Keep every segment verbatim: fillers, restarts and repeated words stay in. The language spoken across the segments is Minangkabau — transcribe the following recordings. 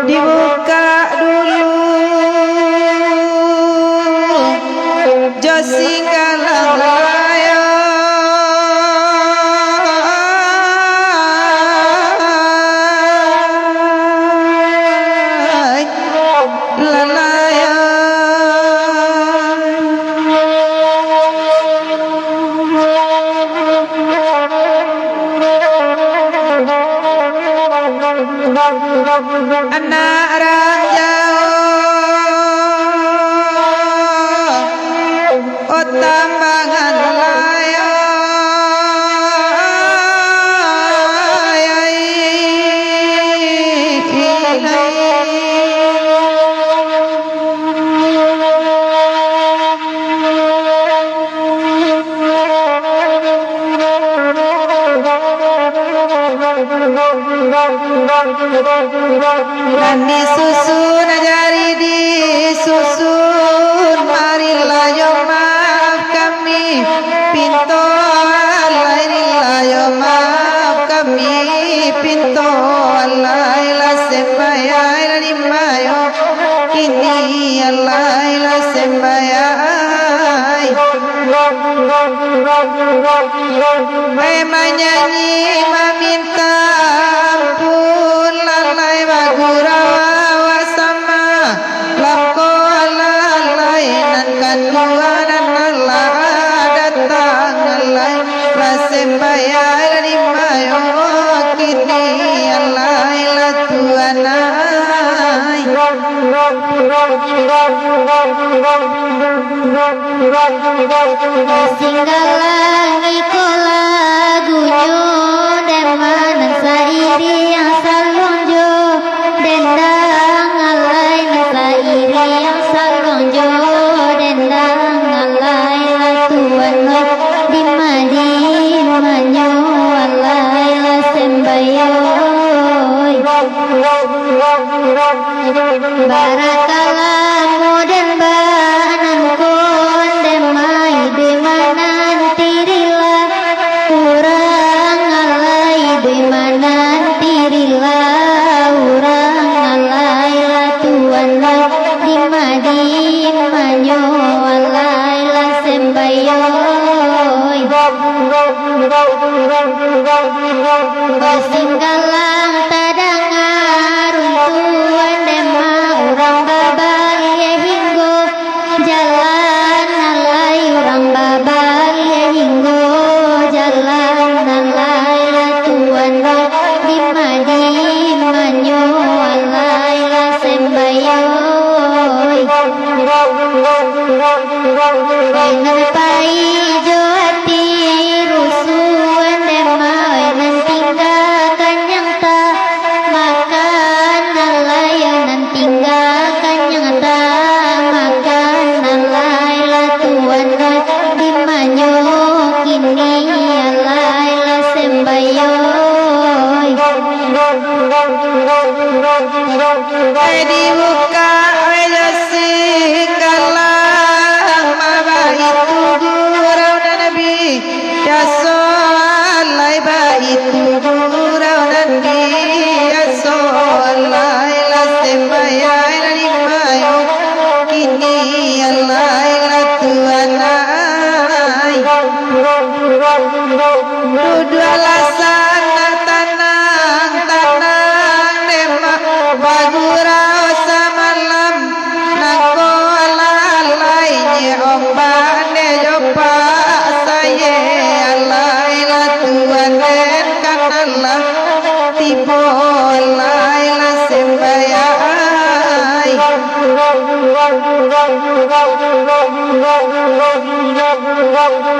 Dibukak dulu jo singgalang layang. Lalayan. Anak rang jauah, oh, tambangan layang. Nan disusun jadi disusun, marilah yo maaf kami pinto, alai rilah yo maaf kami pinto, alai lah sembayang di mayo, kini alai lah sembayang. Eh, manyanyi maminta ampun, lalai bagurau awak sama. Lako lalai nan kaduo nan alah datang, alai lah sembayang di mayo, kini alai lah tuanai. Singgalang iko lagunyo, den ma nan sairiang saluang jo dendang, alai nan sairiang saluang jo dendang, alai lah tuan di madimanyo, alai lah sembayoi. Barakalah mudan banan kon, den ma iduik manantirilah. Urang alai iduik manantirilah. Urang alai lah tuan lah di madimanyo, alai lah sembayoi. Basinggalang tadanga runtuan, den ma urang babaliak hinggo jalan, alai urang babaliak hinggo jalan, alai lah tuan lah di madimanyo, alai lah sembayoi. Wai nan pai jo ati rusuah, den ma wai nan tinggakan nyata makan, alai nan tinggakan nyata makan, alai lah tuan lah di manyo, kini alai lah sembayoi. Ai dibukak ai jo singgalang, ma baitu gurau nan biaso, alai baitu gurau nan biaso, alai lah sembayang di mayo, kini alai lah tuanai. Duduaklah sanak tanang-tanang, den ma bagurau samalam. Nangko lalai nyo ombak den jo pasaye, alai lah tuan den kananlah tibo, alai lah sembayang.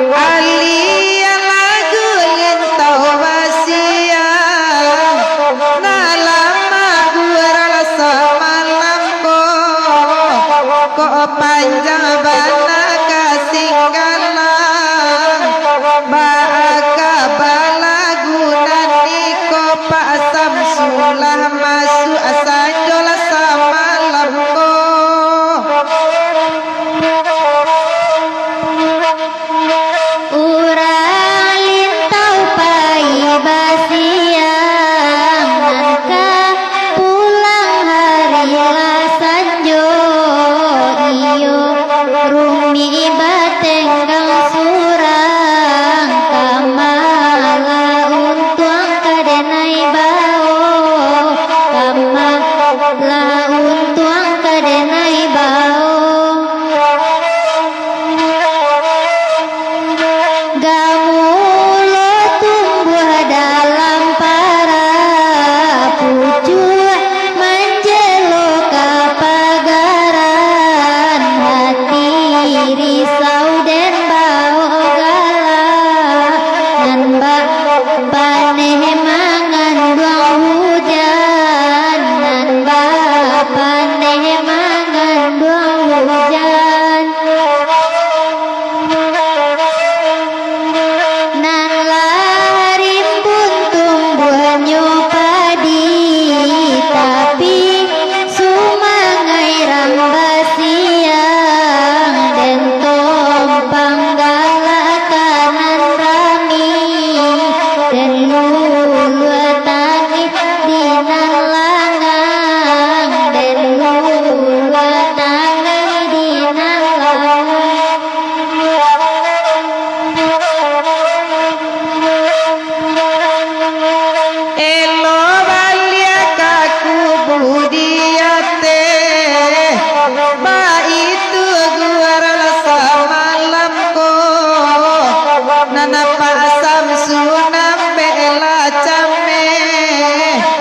Alia lagu lintau basiang, nan lah magurau samalam ko, kok panjang bana kasinggalang, baa ka balagu nan iko Pak Samsul lah masuak sanjo lah samalam ko. Urang lintau pai basiang.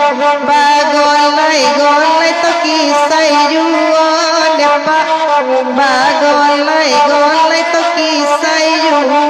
Bagolai-golai tokisai juo, dek Pak. Bagolai-golai tokisai juo.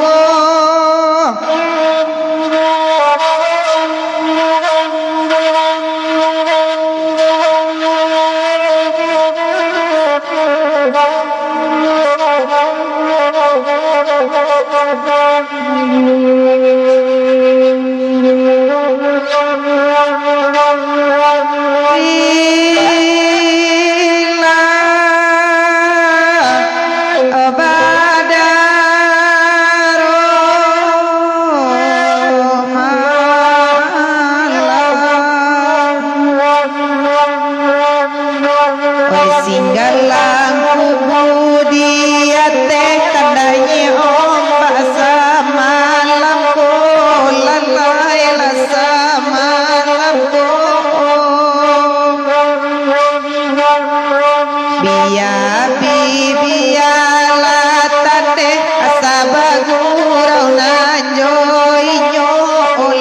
Oi, singgalang kubu di ateh kandanyo ombak samalam ko, lalai lah samalam ko. Bia pi, bialah tadeh, asa bagurau nan jo inyo,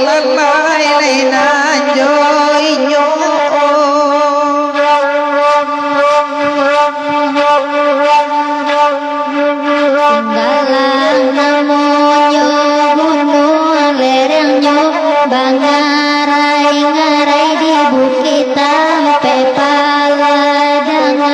lalai lai nan jo inyo. Singgalang namonyo, gunuang lerengnyo, bangarai-ngarai di bukik tampek paladangan.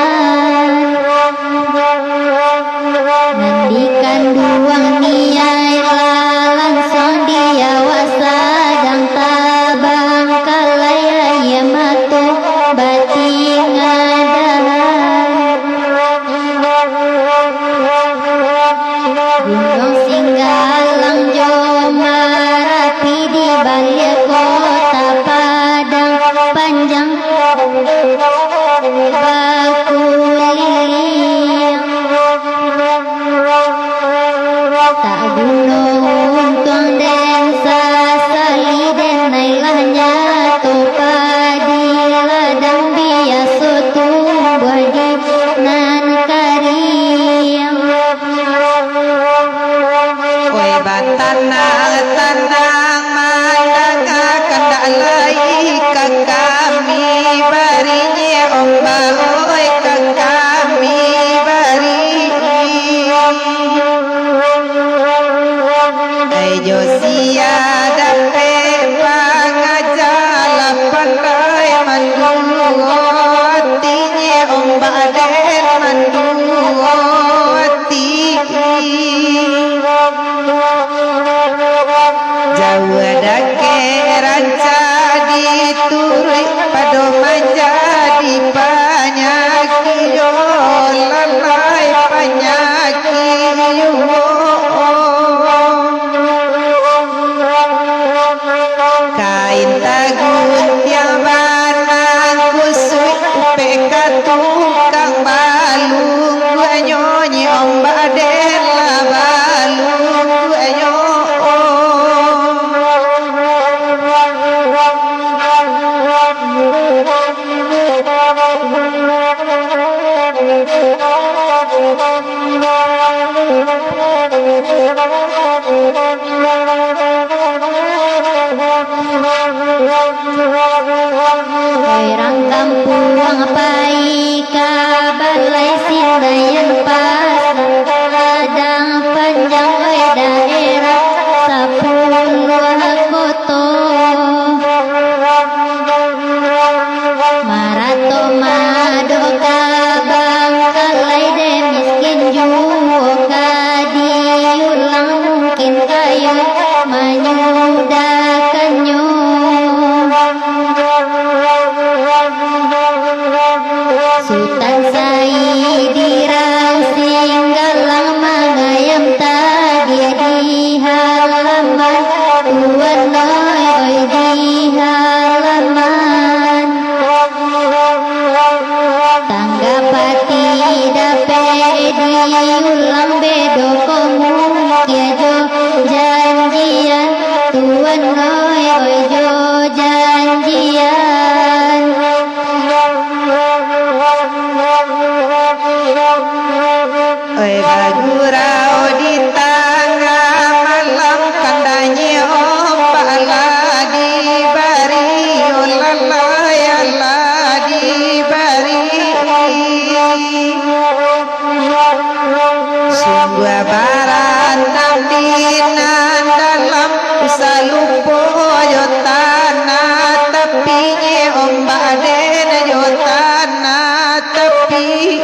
Baden jo tanah tapi.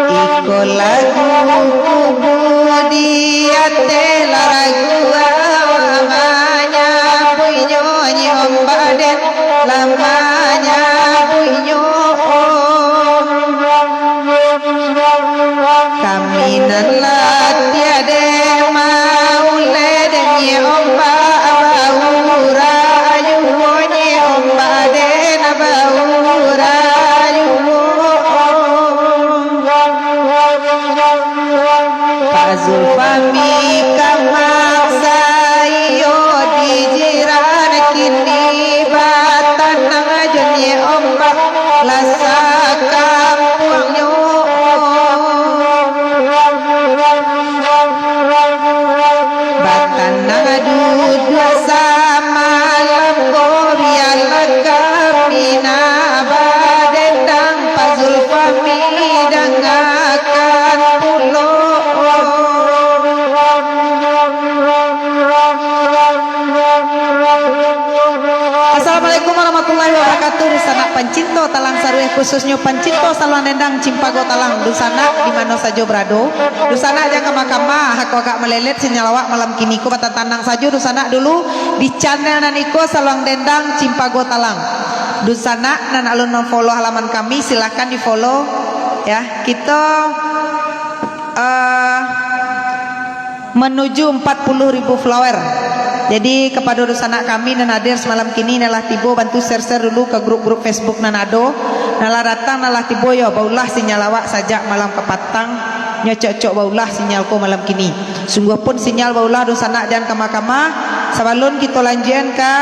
Iko lagu kubu di ateh laragu, manyabuiknyo nyi om baden. Lamanya bunyo, kami nan lah tiada maulid, nyi ombak baurayuwo, nyi ombak den baurayuwo. Pak Zulfami ka maksa iyo di jiran kini, batanang jo nyi ombak lah sakampuangnyo. Batanang duduak samalam ko, bialah kami nan badendang, Pak Zulfami dangakan pulo. Assalamualaikum warahmatullahi wabarakatuh. Dunsanak pancinto talang sarueh, khususnyo pancinto saluang dendang Cimpago Talang. Dunsanak di mano sajo barado, dunsanak jan kama-kama, ako agak malelet sinyal awak malam kini ko, batanang sajo dunsanak dulu di channel nan iko, Saluang Dendang Cimpago Talang. Dunsanak nan alun mamfollow halaman kami, silahkan di-follow, ya. Kito, eh, manuju empat puluh ribu follower. Jadi, kapado dunsanak kami nan hadir samalam kini, nan lah tibo, bantu share-share dulu ka grup-grup Facebook nan ado. Nan lah datang, nan lah tibo, yo, baulah sinyal awak sajak malam kapatang. Nyo cok-cok baulah sinyal ko malam kini. Sungguahpun sinyal baulah, dunsanak jan kama-kama. Sabalun kito lanjuikan ka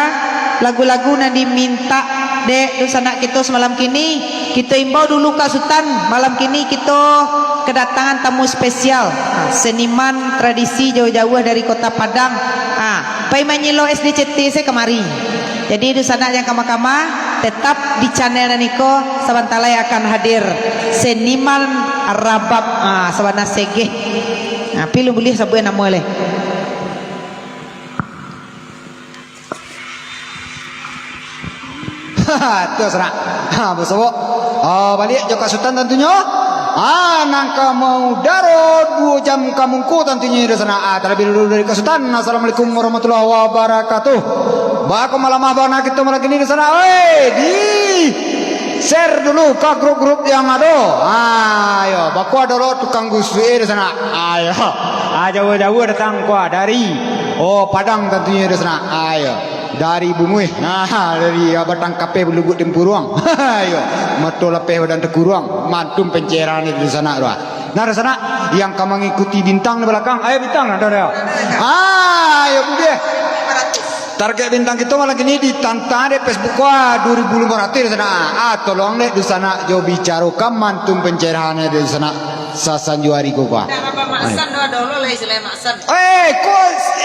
lagu-lagu nan dimintak dek dunsanak kito samalam kini, kito imbau dulu ka Sutan, malam kini kito kedatangan tamu spesial, ha, seniman tradisi jauah-jauah dari Kota Padang. Ha, pai manyilo S D C T se kamari. Jadi, dunsanak jan kama-kama, tetap di channel nan iko, sabanta lai akan hadir seniman rabab, ha, sabana segeh. Ha, pi alun buliah sabuik namo lai. Tu, sanak. Ha, basobok. Ah, baliak jo ka Sutan tantunyo. Ah, nan ka maudaro duo jam ka muko tantunyo, dunsanak. Ah, talabiah dulu dari ka Sutan. Assalamualaikum warahmatullahi wabarakatuh. Baa kok malamah bana kito malam kini, dunsanak? Oi, di share dulu ka grup-grup yang ado. Ah, yo, bako ado lo tukang gusui, dunsanak. Ayo. Ah, jauah-jauah datang ko dari, oh, Padang tantunyo, dunsanak. Ayo. Dari Bunguih. Nah, dari Batang Kapeh Balubuak Timpuruang. Iyo. Mato lapeh badan takuruang. Mantun pancairannyo di sanak tu, ah. Nah, di sanak, yang ka mangikuti bintang di balakang. Ayo, bintang, nah, dah, dah. Ah, iyo, buliah. Target bintang kito malam kini ditantang dek Facebook ko, ah, dua ribu limo ratuih di sanak. Ah, tolong dek di sanak jo bicarokan mantun pancairannyo di sanak. Sasanjuari ko, bah. Dah, Abah Maksan, doa dolo lah, istilah Maksan. Eh, ko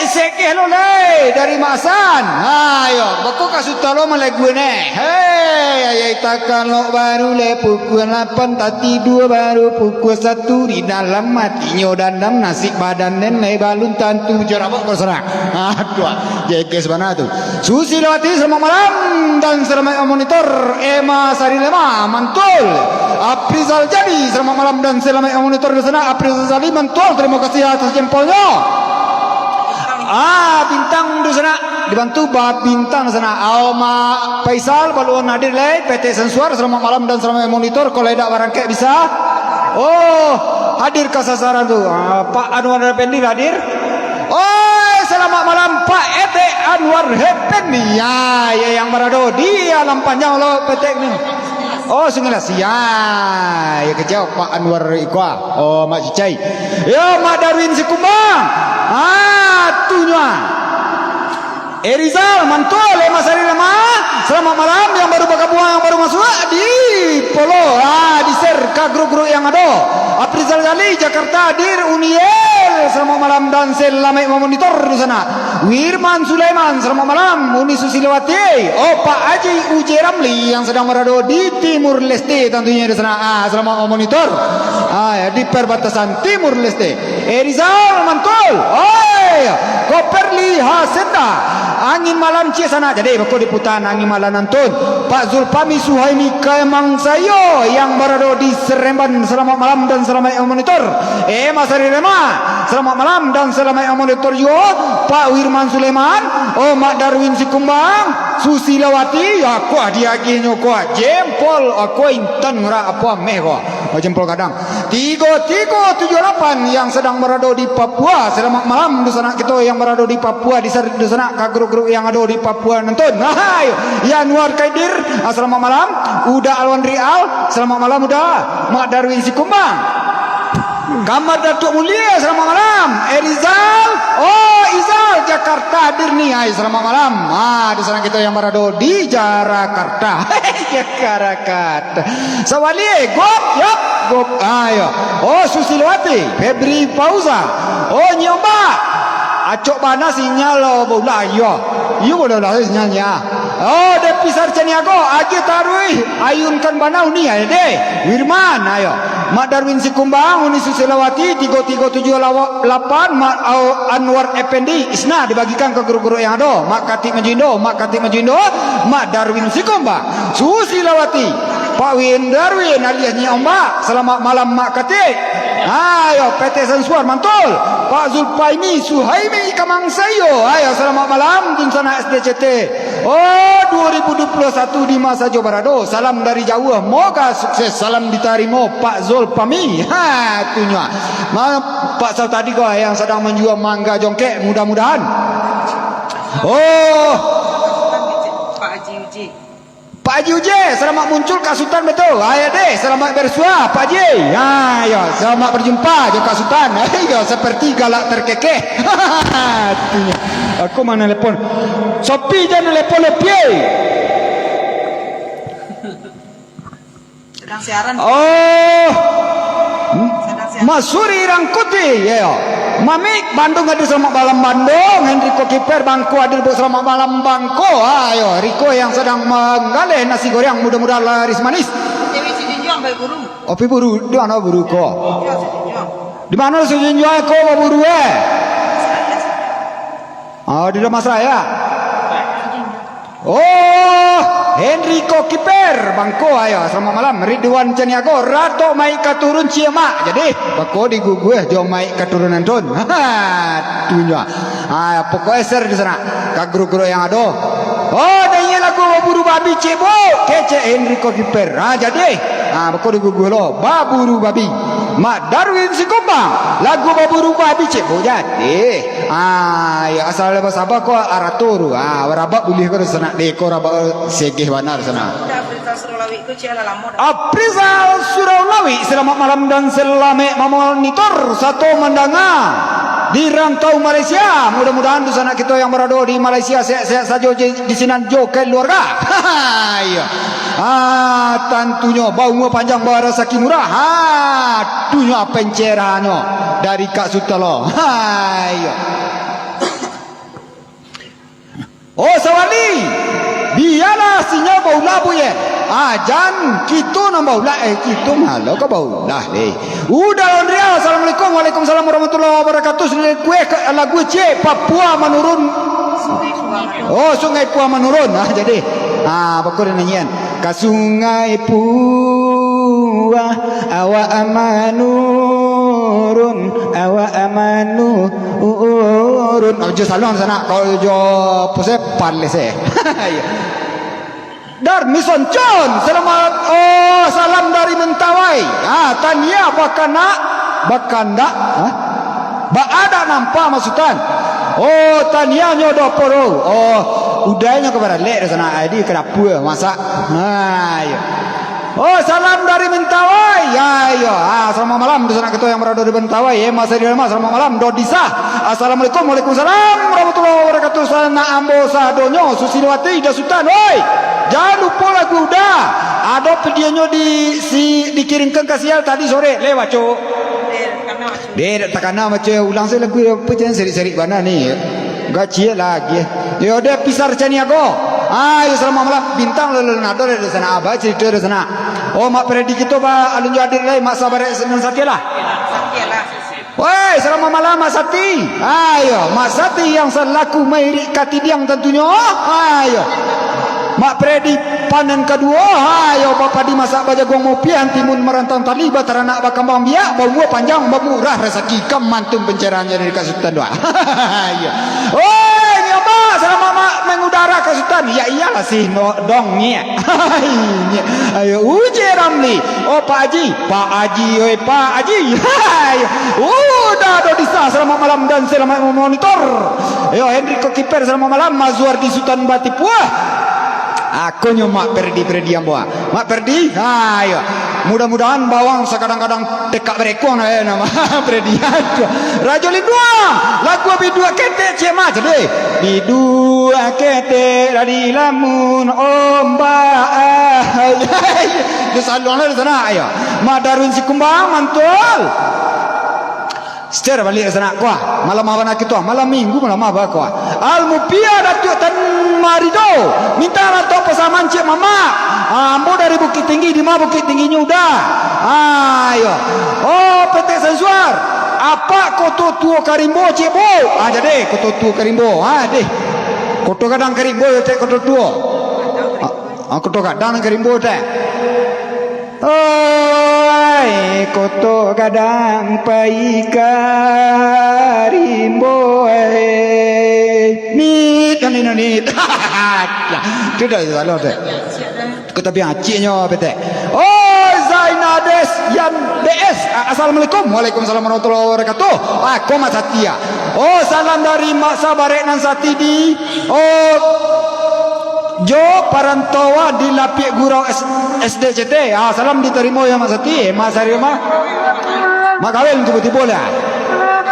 segeh lo lai dari Maksan. Ha, yo, bako ka Sutan lo malagu ne. Hei, ayai takan lo baru le pukua lapan, tatidua baru pukua satu, di dalam atinyo dandam, nasib badan den lai balun tantu. Jorabok ko sanak. Aduh, jeges bana tu. Susilawati, selamat malam dan selamat memonitor. Emma Sarilema, mantul. Aprizal Jali, selamat malam dan selamat memonitor di sanak. Aprizal Jali, mantul. Terima kasih atas jempolnya. Ah, bintang di sanak. Dibantu ba bintang di sanak. Aoma Faisal, balun hadir lai. P T Sensuar, selamat malam dan selamat memonitor. Kalau tidak barangkek bisa. Oh, hadir ka sasaran tu. Ah, Pak Anwar Effendi hadir. Oi, selamat malam, Pak Etek Anwar Effendi. Ya, ya, yang barado di Alam Panjang lo, Petek ni. Oh, Sungai Lasi. Ya, ya, kecil, Pak Anwar Iqbal. Oh, Mak Cicai. Yo, Mak Darwin Sikumbang. Ah, tunyo, ah. Erizal, mantul, Emma Sarilema. Selamat malam, yang baru bergabung, yang baru masuk di follow. Ah, di-share ka grup-grup yang ado. Aprizal Jali, Jakarta hadir, Uniel. Selamat malam dan selamat memonitor di sanak. Wirman Sulaiman, selamat malam. Uni Susilawati, oh, Pak Haji Uje Ramli yang sedang berada di Timur Leste tentunya di sana. Ah, selamat memonitor. Ah, ya, di perbatasan Timur Leste. Erizal mantul. Oi, Koperli Hasenda. Angin malam cie sana. Jadi, bako diputan angin malam nantun. Pak Zulfami Suhaimi Kemang Sayo yang berada di Seremban. Selamat malam dan selamat memonitor. Eh, Mas Ari Rema. Selamat malam dan selamat memonitor juo. Pak Wirman Sulaiman. Oh, Mak Darwin Sikumbang. Susilawati. Ya, kuah diagihnyo kuah. Jempol. Aku intan ngerak apa meh kuah. Oh, jempol gadang. Tigo tigo tujuh lapan yang sedang berada di Papua. Selamat malam, dunsanak kito yang berada di Papua, di sar-, dunsanak ka grup-grup yang ada di Papua nonton. Hai, Yanuar Kaidir, ah, selamat malam. Uda Alwan Rial, selamat malam, Uda. Mak Darwin Sikumbang. Kamar Datuk Mulia, selamat malam. Erizal, oh, Izal, Jakarta hadir ni. Hai, selamat malam. Ah, dunsanak kito yang berada di Jakarta. Jakarta. Sawali, eh, Gop, yap, Gop, ayo. Oh, Susilawati, Febri Fauza. Oh, Nyi Ombak. Acok bana sinyal lo, baulah, iyo. Iyo, baulah sinyalnya. Oh, Depi Sarcaniago, aja taruih, ayunkan bana uni, ayo deh. Wirman, ayo. Mak Darwin Sikumbang, Uni Susilawati, tigo tigo tujuh lapan, Mak Au-, Anwar Effendi, Isna, dibagikan ke guru-guru yang ada. Mak Katik Majindo, Mak Katik Majindo, Mak Darwin Sikumbang. Susilawati, Pak Win Darwin alias Nyi Ombak, selamat malam Mak Katik. Ayo, P T Sansuar mantul. Pak Zulpaini Suhaimi Kamang Sayo. Ayo, selamat malam, Dunsanak S D C T. Oh, dua ribu dua puluh satu di masa jo barado. Salam dari jauh, moga sukses. Salam ditarimo, Pak Zulpami. Ha, tunyo. Ma-, Pak Sautadi ko yang sadang manjua mangga jongkek, mudah-mudahan. Oh. Pak Haji Uji. Pak Haji Uje, selamat muncul ka Sutan betul. Ayo deh, selamat bersua, Pak Haji. Ha, yo, selamat berjumpa jo ka Sutan. Yo, seperti galak terkekeh. Artinya, aku mau nelepon. Sopi jan nelepon lo, piye? Sedang siaran. Oh. Sedang siaran. Masuri Rangkuti, yo. Mamik Bandung, ado selamat malam Bandung, Henry Kokiper Bangko hadir, bu, selamat malam Bangko. Ayo, Riko yang sedang menggaleh nasi goreng, mudah-mudahan laris manis. Dewi Sijunjung, baik buru. Opi buru, di mana buru ko? Iya, Sijunjung. Di mana Sijunjung ko, buru, eh? Ah, di Damas Raya. Oh, Henrico Kiper, Bangko, ayo, selamat malam. Ridwan Caniago, Rato Maik Katurun Ciemak. Jadi, bako diguguah jo Maik Katurunan tun. Tunyo. Ah, pokoknya share di sana. Ka grup-grup yang ado. Oh, dah ingat lagu Baburu Babi, Cik Bu. Kecek Henrico Kiper. Ah, jadi, ah, bako diguguah lo. Baburu Babi. Mak Darwin Sikumbang. Lagu Baburu Babi, Cik Bu. Jadi. Ah, ya, asal basaba ko aratur. Ah, rabak bulih ko di sana. Deh, ko rabak segeh banar sana. Aprizal Surau Lawi, selamat malam dan selamat memonitor sato mandanga di rantau Malaysia. Mudah-mudahan dunsanak kito yang berada di Malaysia sehat-sehat sajo di, di sinan jo keluarga. Iya. Ah, tantunyo baumua panjang, barasaki murah. Ha, tunyo pencerahanyo dari Kak Sutalo. Ha, iya. Oh, sawali, bialah sinyal baulah, Bu, ye. Ah, jan kito nan baulah, eh, kito malah ka baulah, deh. Udah, Andrea, assalamualaikum, waalaikumsalam warahmatullahi wabarakatuh. Sudah kueh ke lagu cek Papua Manurun. Oh, Sungai Pua Manurun. Ah, jadi, ah, bakal nyanyian. Ka Sungai Pua, awak manurun, awak manu-, urun. Oh, jo saluang sana, kalau jo pusat, palis, eh. Iya. Dar Mison Con, selamat, oh, salam dari Mentawai. Ah, tania bakanak, bakandak, ah. Baadak nampak masukan. Oh, tanianyo doh poro. Oh, udainyo ka baralek di sana. Ai, di ka dapua masak. Ha, iyo. Oh, salam dari Mentawai. Ya, iyo. Ah, selamat malam di sana kito yang berada di Mentawai. Eh, Mas Adi Rahmat, selamat malam. Dodisa. Assalamualaikum. Waalaikumsalam warahmatullahi wabarakatuh. Sanak ambo sadonyo, Susilawati, Dasutan. Oi, jangan lupa lagu Uda. Ado videonyo di, si, dikirimkan ka sial tadi sore. Lewat, cok. Deh, dak takana baco ulang se lagu apo, jan serik-serik bana ni. Gacie lagi. Yo, deh, Pisar Caniago. Ayo, salamaik malam. Bintang lo, lo, nado dari sana. Abah carito dari sana. Oh, Mak Predi kito, ba, alun jo hadir lai. Mak Sabarek Nan Sati lah. Woi, salamaik malam, Mak Sati. Ayo, Mak Sati yang salaku mairik katidiang tantunyo. Ayo. Mak Predi panen kaduo. Ayo, bapadi masak bajaguang mopiah, timun marantang tali, bataranak bakambang biak, baumua panjang, bamurah rasaki, ka mantun pancarahannyo dari Kak Sutan tu. Ayo. Oi, nyo, Mak, salamaik, Mak, mangudara Kak Sutan. Ya iyalah sih, no, dong, nyiak. Nyiak. Ayo, Uji Ramli. Oh, Pak Haji. Pak Haji, oi, Pak Haji. Hai. Uda Dodisa, salamaik malam dan salamaik mamonitor. Yo, Henry Kokiper, salamaik malam. Mazwar di Sutan Batipuah. Akonyo Mak Perdi, Perdi ambo, ah. Mak Perdi, ha, yo. Mudah-mudahan bawang sakadang-kadang tekak barekuang, eh, namo Perdi. Aduh. Rajo Linduang, lagu Biduak Ketek, cek mah, jadi. Biduak ketek lah dilamun ombak, ah. Di saluang lah di sana, ayo. Mak Darwin Sikumbang, mantul. Secara baliak sanak ko ah. Malam apo nak kito ah? Malam Minggu, malam apo ko ah? Al-Mupiah Datuak Tan Marido. Mintak lantok pasaman cek mamak. Ah, ambo dari Bukittinggi, di ma Bukittingginyo udah. Ah, iyo. Oh, Petek Sansuar. Apak Koto Tuo Karimbo cek bo. Ah, jadi Koto Tuo Karimbo. Ah, deh. Koto Gadang Karimbo, yo, tek Koto Tuo. Ah, ah, Koto Gadang Karimbo, tek. Oi, Koto Gadang pai ka rimbo, eh. Nit, nit, nit. Lah, tu dah salah dah. Ko tapi aciknyo, Petek. Oi, Zainades Yan D S. A-, Assalamualaikum. Waalaikumsalam warahmatullahi wabarakatuh. Ah, ko Mak Satia. Oh, salam dari Mak Sabarek Nan Sati di, oh, jo parantauan di Lapiak Gurau S-, S D C T. Ah, salam ditarimo ya, Mak Sati. Eh, Mak Sari, Mak. Mak kawin tibo-tibo lah.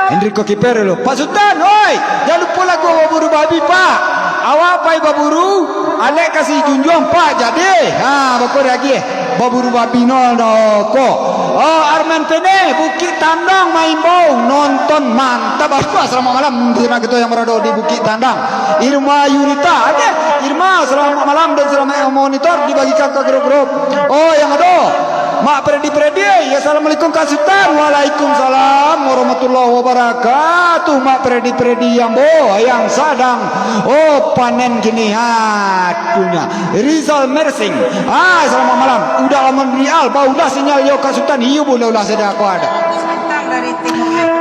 Enrico Kiper dulu. Pak Sutan, oi, jan lupo lagu baburu babi, Pak. Awak pai baburu, alek kasih junjuang, Pak. Jadi, ha, bako lagi. Baburu babi no, no, ko. Oh, Arman Pene, Bukik Tandang maimbau, nonton mantap. Apa, selamat malam, terima kasih yang berada di Bukik Tandang. Irma Yunita, ada Irma, selamat malam dan selamat monitor dibagikan ke grup-grup. Oh, yang ada Mak Predi Predi, ya, assalamualaikum Kak Sutan. Waalaikumsalam warahmatullahi wabarakatuh. Mak Predi Predi yang bo, yang sadang, oh, panen kini, ha, tunya. Rizal Mersing, ah, selamat malam. Udah lama Rial, baulah sinyal yo Kak Sutan. Iyo, boleh ulah sadako ada.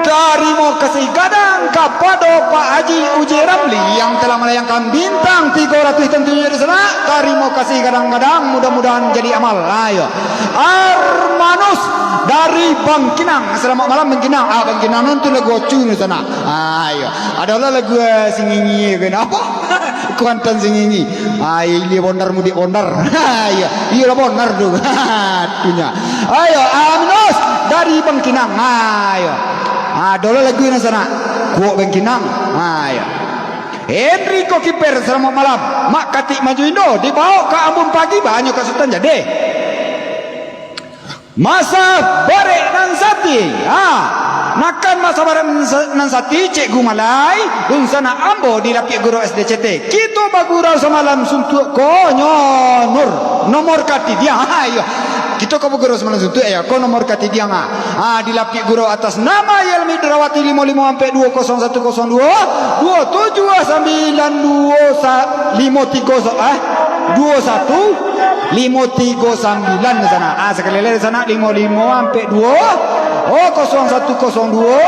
Tarimo kasih gadang kapado Pak Haji Uji Ramli yang telah melayangkan bintang tigo ratuih tentunya di sana. Tarimo kasih gadang-gadang, mudah-mudahan jadi amal. Ayo. Armanus dari Bangkinang. Selamat malam, Bangkinang. Ah, Bangkinang nonton lagu ocu di sana. Ayo. Adalah lagu, eh, singing-nging, kenapa? Kuantan singing-nging. Ah, ilia bondar mudik bondar. Iyo, iyolah bondar tu. Tunya. Ayo, Aminos dari Bangkinang. Ayo. Ah, dolo lagu nan sana. Kuok Bangkinang. Ayo. Enrico Kiper, selamat malam. Mak Katik Maju Indo, dibawa ka Ambun Pagi, banyak Kak Sutan jadi. Masa barek nan sati, ha. Nakan masa barek nan sa-, nan sati, Cikgu Malai, dunsanak ambo di Lapiak Gurau S D C T. Kito bagurau samalam suntuak ko nyo nur, nomor katidiang, ha, iyo. Kito ko bagurau samalam suntuak, yo, ko nomor katidiang, ha. Ha, di Lapiak Gurau atas nama Yelmi Drawati limo limo ampek duo kosong satu kosong duo, duo tujuah sambilan duo sa-, limo tigo so-, eh, duo satu. Limo tigo sambilan di sana. Ah, sakali lai di sana, limo limo ampek duo. Oh, kosong satu kosong duo.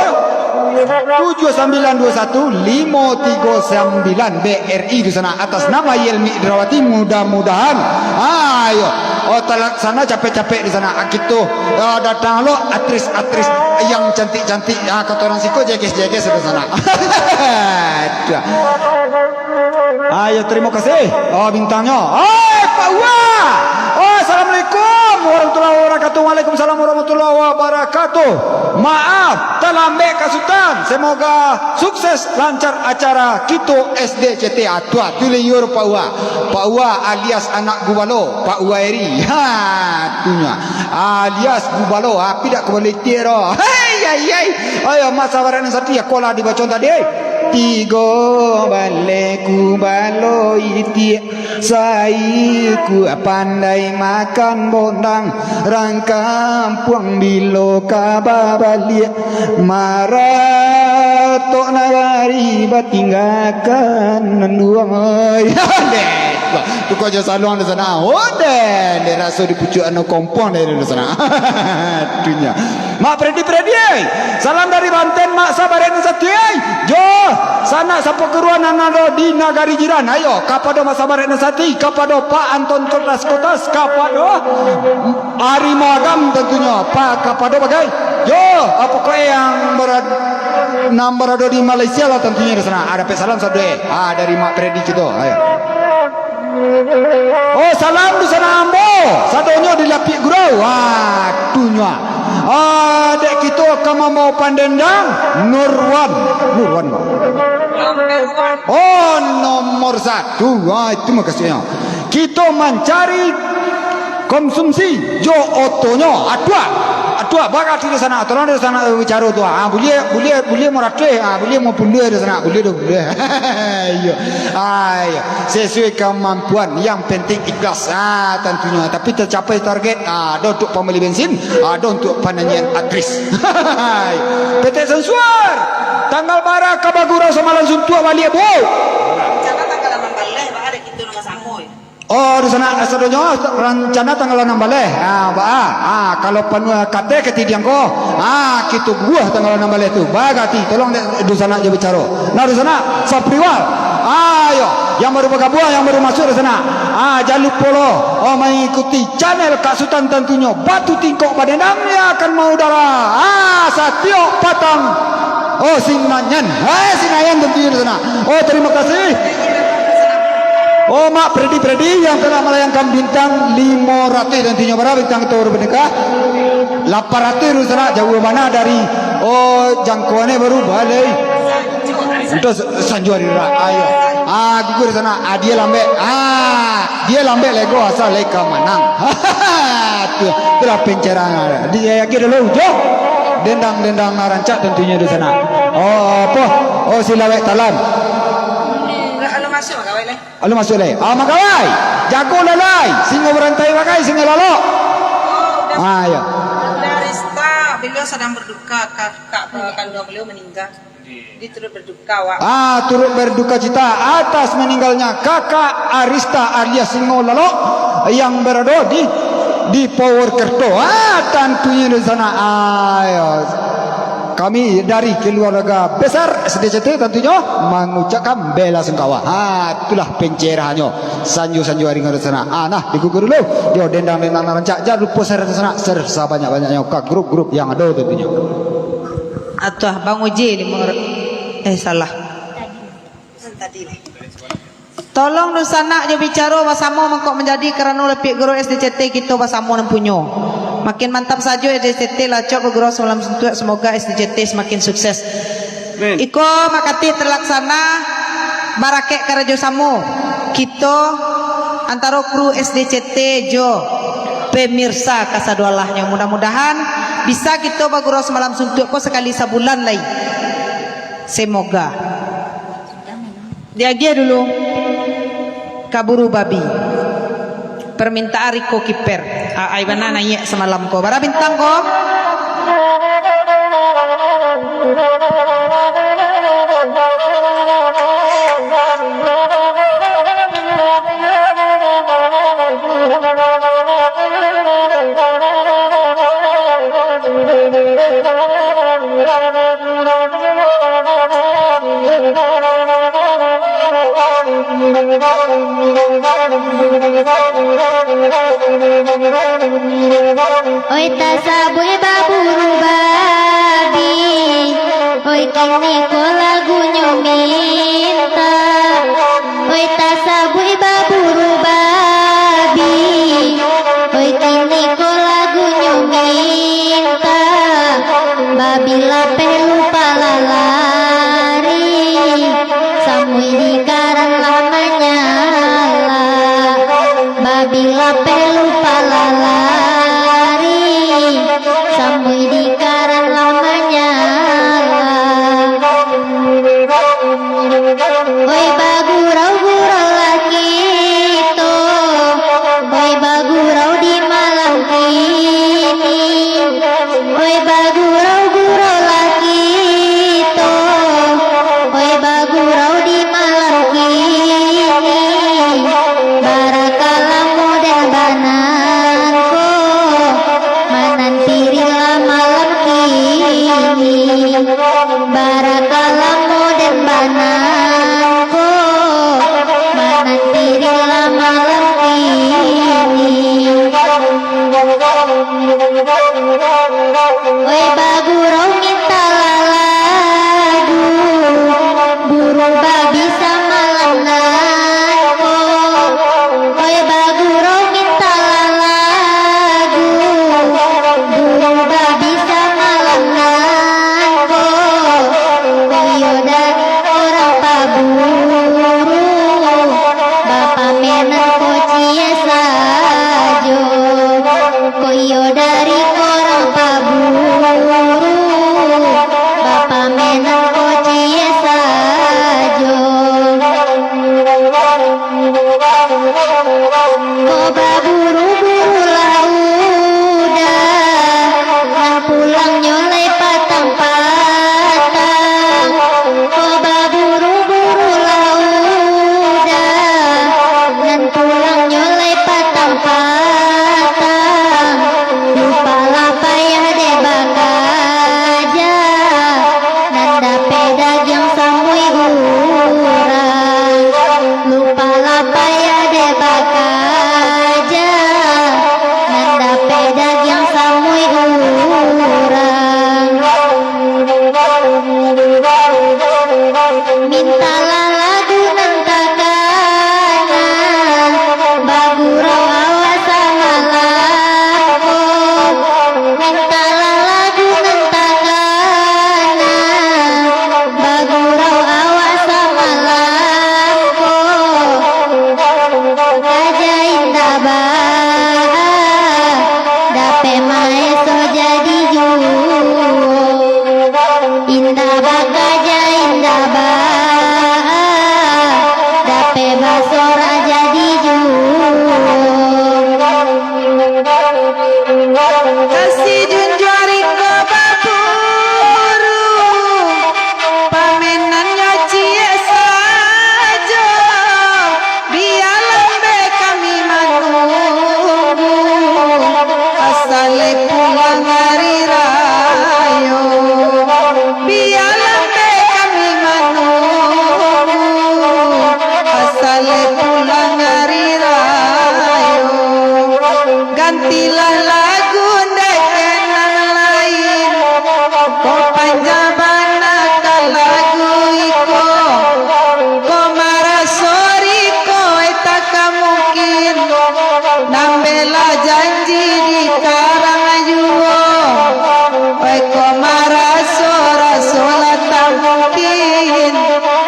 Tujuah sambilan duo satu, limo tigo sambilan B R I di sana. Atas nama Yelmi Indrawati, mudah-mudahan. Ah, ayo. Oh, talaksana capek-capek di sana. Ah, kito, ah, datang lo aktris-aktris yang cantik-cantik. Ah, kata orang siko jeges-jeges di sana. Aduh. Ayo, terima kasih. Oh, bintangnyo. Oi, Pak Uwa. Oh, assalamualaikum warahmatullahi wabarakatuh. Waalaikumsalam warahmatullahi wabarakatuh. Maaf, talambek Kak Sutan. Semoga sukses lancar acara kito S D C T. Atuah, tu liur Pak Uwa. Pak Uwa alias anak gubalo, Pak Uwa Eri. Ha, tunyo. Alias gubalo, api dak kubalitiak doh. Hei, yai, yai. Ayo, masa barat nan sati, ya, kola dibacon tadi. Tigo baleh ku balo itiak, saikua pandai makan bondang, rang kampuang bilo ka babaliak, maratok nagari batinggakan anduang, oi. Ondeh, tuko jo saluang di sana. Ondeh, dek raso di pucuak anu kompuang dari di sana. Dunia. Mak Predi, Predi, ai. Salam dari Banten, Mak Sabarek nan sati, ai. Jo, sanak sapaguruan nan ado di nagari jiran. Ayo, kapado Mak Sabarek nan sati, kapado Pak Anton Kotas-Kotas, kapado Ari Magam tantunyo, Pak, kapado bagai. Jo, apo ko yang berad-, nan barado di Malaysia lah tantunyo di sana. Ah, dapek salam sado, eh. Ah, dari Mak Predi kito. Ayo. Oh, salam di sana ambo. Sadonyo di Lapiak Gurau. Wah, tunyo. Ah, dek kito ka mambao pandendang, Nurwan. Nurwan. Oh, nomor satu. Wah, itu makasihnya. Kito mancari konsumsi jo otonyo. Atua. Atua, bagati di sana. Tolong di sana, eh, bicaro tu. Ah, buliah, buliah, buliah muratuih. Ah, buliah mapuluah di sana. Buliah doh, buliah. Iyo. Ah, iyo. Sesuai kemampuan, yang penting ikhlas. Ah, tantunyo. Tapi tercapai target, ah, ado untuk pambali bensin, ado untuk panyanyian aktris. P T Sansuar, tanggal bara ka bagurau samalam suntuak baliak, Bu? Rencana tanggal anam baleh, Pak, ada kita nama sama, ya. Oh, di sana, eh, sadonyo, rencana tanggal anam baleh. Ah, ba, ah, ah, kalau penuh kate ketidiang ko, ah, kito buah tanggal anam baleh tu. Bagati, tolong dek Dusanak jo bicaro. Nah, Dusanak, Sapriwal. Ayo, yang baru bagabuang, yang baru masuak Dusanak. Ah, jan lupo lo, oh, mangikuti channel Kak Sutan tantunyo. Batu tingkok badendam, dia akan maudara. Ah, satiok patang. Oh, Sinayan. Eh, Sinayan tantunyo Dusanak. Oh, terima kasih. Oh, Mak Predi-Predi yang telah melayangkan bintang limo ratuih tantunyo. Bara bintang tu baru bernikah? Lapan ratuih Dusanak, jauah bana dari, oh, jangkauan baru balai. Untuk sa-, sanjo ari ra-, ayo. Ah, gugur di sana. Ah, dia lambek. Ah, dia lambek lego asal lai ka manang. Tu, itulah pencerahan. Di, eh, lagi dulu, jo. Dendang-dendang nan rancak tantunyo di sana. Oh, apo? Oh, silawek talam. Alun masuak, Mak Kawai, lai. Alun masuak, lai. Ah, Mak Kawai. Jago lah, lai. Singo barantai bagai, singo lalok. Oh, udah. Ah, ya. Udah Rista, beliau sedang berduka, kakak kanduang beliau meninggal. Di turut berduka, Wak. Ah, turut berduka cita atas meninggalnya kakak Arista alias Singo Lalok yang berada di, di Purwokerto. Ah, tantunyo di sana. Ayo. Kami dari keluarga besar S D C T tantunyo mengucapkan bela sungkawa. Ha, itulah pencerahannyo. Sanjo-sanjo ari ngari sana. Ah, nah, dikukur dulu. Yo, dendang-dendang nan rancak. Jan lupo share di sana. Share sabanyak-banyaknyo ka grup-grup yang ado tantunyo. Atuah, Bang Uji limo ra-, eh, salah. Tadi lah. Tolong dunsanak jo bicaro basamo mangko manjadi karano Lapiak Gurau S D C T kito basamo nan punyo. Makin mantap sajo S D C T Lacok Bagurau Samalam Suntuak, semoga S D C T semakin sukses. Amin. Iko makatik terlaksana barakek karajo samo kito antaro kru S D C T jo pemirsa kasadoalahnyo. Mudah-mudahan bisa kito Bagurau Samalam Suntuak ko sakali sabulan lai. Semoga. Diagiah dulu. Kaburu babi. Permintaan Riko Kiper. A-, ai bana naiak samalam ko. Bara bintang ko? Oi, tasabuik baburu babi, oi, kini ko lagunyo minta. Oi, tasabuik baburu babi, oi, kini ko lagunyo minta. Babi lapeh lupa lah lari, samuik di karan lah manyala. Babi lapeh lupa lah lari, samuik di karan lah manyala. Oi bagurau-gurau lah kito, oi bagurau di malam kini. Oi bagurau-gurau lah kito, oi bagurau di malam kini. Barakalah model banan ko, mananti rila malam kini. Barakalah model banan ko, mananti rila malam kini. Oi bagurau mintalah lagu, burung babisa malam nangko. Oi bagurau mintalah lagu, burung babisa malam nangko. Koyo dari urang paburu, bapamenan kok ciek sajo. Koyo dari urang paburu, bapamenan kok ciek sajo. Ko baburu-burulah uda, nan pulangnyo lai patang-patang. Ko baburu-burulah uda, nan pulangnyo lai patang-patang. Lupalah payah dek bakaja, nan dapek dagiang samuik urang. Lupalah payah dek bakaja, nan dapek dagiang samuik urang. Mintalah lagu nan takana, bagurau awak samalam ko. Mintalah lagu nan takana, bagurau awak samalam ko. Bakaja indak baa, dapek maeso jadi juo. Indak bakaja indak baa, dapek basorak jadi juo. Ka si Junjuang riko baburu, pamenannyo ciek sajo, bia lambek kami manunggu, asa lai pulang ari rayo. Bia lambek kami manunggu, asa lai pulang ari rayo. Gantilah lagu dek nan lain, ko panjang bana ka lagu iko. Ko maraso riko, eh, tak mungkin, nan bela janji dikarang juo. Oi, ko maraso-raso lah tak mungkin,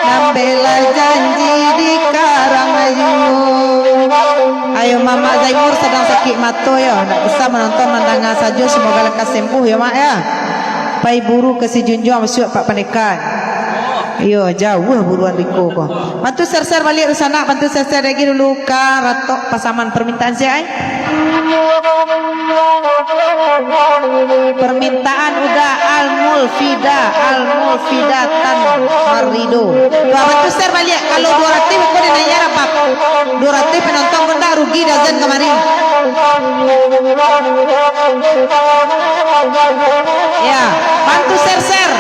nan bela janji dikarang juo. Ayo, Mamak Zaimur sadang sakik mato yo, ndak bisa manonton, mandanga sajo, semoga lekas sembuh yo, Mak, ya. Pai buru ka si Junjuang, basuak Pak Pandeka. Iyo, jauah buruan riko ko. Bantu share-share baliak dunsanak, bantu share-share lagi dulu ka Ratok Pasaman, permintaan sia ai? Permintaan Uda Al-Mulfida, Al-Mulfida Tan Marido. Wah, bantu share baliak. Kalau duo ratuih ko dinaiak apa? Duo ratuih penonton ko ndak rugi dazan kamari. Ya, bantu share-share.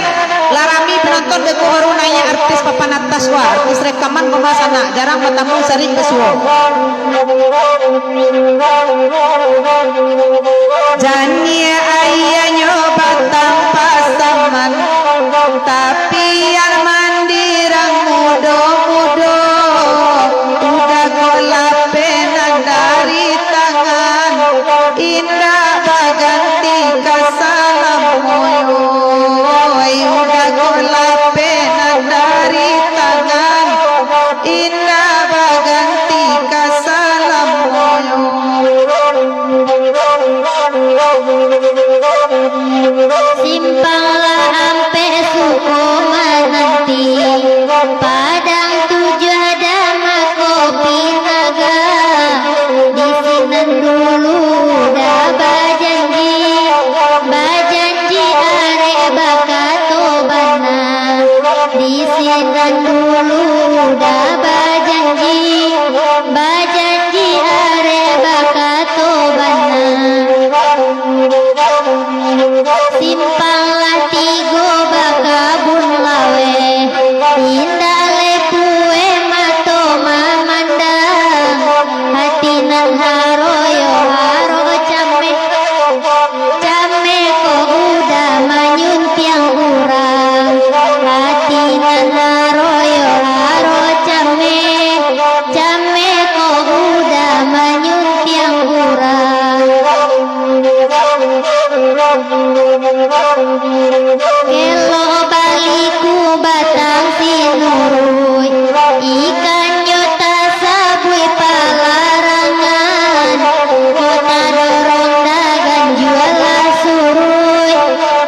Lah rami penonton beko baru naiak artis papan atas ko, artis rekaman ko mah sanak, jarang batamu sarik basuo. Janiah aianyo batang Pasaman, tapi air mandirang mudo-mudo. Uda ko lapeh nan dari tangan, indak baganti ka salamonyo. Uda ko lapeh nan dari tangan, indak baganti ka salamonyo. Si Nan dulu udah bajanji, bajanji areh bakato bana. Simpang lah tigo bakabun laweh, indak lai pueh mato mamandang. Hati nan haro yo haro cameh. Cameh ko udah manyuntiang urang, hati nan haro yo haro cameh, cameh ko udah manyuntiang urang. Kelok baliku batang sinuruik, ikan jo tasabuik palarangan. Ko tadorong dagang jualah suruik,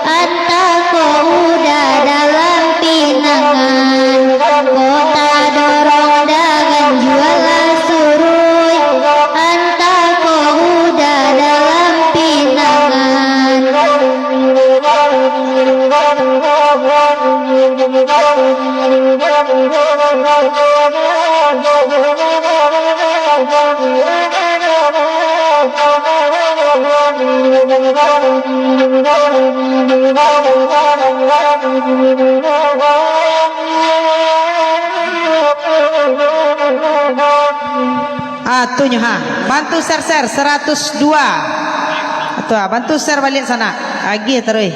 antah ko udah dalam pinangan. Ko tadorong dagang jualah suruik, antah ko udah dalam pinangan. Ah, tu nyo, ha. Bantu share-share, saratus dua. Tu, ha, bantu share baliak sanak. Agiah taruih.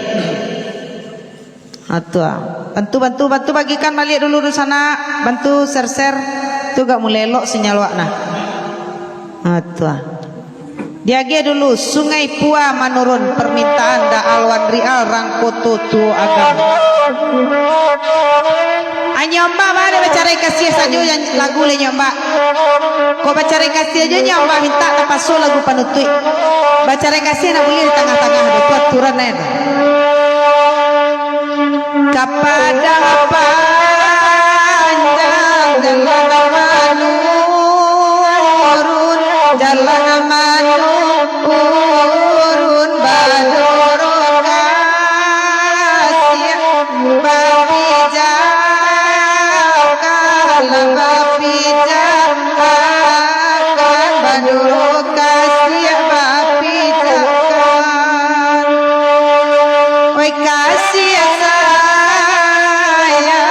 Ah, tu, ha. Bantu, bantu, bantu bagikan baliak dulu tu sanak. Bantu share-share. Tu agak mulai elok sinyal awak nah. Ah, tu, ha. Diagiah dulu, Sungai Pua manurun, permintaan Da Alwan Rial, Rangkoto Tuo Agam. Anyo mbak mah ado bacarai kasiah sajo, jan lagu lai nyo mbak. Kok bacarai kasiah jo nyo mbak, mintak tapaso lagu panutuik. Bacarai kasiah ndak buliah di tangah-tangah, ado tu aturan lain. Ka Padang Panjang jalan manurun, jalan manurun, badorong kasiah, bapijakan, bapijakan, badorong kasiah, bapijakan. Oi kasiah sayang,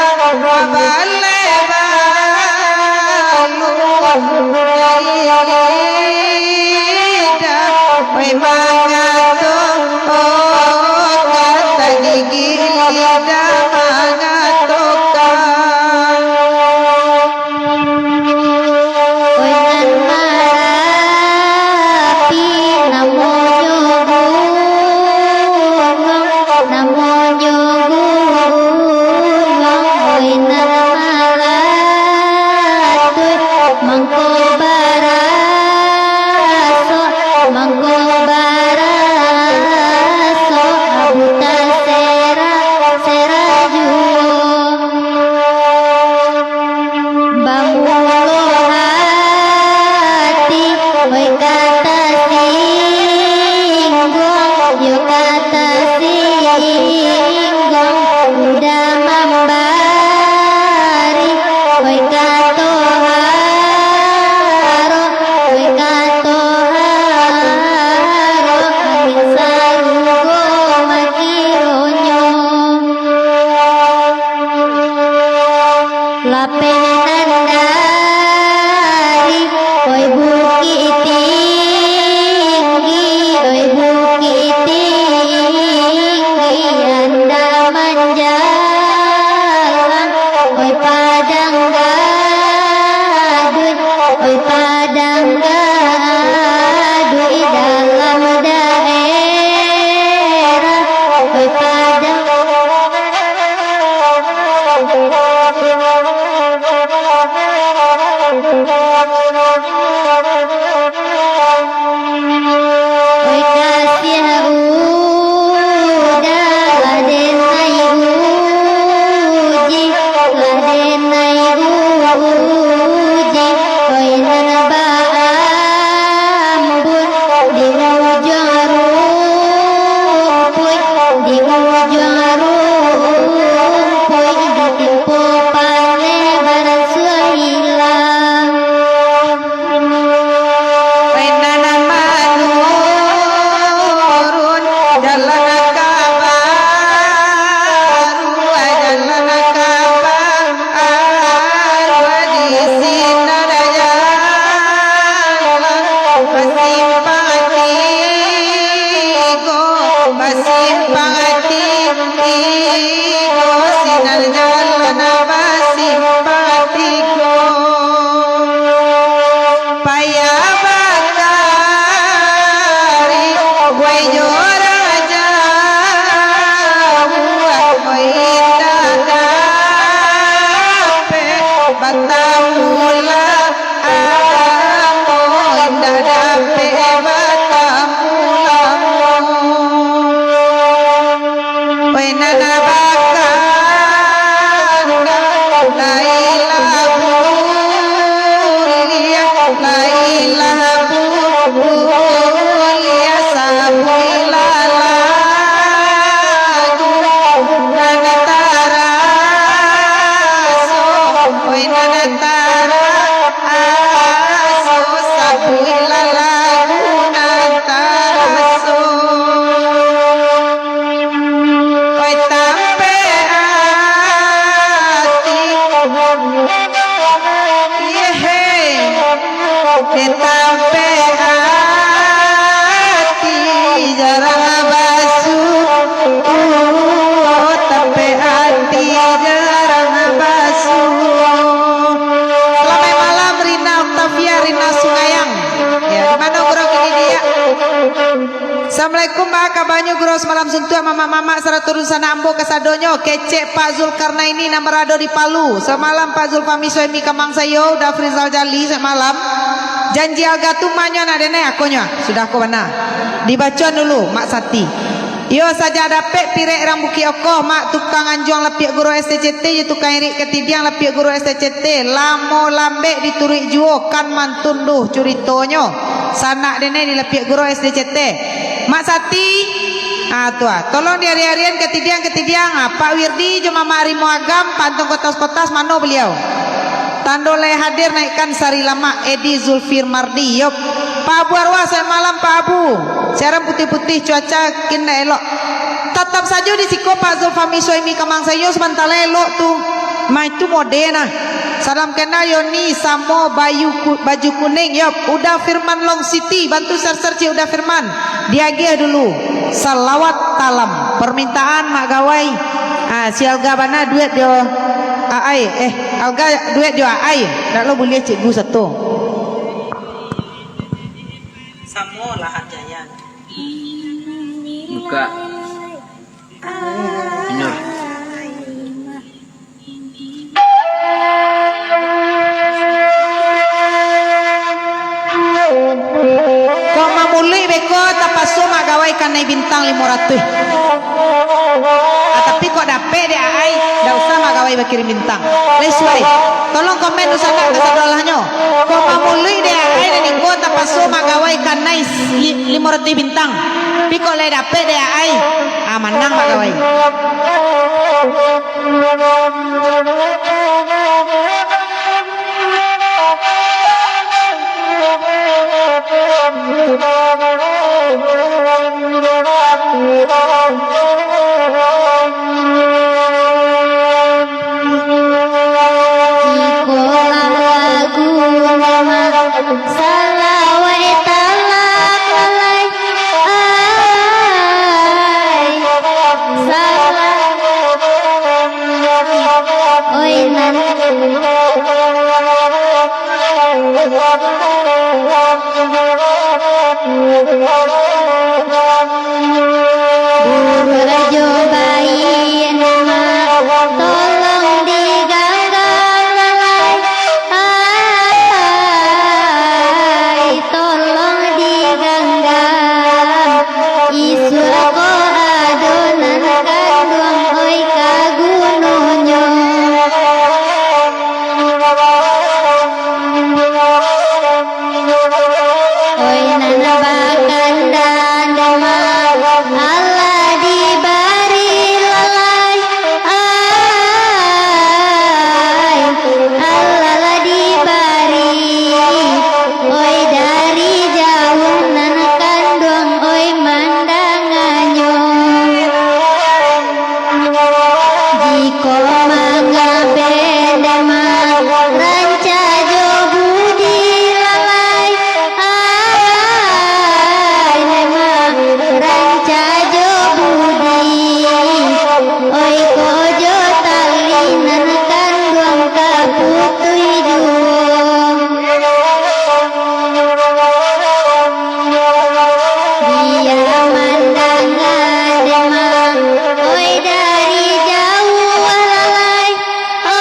Tampek ati jarang basuo, tampek ati jarang basuo. Selamat malam, Rina Octavia, Rina Sungayang. Ya, di mana guru kini dia? Assalamualaikum, ba kabanyo guru samalam suntuak, mamak-mamak sarato dunsanak ambo kasadonyo, kecek Pak Zulkarnaini nan barado di Palu. Samalam Pak Zulfahmi Suhaimi Kamang Sayo, Uda Frizal Jali samalam. Janji Alga tu manyo anak denai, akonyo, sudah ko bana. Dibacoan dulu, Mak Sati. Iyo, sajak dapek pirek rang Bukik Okoh, Mak, tukang anjuang lapiak guru S D C T, jo tukang irik katidiang lapiak guru S D C T, lamo lambek dituruik juo, kan mantunduh curitonyo, sanak denai di lapiak guru S D C T. Mak Sati, ah, tu ah, tolong diari-arian katidiang-katidiang, ah, Pak Wirdi jo Mamak Rimo Agam, pantun kotas-kotas, mano baliau? Tando lai hadir naikkan sari lamak, Edi Zulfir Mardi, yop. Pak Abu Arwah, selamat malam, Pak Abu. Siaran putih-putih, cuaca kin ndak elok. Tatap sajo di siko, Pak Zulfahmi Suhaimi Kamang Sayo, sabanta lai elok tu. Mah itu mode nah. Salam kenal Yoni samo Bayu Ku-, Baju Kuning, yop. Uda Firman Long City, bantu share-share cik Uda Firman. Diagiah dulu. Salawat talam. Permintaan Mak Gawai. Ah, si Alga bana duet jo Aai. Eh, Alga duet jo Aai. Ndak lo buliah cikgu sato. Samo lah Jaya. Buka. Inur. Kok mamuluik beko tapaso Mak Gawai kanai bintang limo ratuih. Ah, tapi kok dapek dek Aai, ndak usah Mak Gawai bakirim bintang. Lai suai. Tolong komen dunsanak kasadolahnyo. Kok mamuluik dek Aai, nan iko tapaso Mak Gawai kanai si-, limo ratuih bintang. Tapi kok lai dapek dek Aai, ah, manang Mak Gawai. Iko lagu mama salawai talak lalai. Ai, salah. Oi, nan. Bukarajo baiak nama, tolong diganggam lalai. Ai, tolong diganggam. Isuak ko ado nan kanduang, oi, ka gunonyo. Oi, nan bakanda dema, alah dibari lalai. Ai, alah lah dibari. Oi, dari jauah nan kanduang, oi, mandanganyo. Jikok mangabek dema, rancak jo budi lalai. Ai, dema, rancak jo budi. Oi, ko jo tali nan kanduang ka putuih juo. Bia mandanga dema, oi, dari jauah lalai. Oi,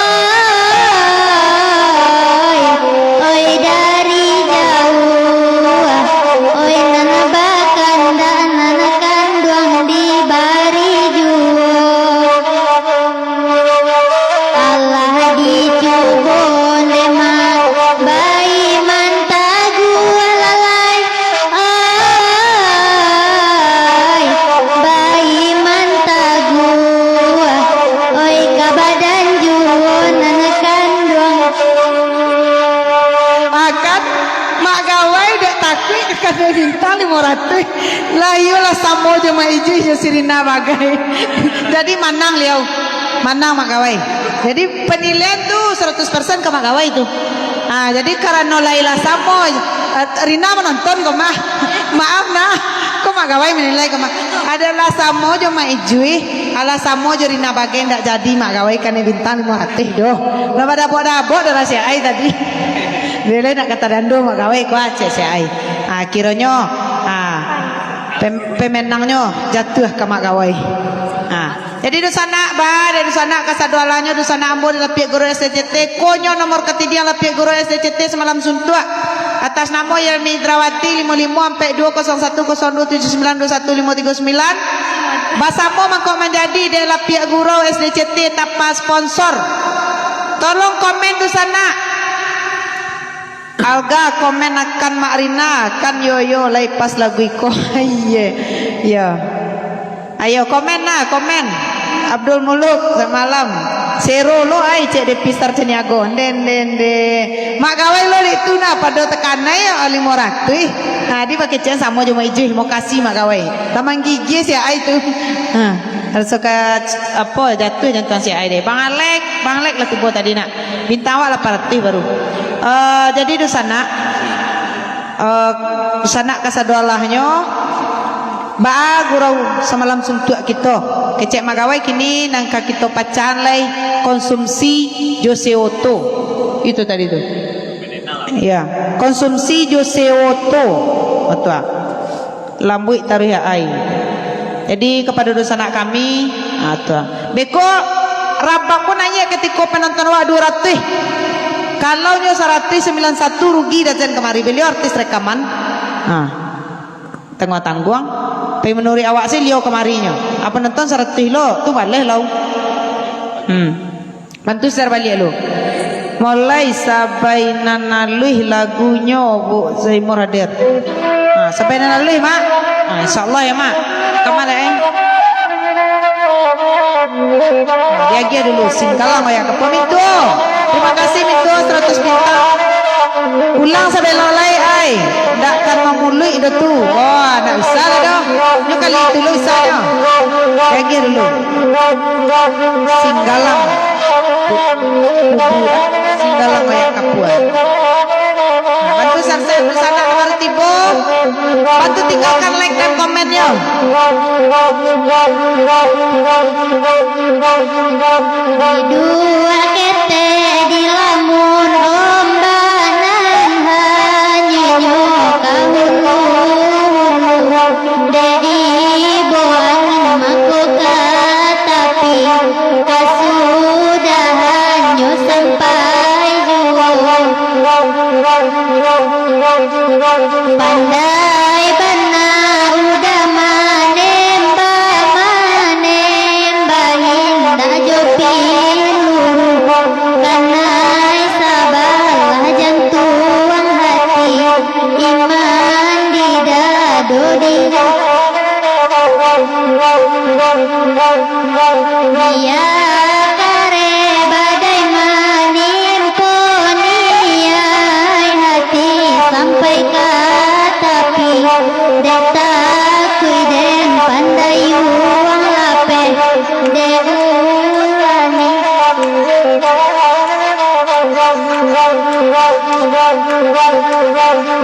oi, dari jauah, oi, nan bakanda nan kanduang dibari juo. Alah dicubo dema, bai mantaguah lalai. Ai, bai mantaguah, oi, ka badan juo nan kanduang. Akan Mak Gawai dek takuik ka kanai bintang limo ratuih. Lah iyolah, samo jo Mak Ijih jo si Rina bagai. Jadi manang liau. Manang Mak Gawai. Jadi penilaian tu seratus persen ka Mak Gawai tu. Ha, jadi karano lai lah samo, Rina manonton ko, Mak. Maaf, nah. Ko Mak Gawai manilai ko, Mak. Adalah samo jo Mak Ijuih, alah samo jo Rina bagai ndak jadi Mak Gawai kanai bintang limo ratuih doh. Lah badabok-dabok doh lah si Ai tadi. Dia lai nak kata dando Mak Gawai ko, ah, cek si Ai. Ah, kironyo, ah, pem-, pemenangnyo jatuah ka Mak Gawai. Ah. Jadi, dunsanak, ba, dari dunsanak kasadoalahnyo, dunsanak ambo di lapiak guru S D C T, konyo nomor katidiang lapiak guru S D C T samalam suntuak. Atas namo Yelmi Indrawati, limo limo ampek duo kosong satu kosong duo tujuh sembilan duo satu limo tigo sembilan. Basamo mangko manjadi dari lapiak guru S D C T tanpa sponsor. Tolong komen dunsanak. Alga komen akan Mak Rina, kan yo, yo, lai pas lagu iko. Iye. Yo. Ayo, komen nah, komen. Abdul Muluk, samalam. Sero lo ai, cek Depi Star Caniago. Nde, nde, nde. Mak Gawai lo di tu nah, pado takanai yo, limo ratuih. Nah, di bakecekan samo jo Mak Ijuih. Mokasih, Mak Gawai. Taman gigi si Ai tu. Ha. Raso ka, apo, jatuah jantuang si Ai deh. Bang Alek, Bang Alek lah tibo tadi nak. Bintang awak lapan ratuih baru. Eh, jadi dunsanak, eh, dunsanak kasadoalahnyo, baa gurau samalam suntuak kito. Kecek Mak Gawai kini nan ka kito pacahan lai konsumsi jo seoto. Itu tadi tu. Ya, konsumsi jo seoto. Batua. Lambuik taruih ai. Jadi, kapado dunsanak kami, ah, tu ah. Beko, rabak pun naiak katiko panonton awak duo ratuih. Kalau nyo saratuih sambilan satu rugi dajan kamari. Baliau artis rekaman. Ah. Tangguang-tangguang. Tapi manuruik awak sih, liau kamarinyo. Apo nonton saratuih lo, tu baleh lau. Hmm. Bantu share baliak lu. Mulai sabai nan aluih lagunyo, Bu Zaimur hadir. Ha, sabai nan aluih, Mak. Ha, insyaallah ya, Mak. Kama dek, eh? Diagiah dulu, singgalang wayah kapua, Mintuo. Terima kasih, Mintuo, saratus bintang. Ulang sabelok lai, ai. Ndak kan mamuluik dah tu. Wah, ndak usah lah dah. Nyo kali itu lu usah dah. Diagiah dulu. Singgalang. Singgalang wayah kapua. Bantu share-share, dunsanak nan baru tibo. Bantu tinggalkan like dan komennya. Dua ketek dilamun ombak nan hanyinyo ka hulu-hulu. Dek ibo angin mako ka tapi, kasudahannyo sampai juo. Pandai bana uda manembak, manembak indak jo pilu. Kanai sabalah jantuang hati, iman di dado diri. Biya kareh badai manimpo niai hati sampai ka tapi, dek takuik den pandayuang lapeh, dek ulani.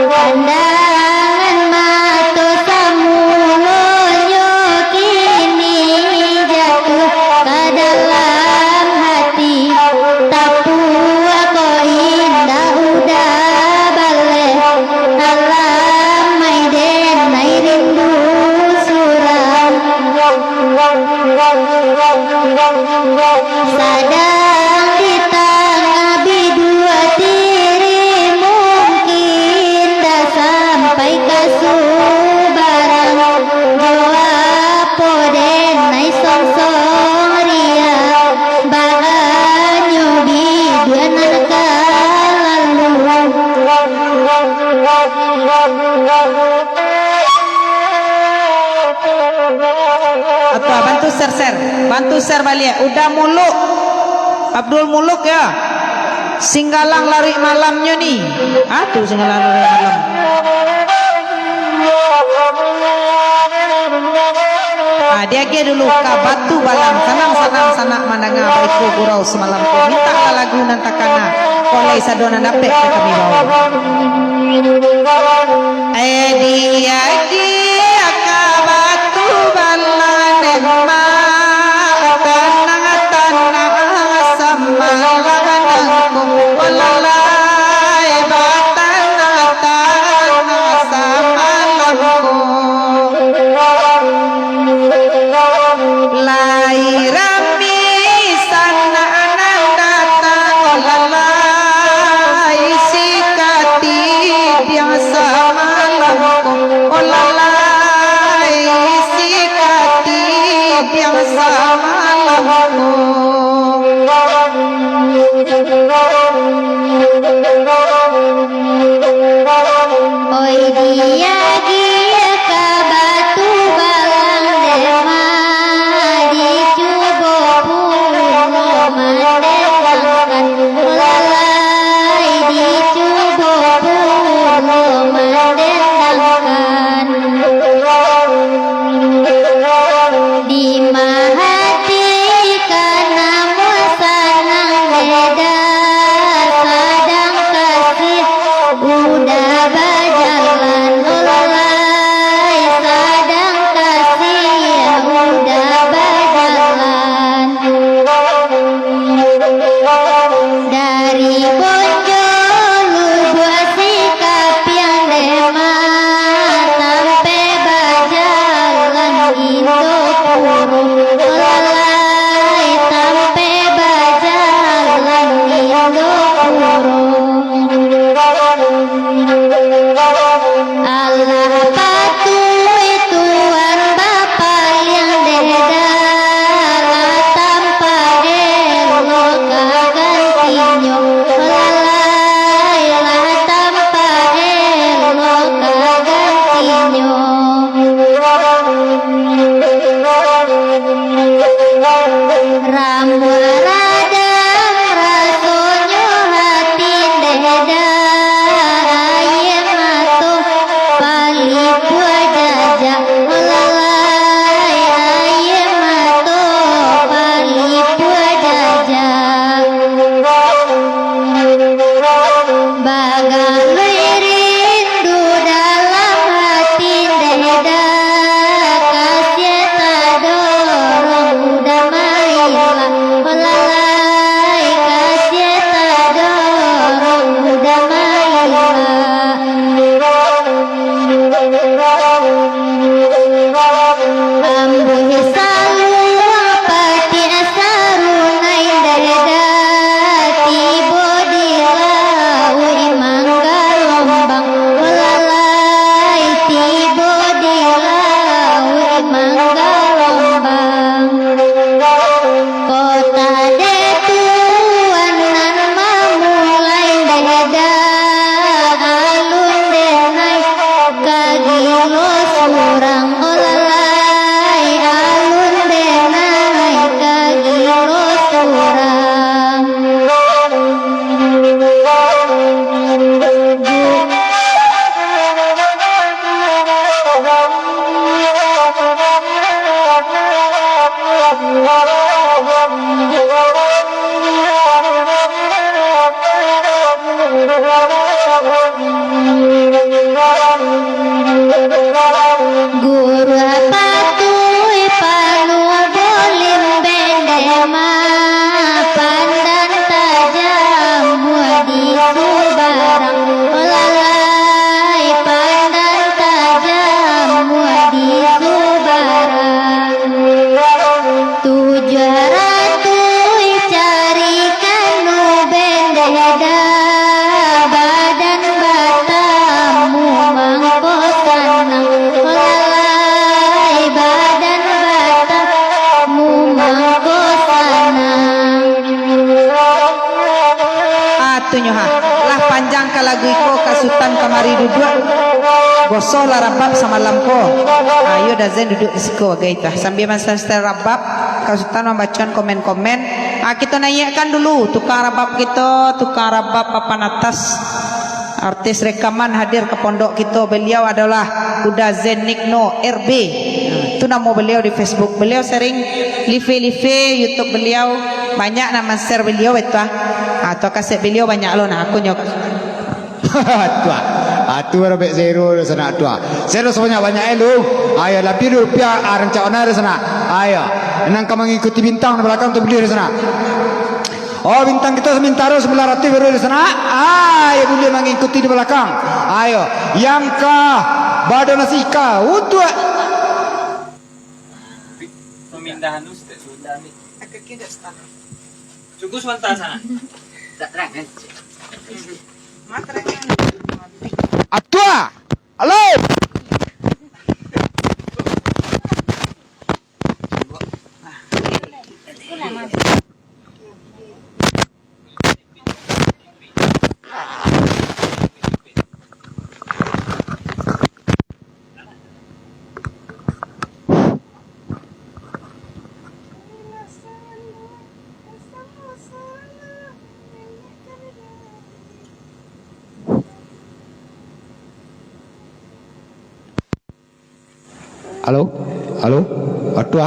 Pandangan mato samulonyo kini jatuah ka dalam hati. Tapuak ko indak uda baleh, alamai den ai rindu surang. Sadang di tangah biduak diri, mungkin tak sampai ka subarang. Jo apo den ai songsong ria, bahanyo biduak nan ka lalu. Apa, bantu share-share. Bantu share baliak. Uda Muluk. Abdul Muluk, ya. Singgalang Laruik Malamnyo ni. Ah, tu Singgalang Laruik Malam. Ah, diagiah dulu ka Batu Balang. Sanang-sanang sanak mandanga baiko gurau samalam ko. Mintaklah lagu nan takana. Mulai sado nan dapek ka kami bawa. Edi agi aka batu balang dema, tanang-tanang samalang nangku, olalai batanang-tanang samalang nangku. Lai rami sanak nan datang, olalai isi katidiang samalam ko, olalai isi katidiang samalam ko. Oi diagiah ka batu balang dema, dicubo pulo mandendangkan, olalai dicubo pulo mandendangkan. Di mahati ka namuah sanang beda, sadang kasiah udah bajalan, olalai sadang kasiah udah bajalan. Dari Bonjo Lubuak Sikapiang dema, sampai bajalan Indo Puro, olalai sampai bajalan Indo Puro. Alah patuik Tuan bapaliang deda, lah tampa elok ka gantinyo, olalai lah tampa elok ka gantinyo. Ramuah radang rasonyo hati deda, aia mato palipuah jajak, olalai aia mato palipuah jajak. Bagalui rindu dalam hati deda, kasiah tadorong udah mailang, olalai kasiah tadorong udah mailang. Ambuih saluang patik sarunai deda, tibo di lauik manggalombang, olalai tibo di lauik manggalombang. Kota dek Tuan nan mamulai deda, alun denai ka gilo surang, olalai alun denai ka gilo surang. Guruah patuik panuah bulimbeng dema, pandan tajamuah di subarang, olalai pandan tajamuah di subarang. Tujuah ratuih carikan ubeng deda, badan batamu mangko sanang, olalai badan batamu mangko sanang. Ah, tu nyo ha. Lah panjang ka lagu iko, Kak Sutan kamari duduak. Gosolah rabab samalam ko. Ayo Dazen duduak di siko bagai tu. Sambia mansetel-setel rabab, Kak Sutan mambacoan komen-komen. Ah, kito naiakkan dulu tukang rabab kito, tukang rabab papan atas. Artis rekaman hadir ka pondok kito. Beliau adolah Uda Zen Nikno R B. Ah, tu namo beliau di Facebook. Beliau sering live-live YouTube beliau. Banyak nan man-share baliau, batua. Ah, tu kaset baliau banyak lo nah, aku nyo. Tuah. Ah, tu baru bek zero tu sanak tuah. Zero sabanyak-banyak eh lu. Ayo, labiah duo rupiah, ah, rancak bana tu sanak. Ayo. Nan ka mangikuti bintang di balakang tu buliah tu sanak. Oh, bintang kito samintaro sambilan ratuih baru di sanak. Ayo, buliah mangikuti di balakang. Ayo. Yang ka bado nasi ka untuak Pemindahan tu setiap sudah ni. Cukup sebentar sana. Tak terang kan? Atua! Halo! Halo? Halo? Aduh,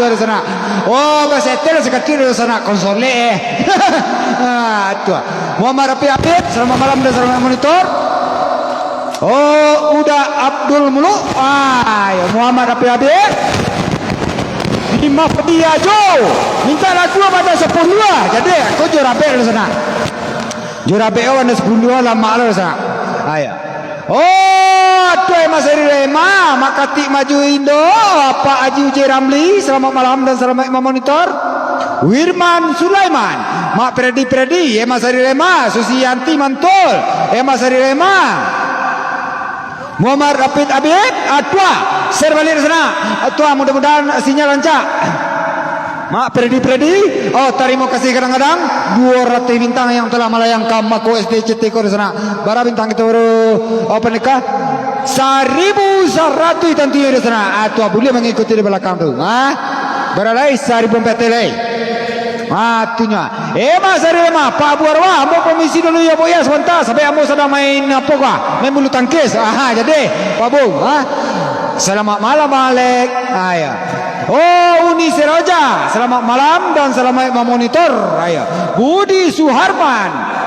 aduh, sanak. Oh, basetel sakecil tu sanak, konsolek eh. Aduh. Muhammad Rafiq Habib, selamat malam dan selamat monitor. Oh, Uda Abdul Muluk. Ah, ya, Muhammad Rafiq Habib. Lima peti ajo. Minta lagu apa dah sepuluh lah. Jadi, aku jo rabek dulu sanak. Jo rabek awak dah sepuluh lah, mak lah sanak. Ah, ya. Oh, tuai Mas Eri Rema, Mak Katik Maju Indo, Pak Haji Uje Ramli, selamat malam dan selamat memonitor. Wirman Sulaiman, Mak Predi Predi, Ema Sari Rema, Susi Yanti Mantul, Ema Sari Rema. Muhammad Rapid Abid, Atua, share balik di sana. Atua, mudah-mudahan sinyal rancak. Mak Predi Predi, oh, tarimo kasih kadang-kadang, duo ratuih bintang yang telah malayangkan mako S D C T ko di sana. Bara bintang kito baru, oh, panikah? Saribu saratuih tantu di sana. Ah, tu buliah mangikuti di balakang tu. Ah, bara lai saribu ampek lai. Ah, tu nyo. Eh, Mas Sari Rema, Pak Abu Arwah, ambo pamisi dulu yo, Bu, yo, sabanta, sabab ambo sadang main apo kah? Main bulu tangkis. Aha, jadi, Pak Abu, ah. Selamat malam, Alek. Ah, ya. Oh, Uni Seroja, selamat malam dan selamat memonitor. Ah, ya. Budi Suharman.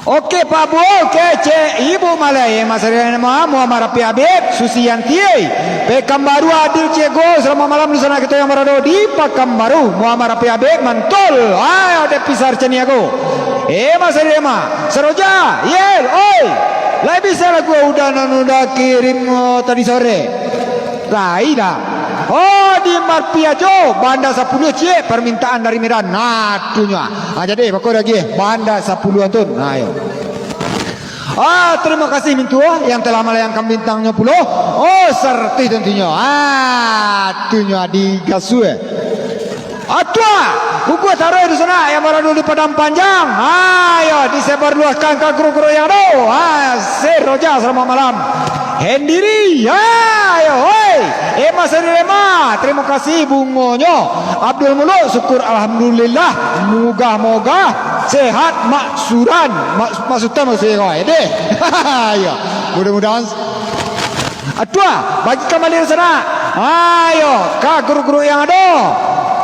Oke, Pak Bu, kecek Ibu Malai, Mas Rema, Muhammad Rapi Habib, Susi Yanti, Pekanbaru Adil Cego, selamat malam di sana kita yang berada di Pekanbaru, Muhammad Rapi Habib, mantul, ayo Depi Sarcaniago, eh, Mas Rema, Seroja, Yel, oi, lai bisa lagu udah nan udah kirim, oh, tadi sore. Lai dah. Oh, di Marpiajo, banda sapuluah ciek, permintaan dari Medan. Nah, tu nyo. Ah, jadi, bako lagi, banda sapuluah tu. Nah, yo. Ah, terima kasih mintuo yang telah malayangkan bintangnya pulo. Oh, saratuih tentunyo. Ah, tu nyo di Gasue. Atua, buku taruh di sana yang baru di Padang Panjang. Ayo, disebarluaskan ka guru-guru yang ada. Ah, Sir Roja, selamat malam. Hendiri, ayo, hoi. Emma Seri Rema, terima kasih bungonyo. Abdul Muluk, syukur alhamdulillah. Moga-moga sehat Mak Suran. Mak, Mak Sutan maksudnya kau, eh, deh. Ya, mudah-mudahan Atua, bagi kambali di sana. Ayo, ka guru-guru yang ado.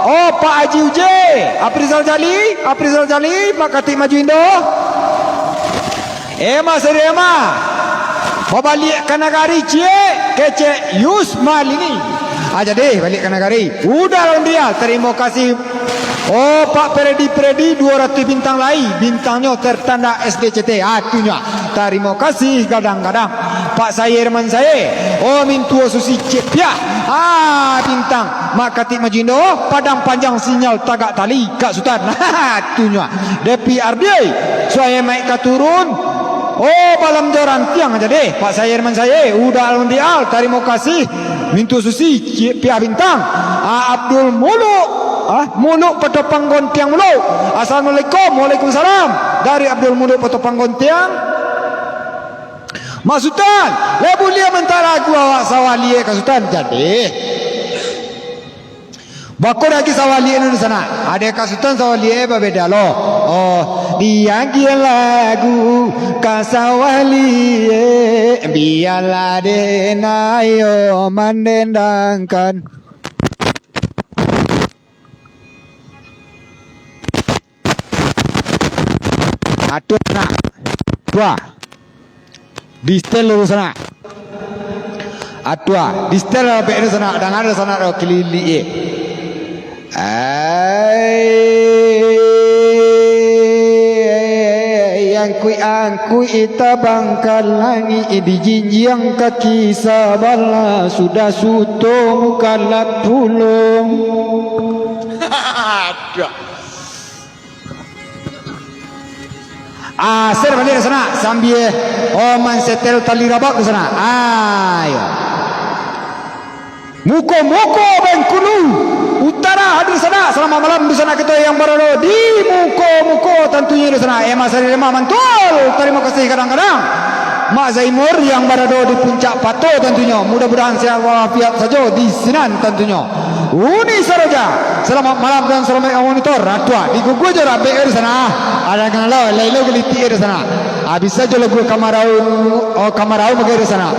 Oh, Pak Haji Uje, Aprizal Jali, Aprizal Jali, Pak Katik Maju Indo. Ema sari ema. Babaliak ka nagari ciek, kecek Yus Malini. Ah, jadi, baliak ka nagari. Udah lah, Undial. Terima kasih. Oh, Pak Predi, Predi, duo ratuih bintang lai. Bintangnyo tertanda S D C T. Ah, tu nyo. Tarimo kasih gadang-gadang. Pak Sayer Mansaye. Oh, mintuo Susi Cepiah. Ah, bintang. Mak Katik Majindo. Padang Panjang sinyal tagak tali. Kak Sutan. Tu nyo. Depi Ardi. Suai maik ka turun. Oh, balam jo rantiang aja deh. Pak Sayer Mansaye. Udah alun dial. Tarimo kasih. Mintu Susi, Cik Piah Bintang, ah, Abdul Muluk, ah, Muluk Patopang Gontiang Muluk. Assalamualaikum, waalaikumsalam. Dari Abdul Muluk Patopang Gontiang. Mak Sutan, lai buliah minta lagu awak sawaliak ka Sutan? Jadi, bako lagi sawaliak nu di sana. Ado ka Sutan sawaliak babeda lo. Oh, diagiah lagu ka sawaliak, bialah den ayo mandendangkan. Atua nak. Tua. Di setel dulu sanak. Atua, di setel lah bek tu sanak. Danga tu sanak tu kililik, eh. Ai, angkuik-angkuik tabang ka langik, dijinjiang kaki sabalah, sudah suto mukalat pulo. Aduh. Ah, ser baliak di sanak, sambia, oh, mansetel tali rabab di sanak. Ayo. Muko-muko Bengkulu Utara hadir sanak. Salamaik malam di sanak kito yang barado di muko-muko tantunyo di sanak. Emang sari lemah mantul. Tarimo kasih kadang-kadang. Mak Zaimur yang barado di puncak pato tantunyo. Mudah-mudahan sehat walafiat sajo di sinan tantunyo. Uni Saroja, salamaik malam dan salamaik monitor. Atua, digugu jo rabek di sanak. Ada ngalo, lai lo gelitik di sanak. Ah, bisa jo lagu Kamarau, oh, Kamarau bagai di sanak.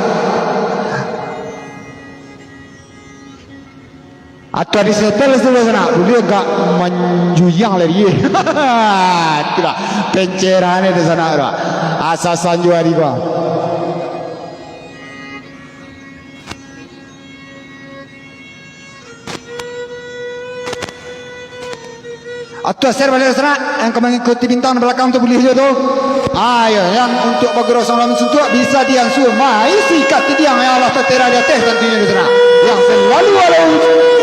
Atau di setel sudah sanak, buliah agak manjuyang lagi. Itulah pencerahan di sanak tu. Asa sanjuari ko. Atau share baliak sanak, yang ka mangikuti bintang di balakang tu buliah juo tu. Ayo, yang untuak bagurau salam suntuak bisa diansua maisi katidiang yang alah tatera di ateh tantunyo di sanak. Yang salalu walau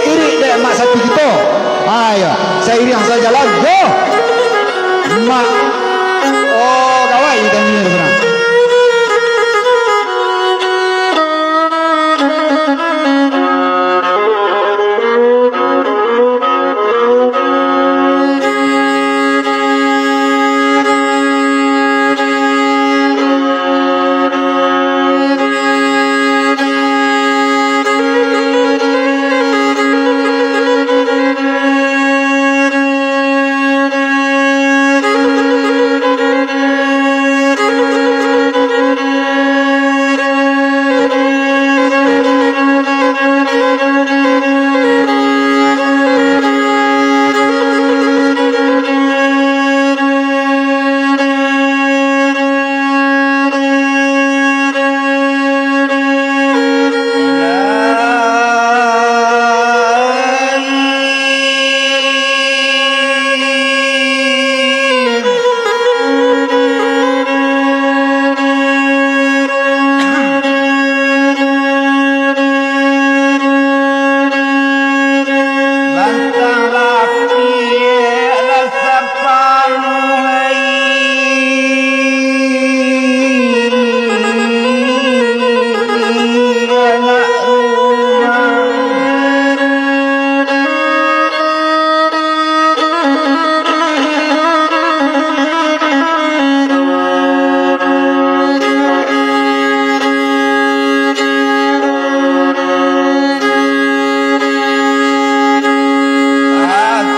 irik dek mak sati kito. Ayo, sairiang sajalan, go. Mak, oh, kawai tantunyo di sanak.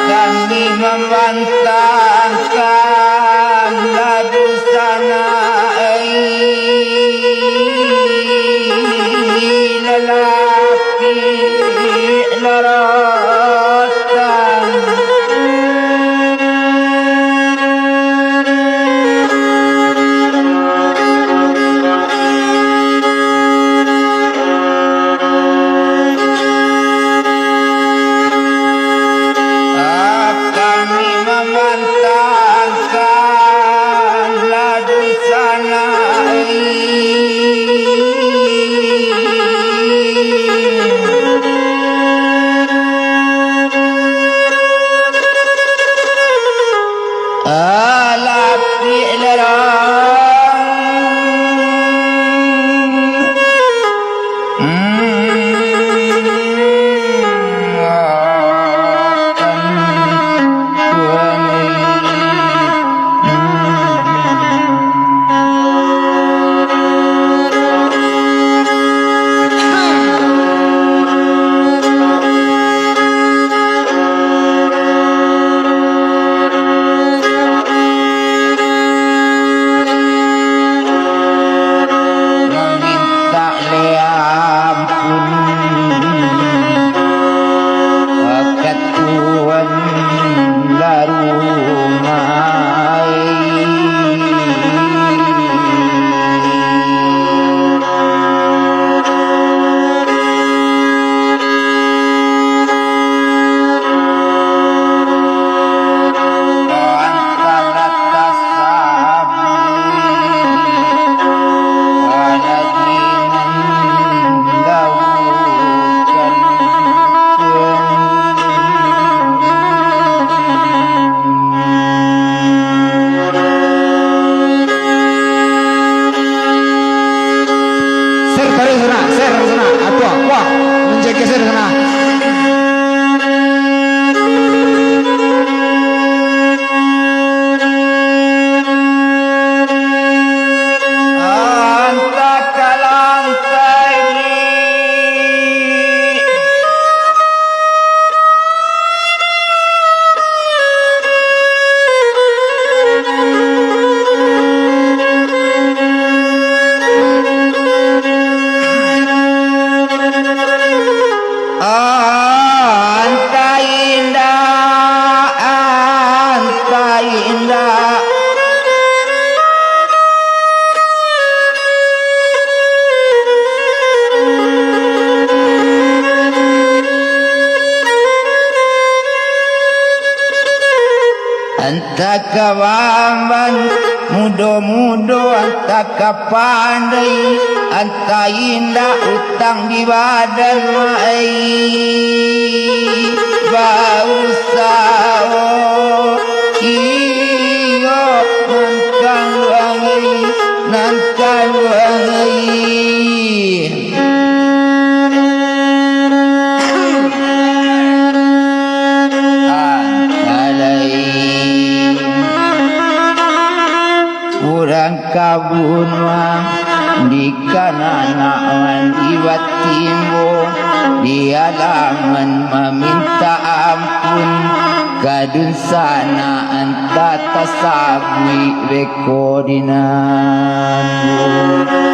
Kami membantangkan lagu sana, ai, lelaki lorotang. Kami mamantangkan lagu sanai. Alah, piak larang. Geser sana. Antah ka lantai. Antah indak, antah indak. Antah ka bamban mudo-mudo, antah ka pandai, antah indak utang di badan, mak ai. Bausaho iyo nan kanduang ai, nan kanduang ai. Alai urang ka bunuah di kananakan, di batimbo di alaman, mamintak ampun ka dunsanak, antah tasabuik beko di nan bukan.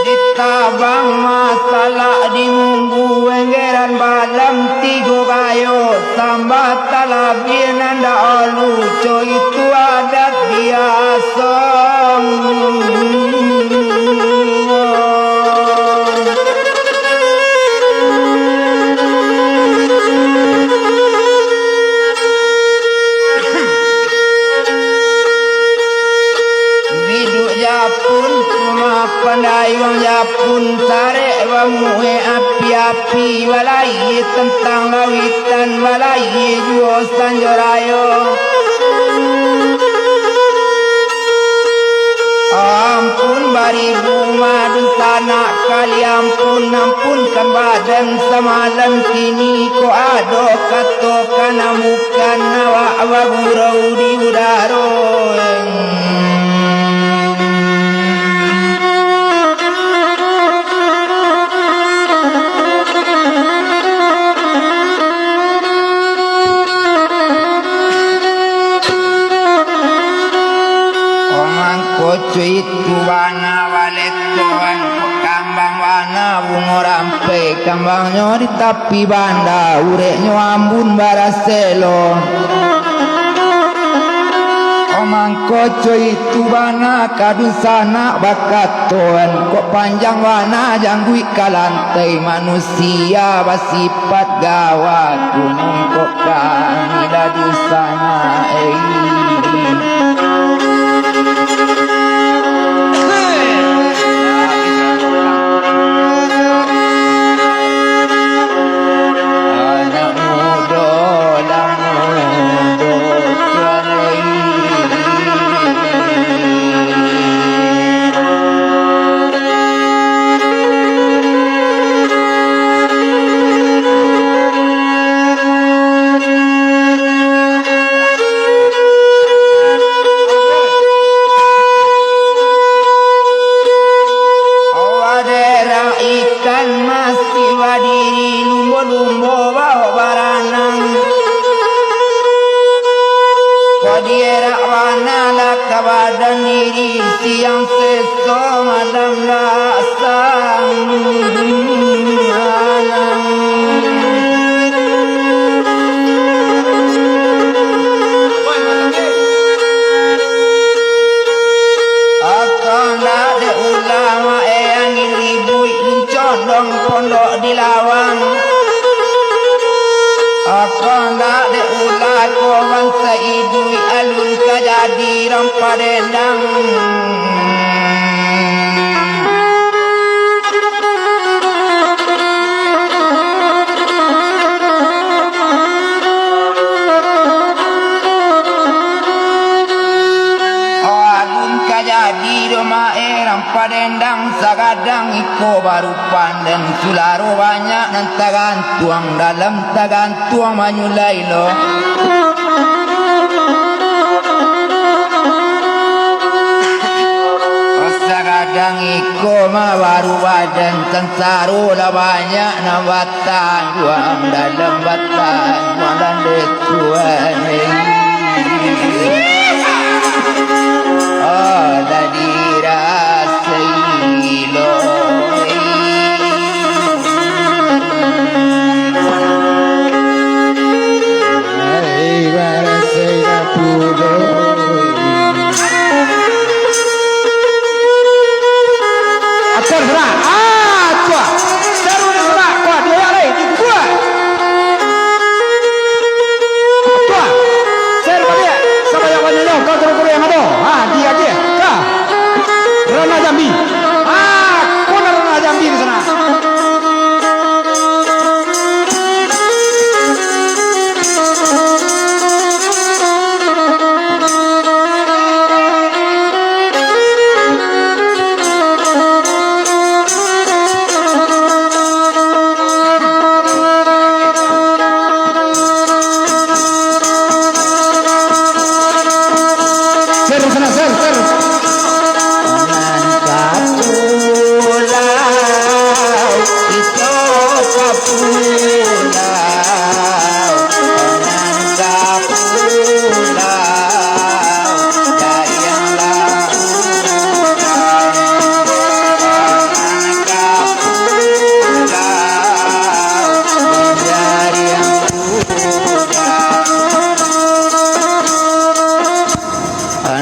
Ditabang masalak di munggu, enggeran balam tigo bayo, sambah talabiah nan dak oluco, itu adat biaso. Biduk Japun, rumah pandayuang Japun, sarek bamuek api-api, balayia tantang lawitan, balayia juo sanjo rayo. Ampun baribu ma dunsanak, kali ampun, ampunkan badan samalam, kini ko ado kato ka namukan awak bagurau di udaro. Mangko cuitu bana baletoan, kok kambang bana bungo rampai, kambangnyo di tapi banda, ureknyo ambun baraselo. Mangko cuitu bana ka dunsanak bakatoan, kok panjang bana jangguik ka lantai, manusia basipat gawak, gunung kok kami lah dunsanak, ei. Anak mudo lah mudo tuan, ei. Padendang. Oh, alun ka jadi doh maerang padendang sagadang iko baru panden sularo banyak nan tagantuang dalam tagantuang manyulai lo. Sagadang iko mah baru badan sansaro lah banyak nan batangguang dalam batangguang dalam Tuhan. Oh, lah dirasai lo. Ai, barasai lah pulo. Akur, gerak. Ah, tuah. Seru ni, gerak. Kuat, dioyak lai. Dikuat. Tuah. Share baliak sabanyak-banyaknyo ka guru-guru yang ado. Ha, di Aceh. Ka Ranah Jambi. Ha, ko nan Ranah Jambi di sana. Share sana, share, share. Nan ka pulau, kito ka pulau. Nan ka pulau, dari yang lalu. Nan ka pulau, dari yang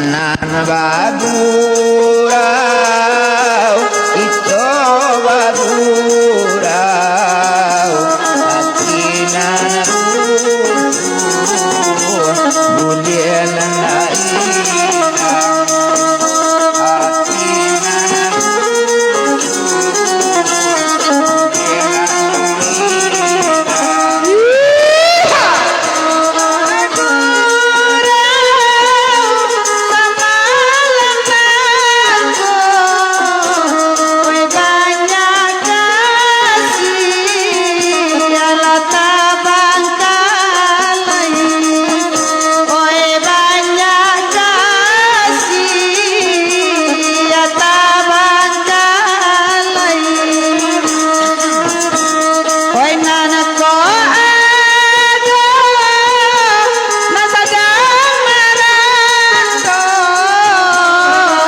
Nan bagurau, kito bagurau, ati nan runtuh, buliah nan hilang, ati nan runtuh. Oi, banyak kasih, ya tabangkalai. Oi, nan ko ado, nan sadang marantau,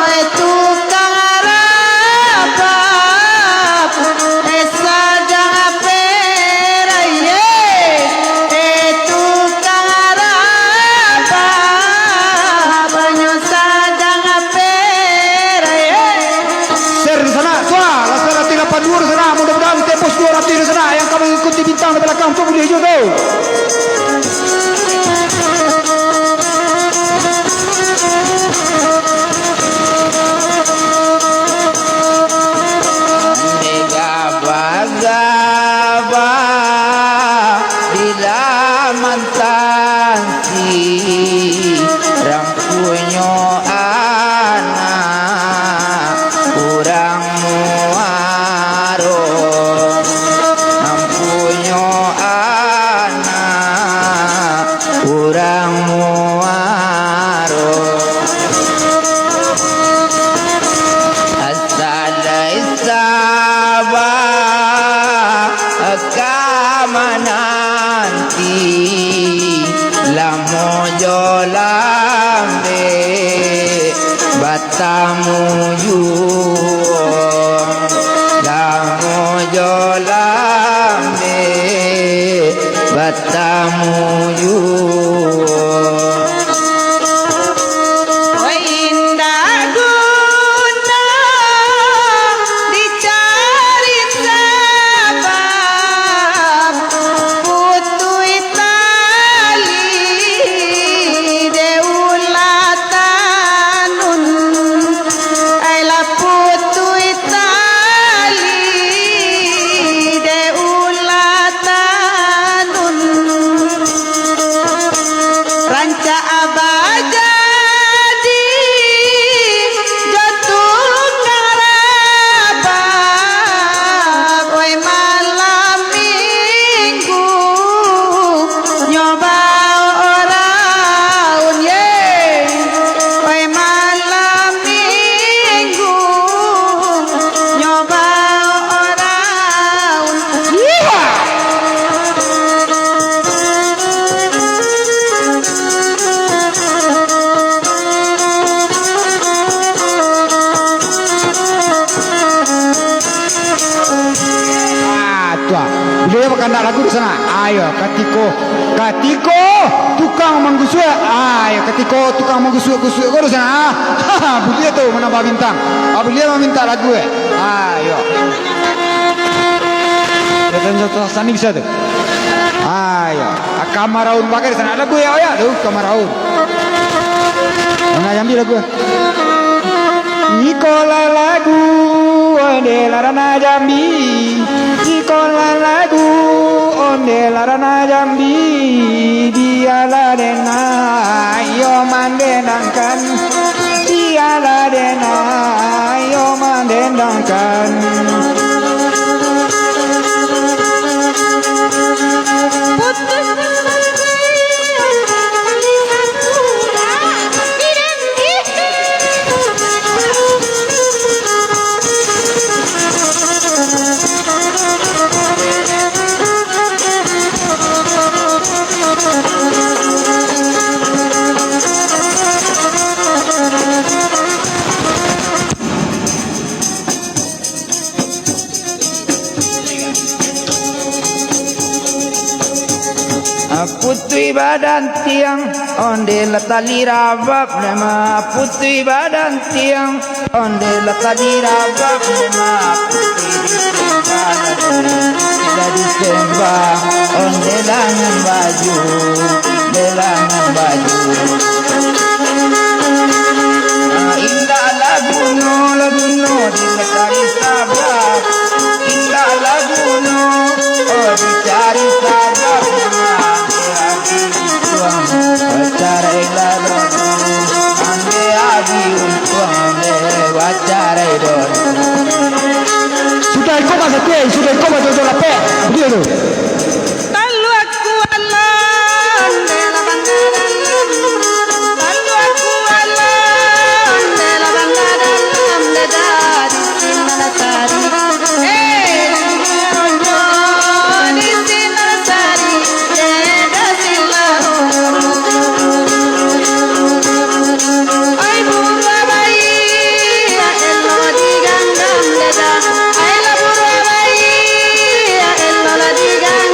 eh, tukang rabab, eh, sadang perai, eh. Eh, tukang rabab, banyo sadang perai, eh. Share di sana, tuah, lah saratus lapan duo di sana, mudah-mudahan tembus duo ratuih di sana, yang ka mangikuti bintang di balakang tu buliah juo tu. Gabah-gabah di laman tansi, rampunyo anak urang muaro, rampunyo anak urang muaro. Salai saba ka mananti, lamo jo lambek batamu juo, lamo jo lambek batamu juo. Indak guno dicari sabab, putuih tali dek ulah Tuah, buliah bakandak lagu di sana. Ayo, katiko, katiko tukang manggusuak. Ayo, katiko tukang manggusuak-gusuak ko di sana. Buliah tu, manambah bintang. Ah, buliah maminta lagu, eh. Ayo. Datang satu sani bisa tu. Ayo. Kamaraun bagai di sana. Lagu ya, oh ya, tu Kamaraun. Mana Jambi lagu? Ikolah lagu onde lah rana Jambi. Ikolah lagu onde lah rana Jambi. Bialah dena iyo mandendangkan. Bialah dena iyo mandendangkan. Putuih badan tiang, onde lah tali rabab, nama putuih badan tiang, onde lah tali rabab, nama putuih di sumbangan, tidak disembah, onde lah ngan baju, onde lah ngan baju. Indak lah guno, lah guno dilestari sabab. Indak lah guno, oh, dicari sabab. Bacarai lah dono, ambiak adi untuang, ambiak bacarai dono. Sudah iko mah satu, eh, sudah iko mah tujuh lapeh. Betul tu. Taluak kualah, onde lah banda dalam. Taluak kualah, onde lah banda dalam. Dada di sini lah tari. Eh, di sini lah tari. Eh, di sini lah. Ai buruak bayi, elok diganggam dada. Ai lah buruak bayi, elok lah diganggam.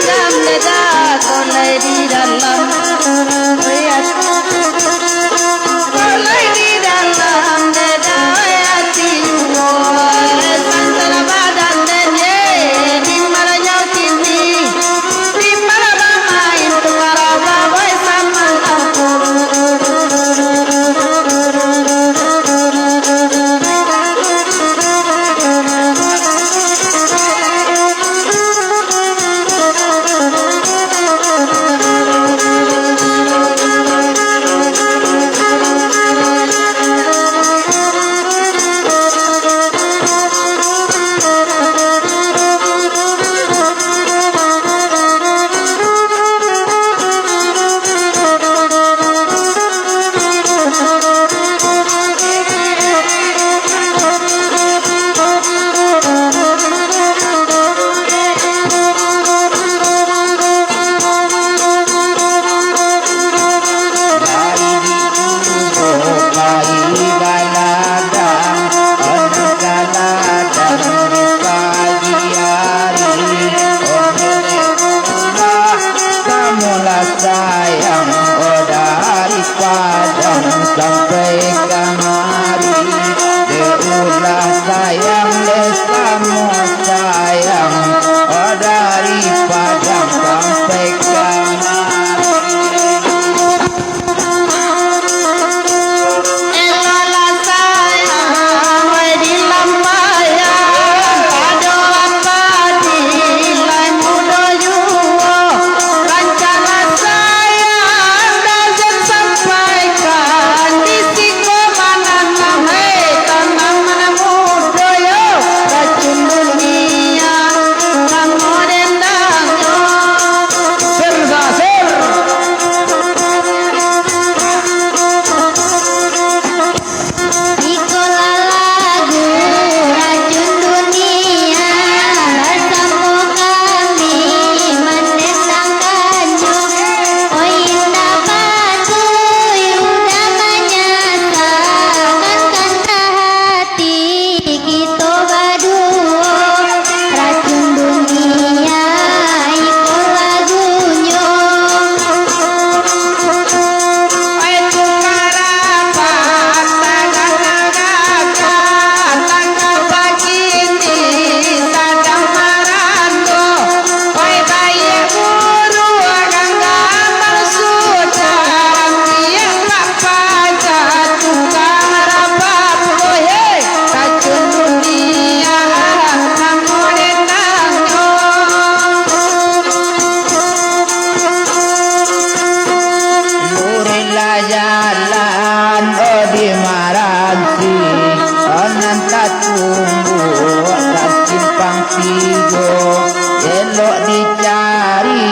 Elok dicari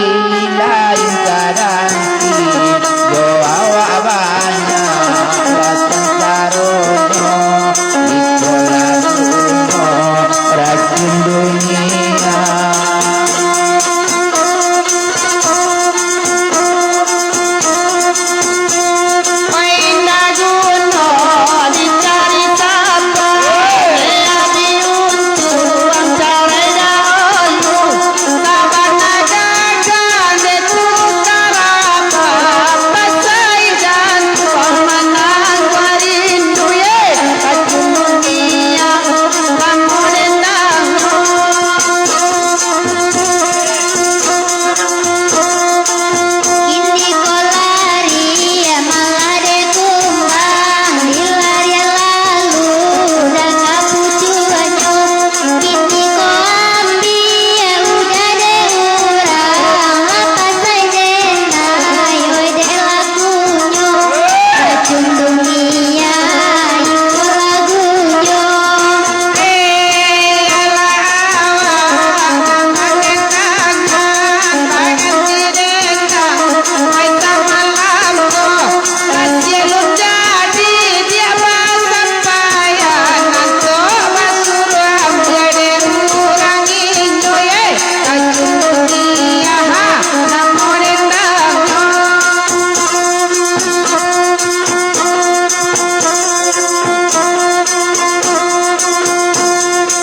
lain ka ganti, jo awak banyak basansaronyo, iko lagunyo racun dunia. Kini ko lari malah dek kumbang, dilarian lalu danga pucuanyo. Kini ko ambiak udah dek urang, lapasai dek nai, oi dek lakunyo. Racun dunia, iko lagunyo.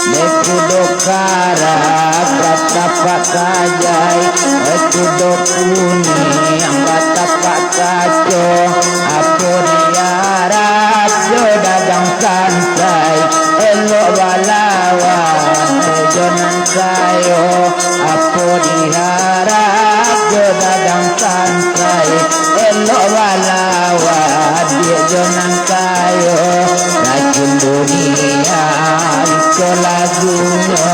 Dek kudo karak, batapak kajai, kudo kuniang, batapak kaco, apo diarap jo dagang santai, elok balawan jo nan kayo. Apo diharap jo dagang santai, elok balawan diak jo nan kayo. Racun dunia, iko lagunyo.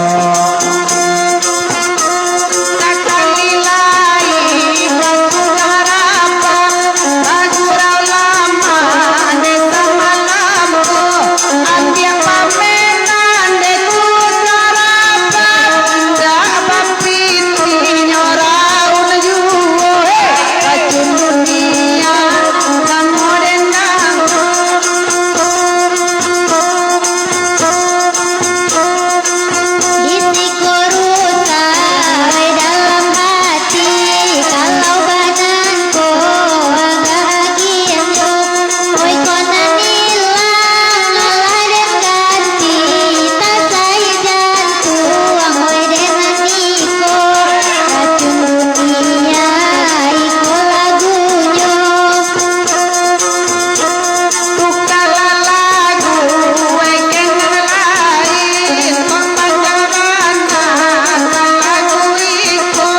Sakali lai baku barapa, bagurau lama dek samalam ko. Ambiak pamenan dek tu sarapan, indak bapiti nyo raun juo, hei, racun dunia, samo dendam. Di siko rusak dalam hati, kalau badan ko agak agiah jo. Oi, ko nan ilang, alah den ganti, tasai jantuang, oi, dek nan iko, racun dunia, iko lagunyo. Tukalah lagu, wekeng nan lain, pambacaran nan lagu iko.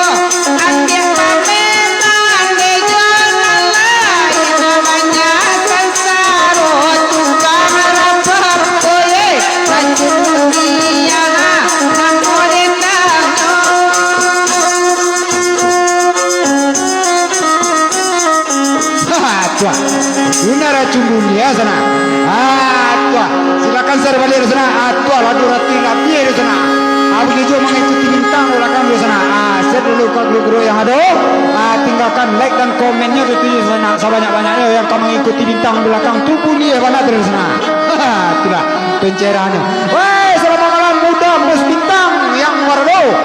Tuah. Ina racun dunia sanak. Ah, tuah. Silakan share baliak di sana. Ah, tuah, lagu rati labiah di sana. Ah, baitu juo mangikuti bintang di balakang di sana. Ah, share dulu ka grup-grup yang ado. Ah, tinggalkan like dan komennya tu di sana sabanyak-banyaknya yang ka mangikuti bintang di balakang tu buliah bana di sana. Itulah pencerahannyo. Woi, selamat malam Muda Mus Bintang yang marado.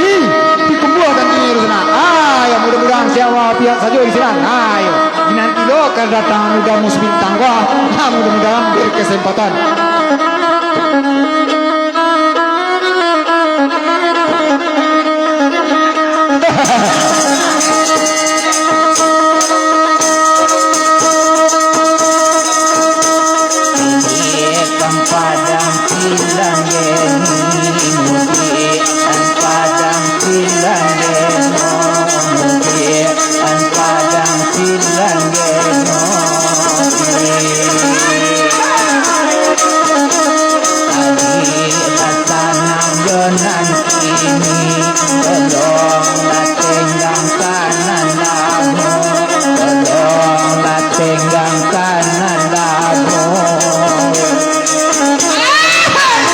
Di, dikumpuakan di sana. Ah, yang mudah-mudahan sehat walafiat sajo di sana. Ah, yo. Dinanti lo kedatangan Muda Mus Bintang ko. Ah, mudah-mudahan berkesempatan. Mudiak an padang silang dek ni, mudiak an padang silang dek no, mudiak an padang silang dek no. Tadi lah sanang jo nan kini, tolonglah tenggang ka nan lamo, tolonglah tenggang ka nan lamo.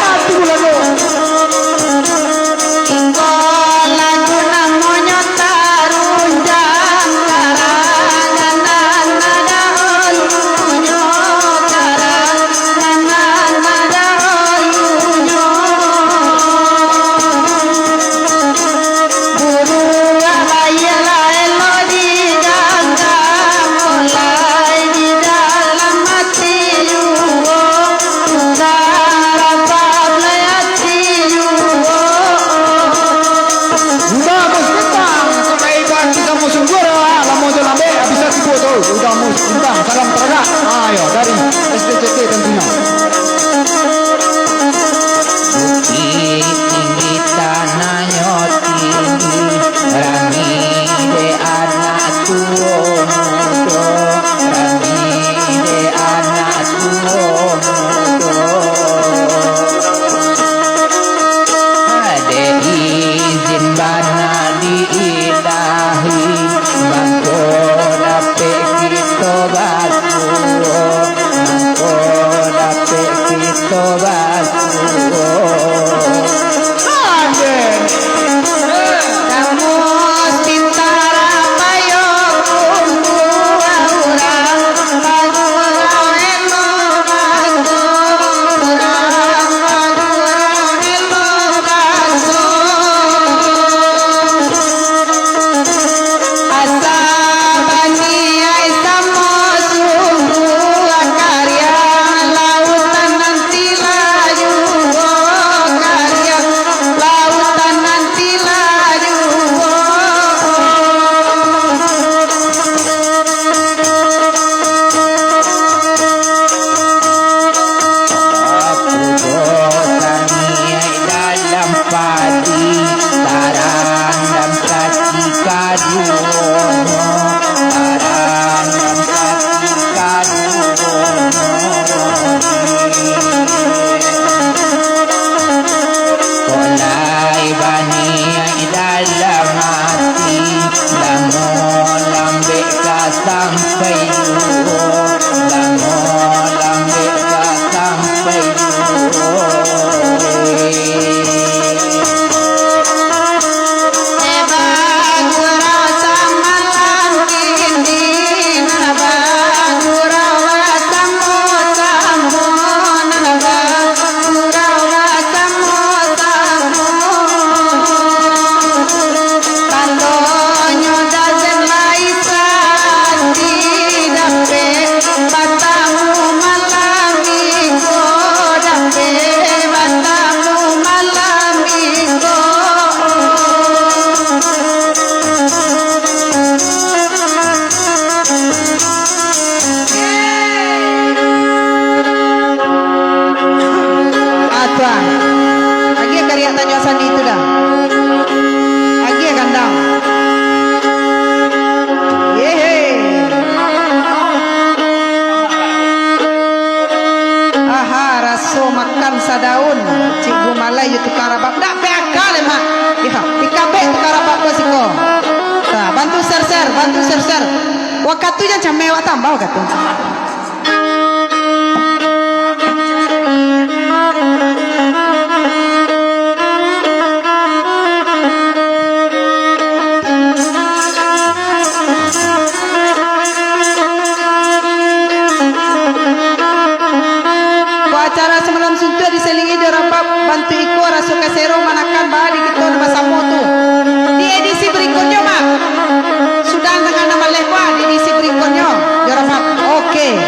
Mati pula tu. Tarang nan kacik kaduonyo, tarang nan kacik kaduonyo. Kok lai baniaik dalam ati, lamo lambek ka sampai juo, lamo lambek ka sampai juo. Ah, tu ah. Agiah kariak tanyo sandi tu dah. Agiah gandang. Yehe. Aha, raso makan sadaun. Cikgu Malai yo tukang rabab. Ndak P K L, Mak. Yo, ikabek tukang rabab ko siko. Nah, bantu share-share, bantu share-share. Wakatu jan cameh, wak tambah wakatu. Ko acara samalam suntuak diselingi jo rabab, bantu iko raso kasero manakan baa di kito basamo tu. Di edisi berikutnyo, Mak. Sudah tangah anam baleh, Mak, di edisi berikutnyo. Jo rabab. Oke.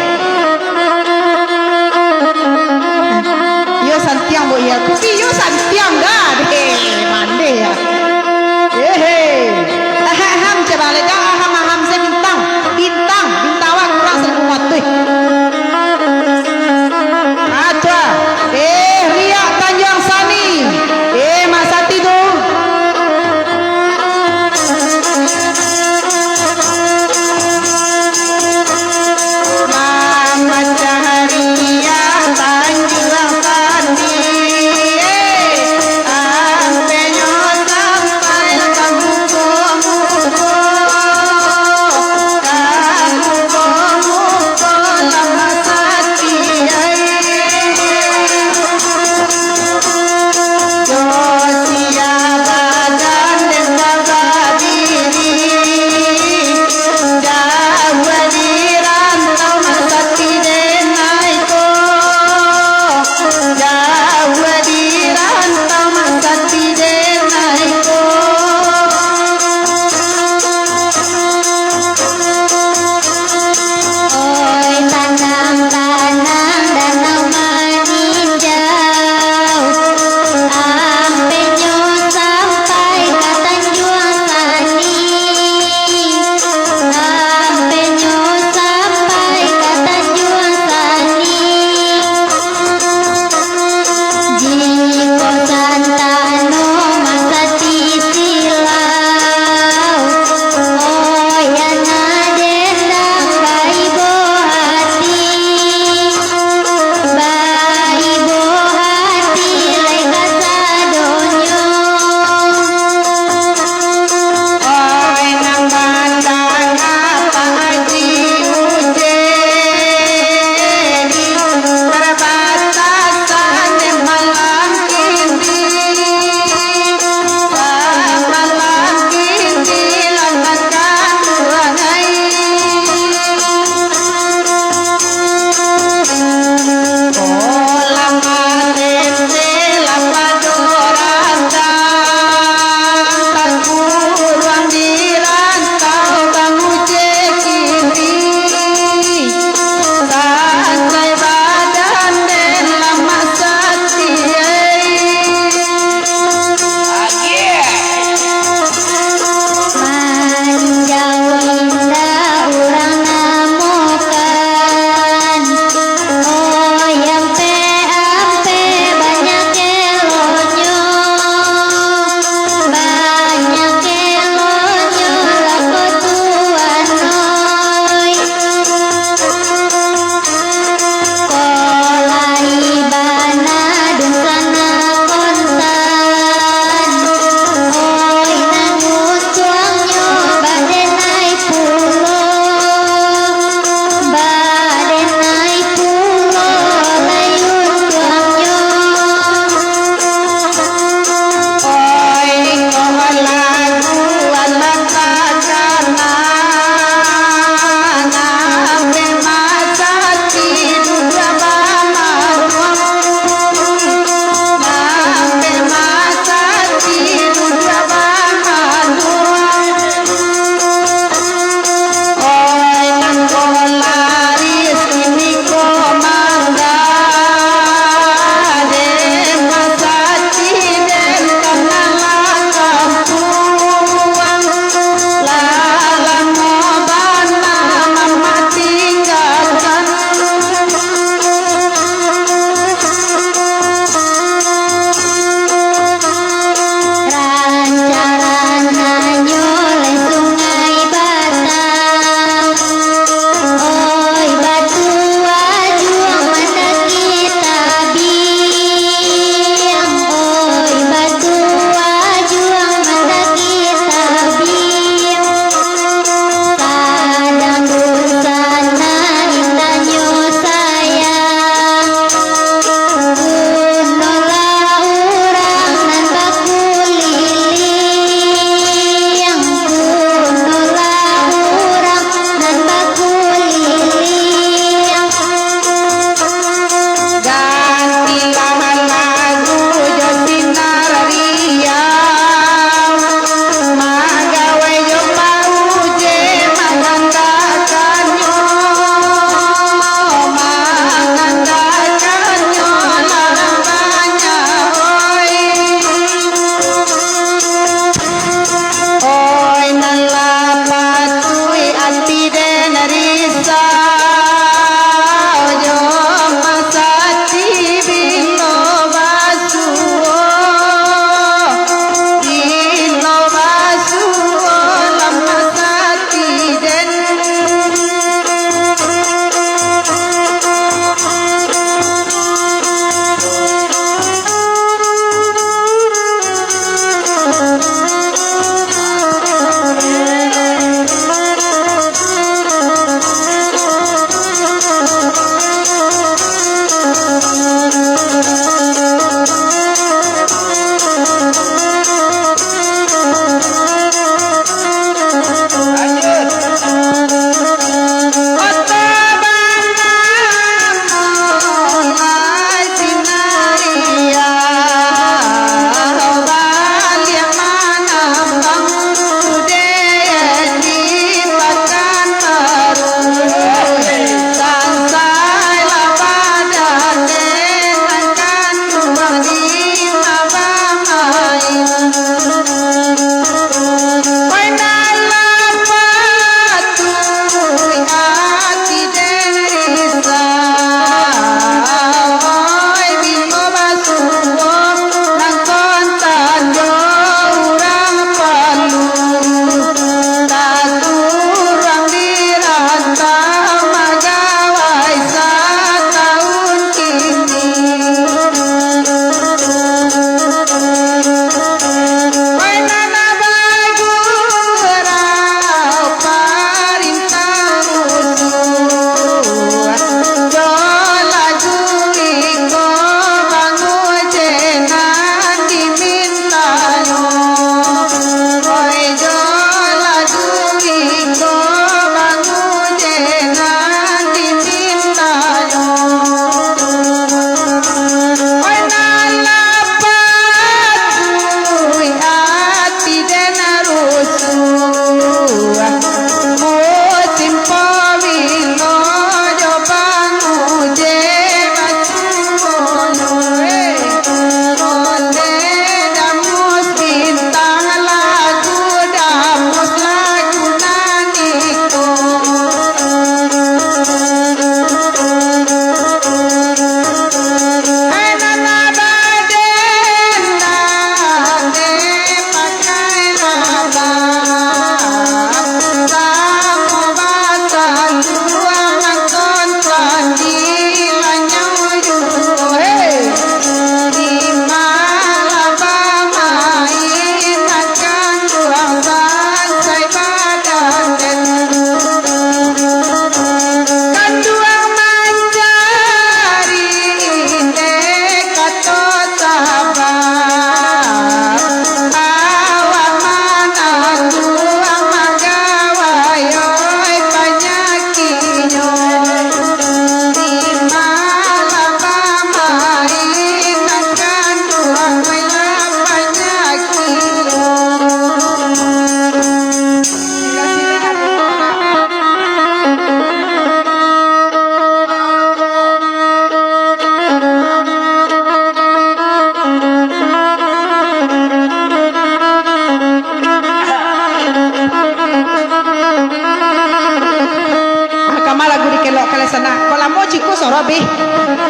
Sanak, kok lamo ciko sorobeh.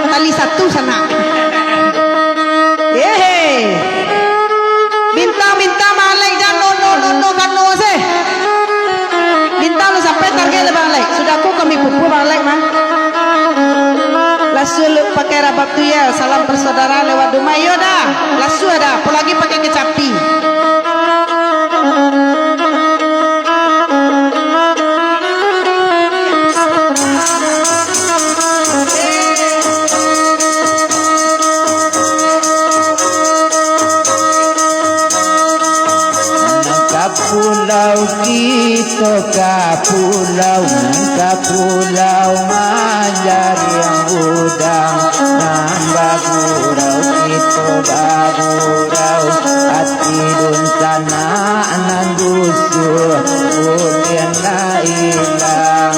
Tali satu sanak. Yehe. Bintang-bintang malek jan nono-nono kano se. Bintang lu sampai target le Bang Lek. Sudah ko kami pupu Bang Lek mah. Lasu lu pakai rabab tu ya. Salam persaudaraan lewat rumah. Iyo dah. Lasu ada. Apalagi pakai kecapi. Ka pulau kito, ka pulau, ka pulau manjariang udang, nan bagurau kito bagurau, ati dunsanak nan busuah, ulin lah ilang.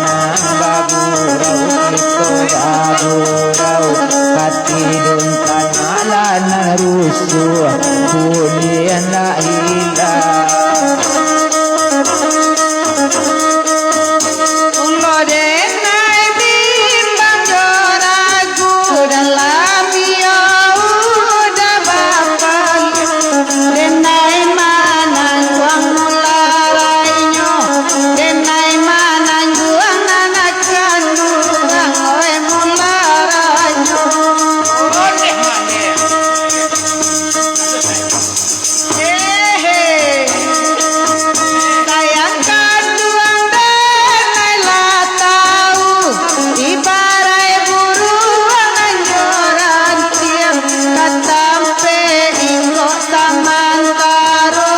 Nan bagurau kito bagurau, ati dunsanak lah nan rusuah, ulin lah ilang. Ulo denai bimbang jo ragu, dalam iyo udah bapalu. Denai manangguang mularainyo, denai manangguang anak kanduang, oi mularainyo. Hehe. Sayang kanduang denai lah tau, ibarai buruang nan jo rantiang, ka tampek inggo samantaro,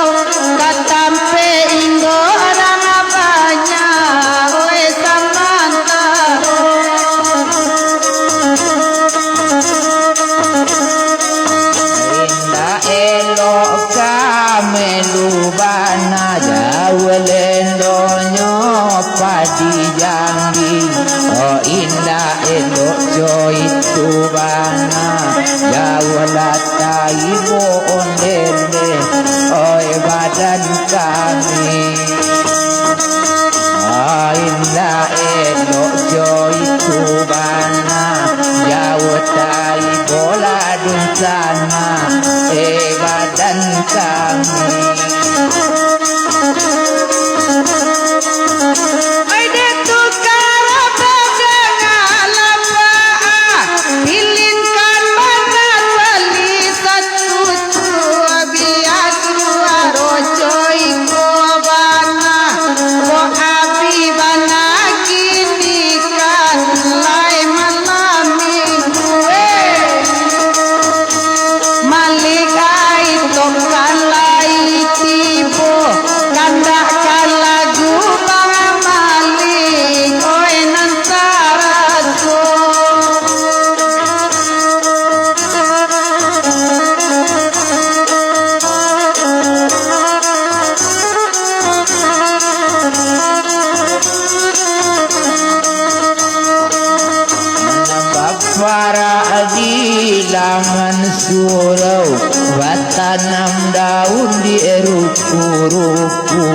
ka tampek inggo urang banyak, oi samantaro. Indak elok ka melu bana, jauah lendonyo padi jambi. Oh, indak elok jo itu bana, jauah lah taibo ondeh-ondeh, oi badan kami. Ah, indak elok jo itu bana, jauah taibo lah dunsanak, eh, badan kami. Ai dek tukar badangan lapaa, pilihkan badan bali satu. Bia suaro jo iko bana, kok abih bana kini kan lai malam minggu, eh. Malik ai tokan lai tibo, kandak ka lagu Bang Malik, oi nan taraso. Baparak di laman surau, batanam daun di ruku-ruku.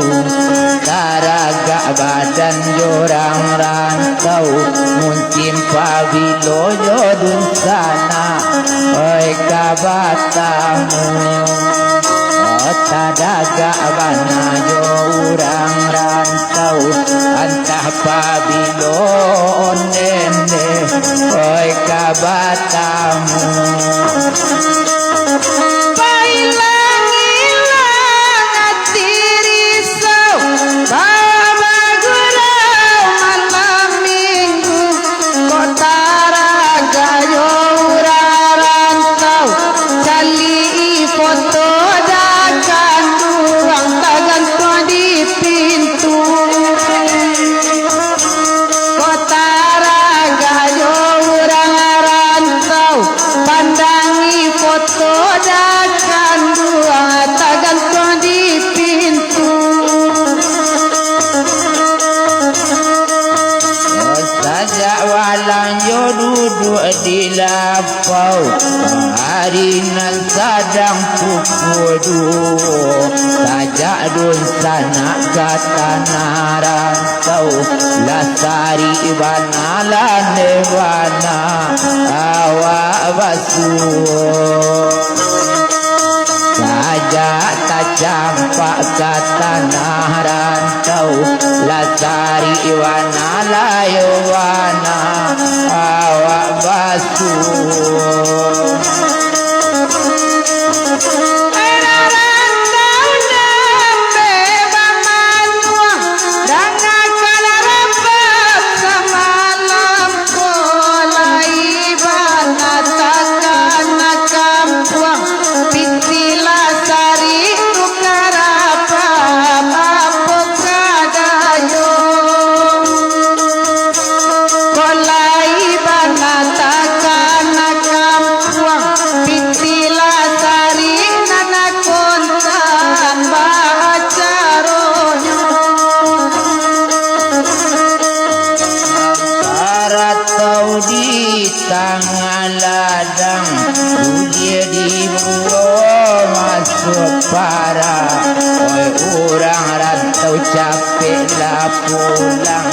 Taragak badan jo urang rantau, musim pabilo jo dunsanak, oi ka batamu. Oh, tadagak bana jo urang rantau, antah pabilo ondeh-ondeh, oi ka batamu. Pailang-ilang ati risau, babagurau malam minggu, kok taragak jo urang rantau, caliak foto dakan urang tagantuang di pintu. Kok taragak jo urang rantau, pandangi Kukudu, sajak dunsanak ka tanah rantau, lah sarik bana, landeh bana awak basuo. Sajak tacampak ka tanah rantau, lah sarik bana, layo bana awak basuo. Kok lai banatakan kampuang, pitilah sari nan kontan bacaronyo. Baratau di tangah ladang, buliah dibuo masuak parak. Oi urang rantau capeklah pulang,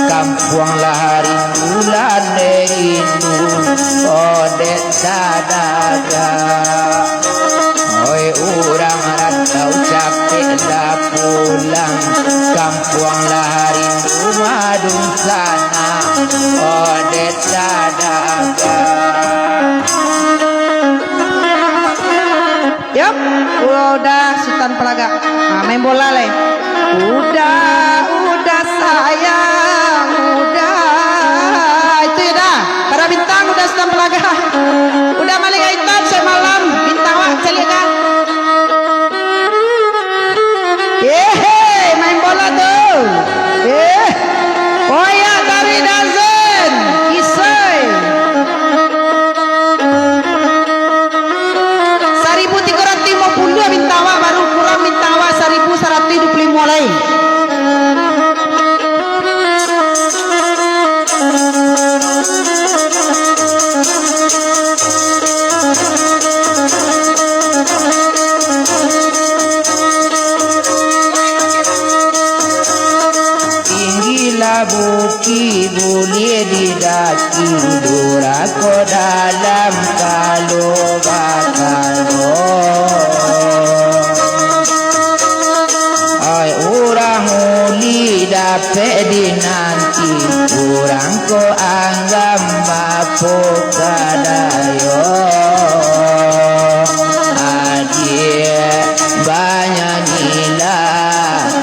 kampuang lah rindu, landeh rindu, odeh tadaga. Oi urang rantau capeklah pulang, kampuang lah rindu madunsanak, odeh tadaga. Yap, udah Sutan Palagak. Nah, main bola lai. Udah, udah sayang, udah. Itu ya dah. Para bintang udah Sutan Palagak. Udah Malik Aitan, Syed Malam, bintang wak caliak kan. Yehe, main bola tu. Eh, koyak dari Dazin, isai. Saribu tigo ratuih limo puluah bintang awak, baru kurang bintang awak saribu saratuih duo puluah limo lai. Tinggilah bukik, buliah didaki, durako dalam kalo bakalo. Ai urang uli dapek dinanti, urang ko anggam bapo kadayo. Adiak banyanyilah,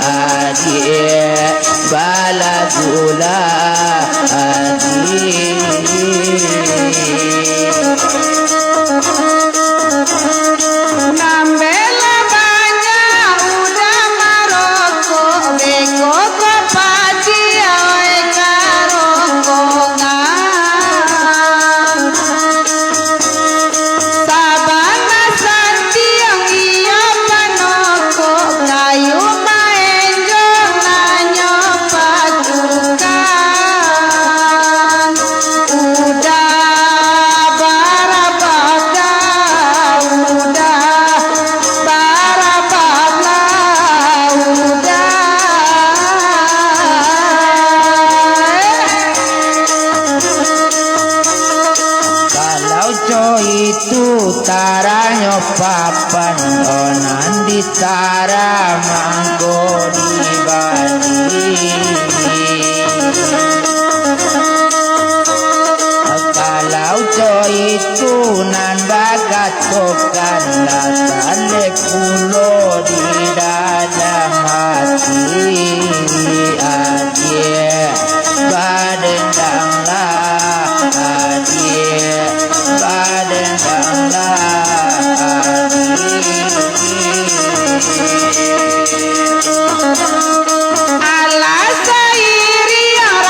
adiak balagulah, adiak. Nan bela banyak udah marokok, beko ko paciau e karokongan. Sabana santiang iyo panokok, kayu maenjong nanyo patukan. Udah barabak dah, udah barabak lah, udah. Kalau co itu taranyo papan, onan di tara mangko dibali. Kalau co itu nan bakatokan, lah talek pulo di dalam hati. Adiak badendanglah, adiak badendanglah, adiak. Alah sairiang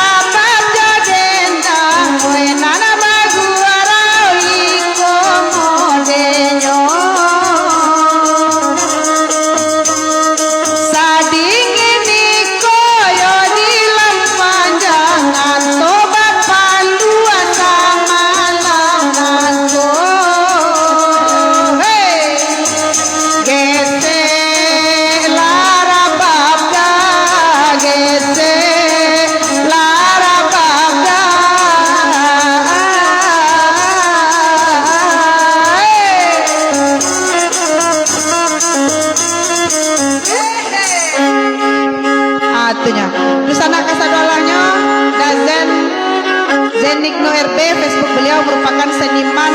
Eno R B, Facebook beliau merupakan seniman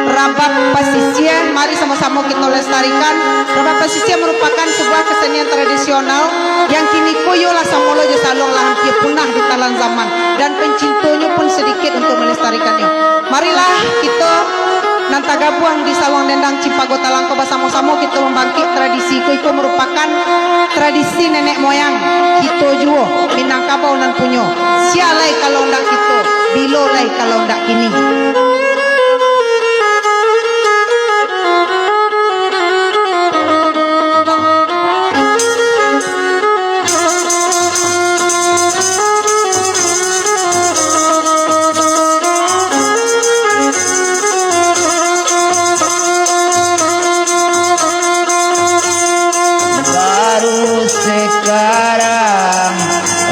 rabab pasisia. Mari samo-samo kito lestarikan. Rabab pasisia merupakan sebuah kesenian tradisional yang kini ko iyo lah samo lo jo saluang lah hampir punah ditelan zaman, dan pencintonyo pun sedikit untuk melestarikannya. Marilah kito nan tagabuang di Saluang Dendang Cipago Talang ko basamo-samo kito mambangkik tradisi ko. Iko merupakan tradisi nenek moyang kito juo, Minangkabau nan punyo. Sia lai kalau ndak kito, bilo lai kalau ndak kini. Baru sekarang,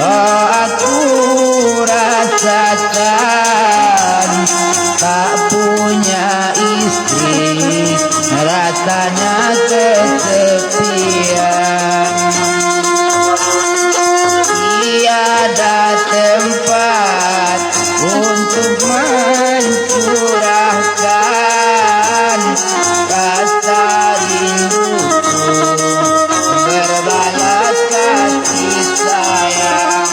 oh, aku rasakan tak punya istri, rasanya kesepian. Tiada tempat untuk mencurahkan rasa rinduku, berbalas kasih sayang.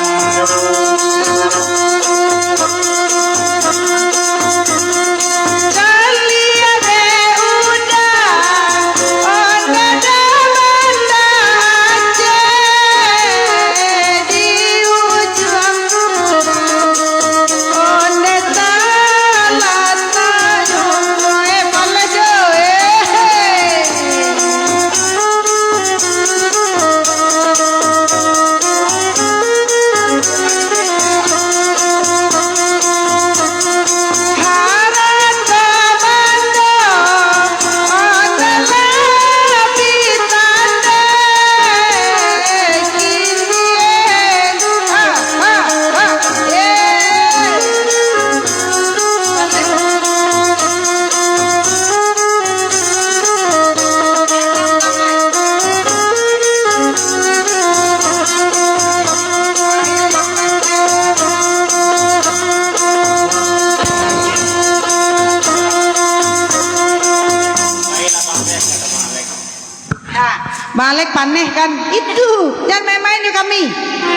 Malek paneh kan? Itu, jan main-main jo kami.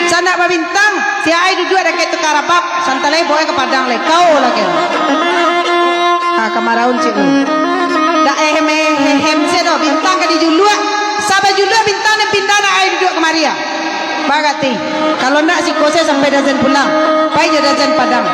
Sanak babintang, si ai duduak dakek tukang rabab, santai lai, bawa ka Padang lai. Kau lagi. Ah, kamaraun cik. Dak ehem, ehem, se doh, bintang ka dijuluak. Saba juluak bintang nan pindah nak ai duduak kamari ah. Bagati. Kalau ndak siko se sampai Dazen pulang. Pai jo Dazen Padang.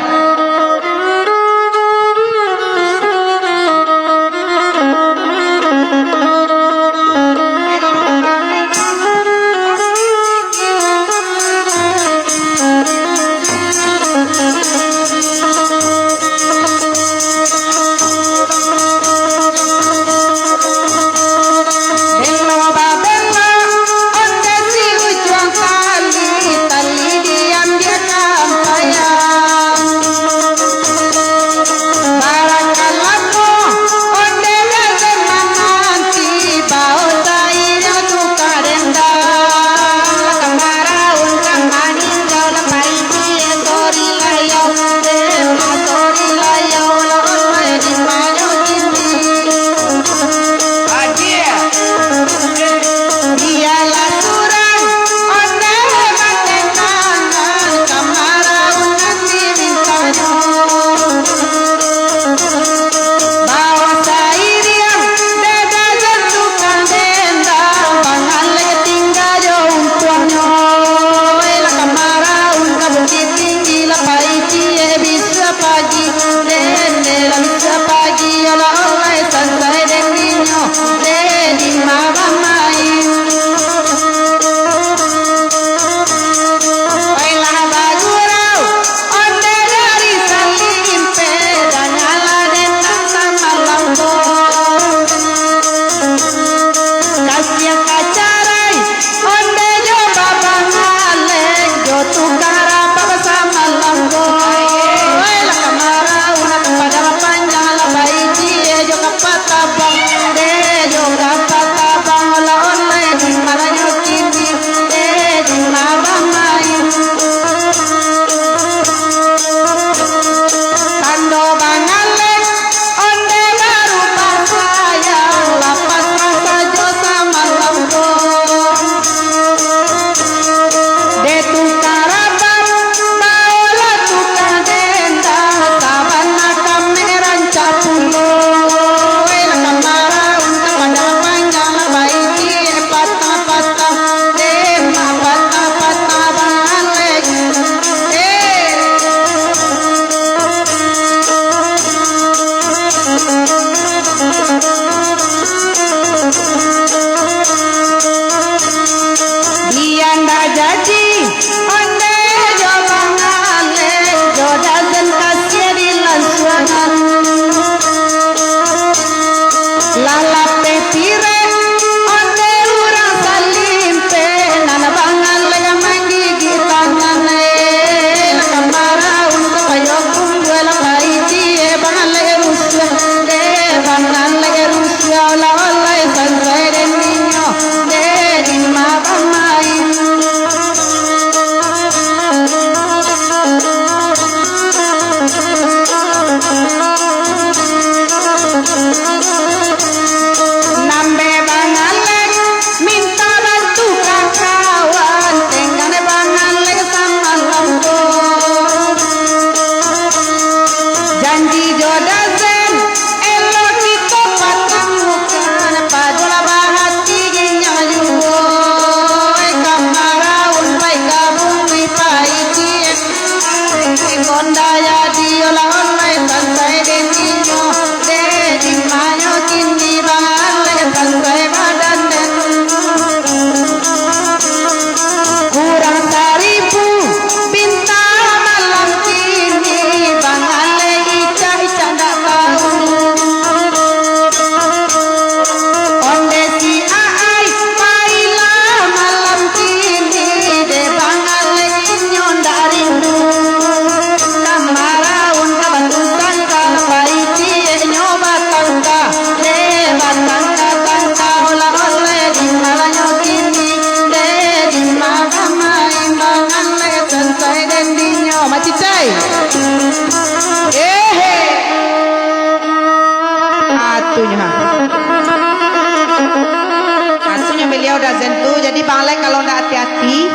Ati,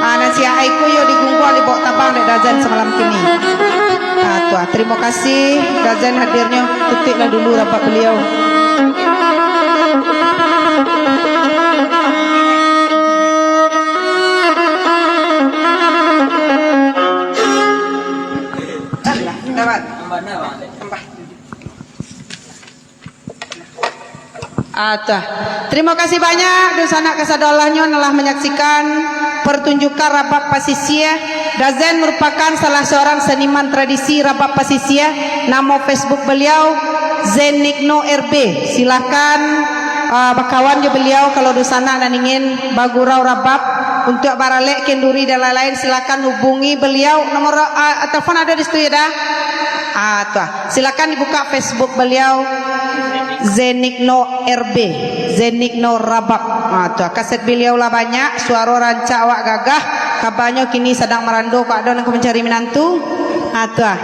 ah, nan si Aai ko yo digungguang, dibao tabang dek Dazan samalam kini. Ah, tu ah, tarimo kasih Dazan hadirnyo. Tutuiklah dulu rabab baliau. Dah lah, dapat. Tambah. Ah, tu ah. Tarimo kasih banyak dunsanak kasadolahnyo nan lah manyaksikan partunjukan rabab pasisia. Dazan marupakan salah saurang saniman tradisi rabab pasisia. Namo Facebook baliau Zenikno R B. Silahkan, ah, bakawan jo baliau kalau dunsanak nan ingin bagurau rabab. Untuak baralek kenduri dan lain-lain, silahkan hubungi baliau. Nomor, ah, telepon ado di situ yo, Da? Ah, tu ah. Silakan dibuka Facebook baliau, Zenikno R B, Zenikno Rabab. Ha, tu, kaset baliau lah banyak, suaro rancak awak gagah, kabanyo kini sadang marando, kok ado nan ka mancari minantu. Ha, tu ah.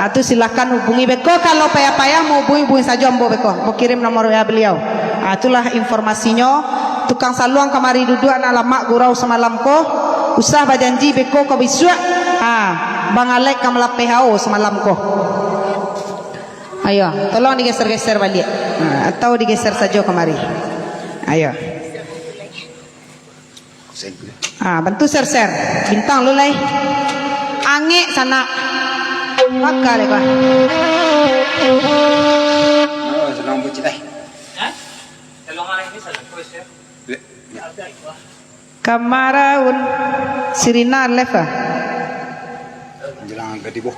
Ha, tu silakan hubungi beko, kalau payah-payah mau hubungi, hubungi sajo ambo beko. Ambo kirim nomor W A baliau. Ha, itulah informasinyo. Tukang saluang kamari duduak nak lamak gurau samalam ko. Usah bajanji beko ka bisuak. Ha, Bang Alek ka malapeh hao samalam ko. Ayo, tolong digeser-geser baliak. Ha, atau digeser sajo kamari. Ayo. Ha, bantu share-share. Bintang lu lai. Angek sanak. Baka lai, bah. Oh, senang bucin, eh. Kamaraun Sirina left ah. Jelang angka tibo.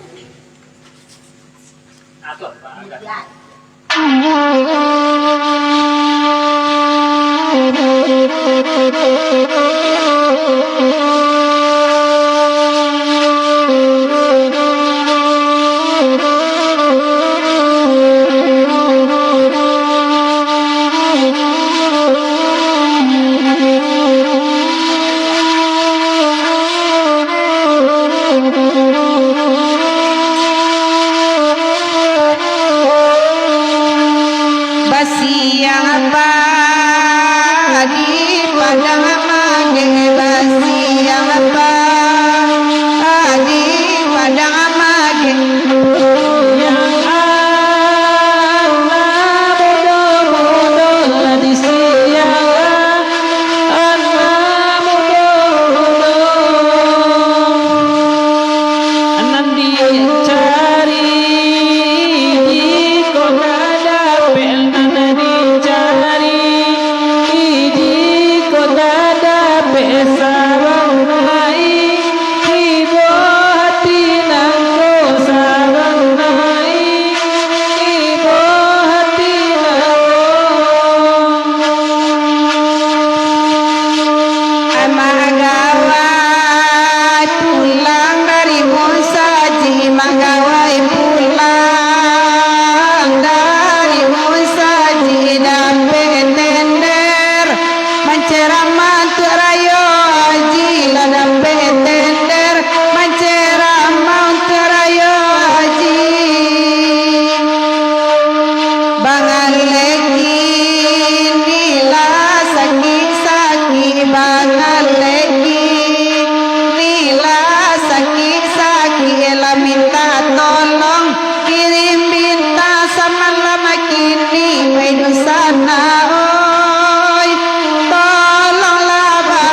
Basiang padi padang mageh, basiang padi padang mageh. Nan dicari, di kota dapek, nan dicari, di kota dapek, sabab nai, ibo hati nangko, sabab nai, ibo hati nangko. Magawai pulang dari musajik, magawai pulang dari musajik, dapek tender manceramah untuak rayo haji, lah dapek tender manceramah untuak rayo haji. Bang Alek kini lah sakik-sakik, Bang Alek kini lah sakik-sakik, lah minta tolong, kirim bintang samalam kini, weh dunsanak, oi, tolonglah, Bang.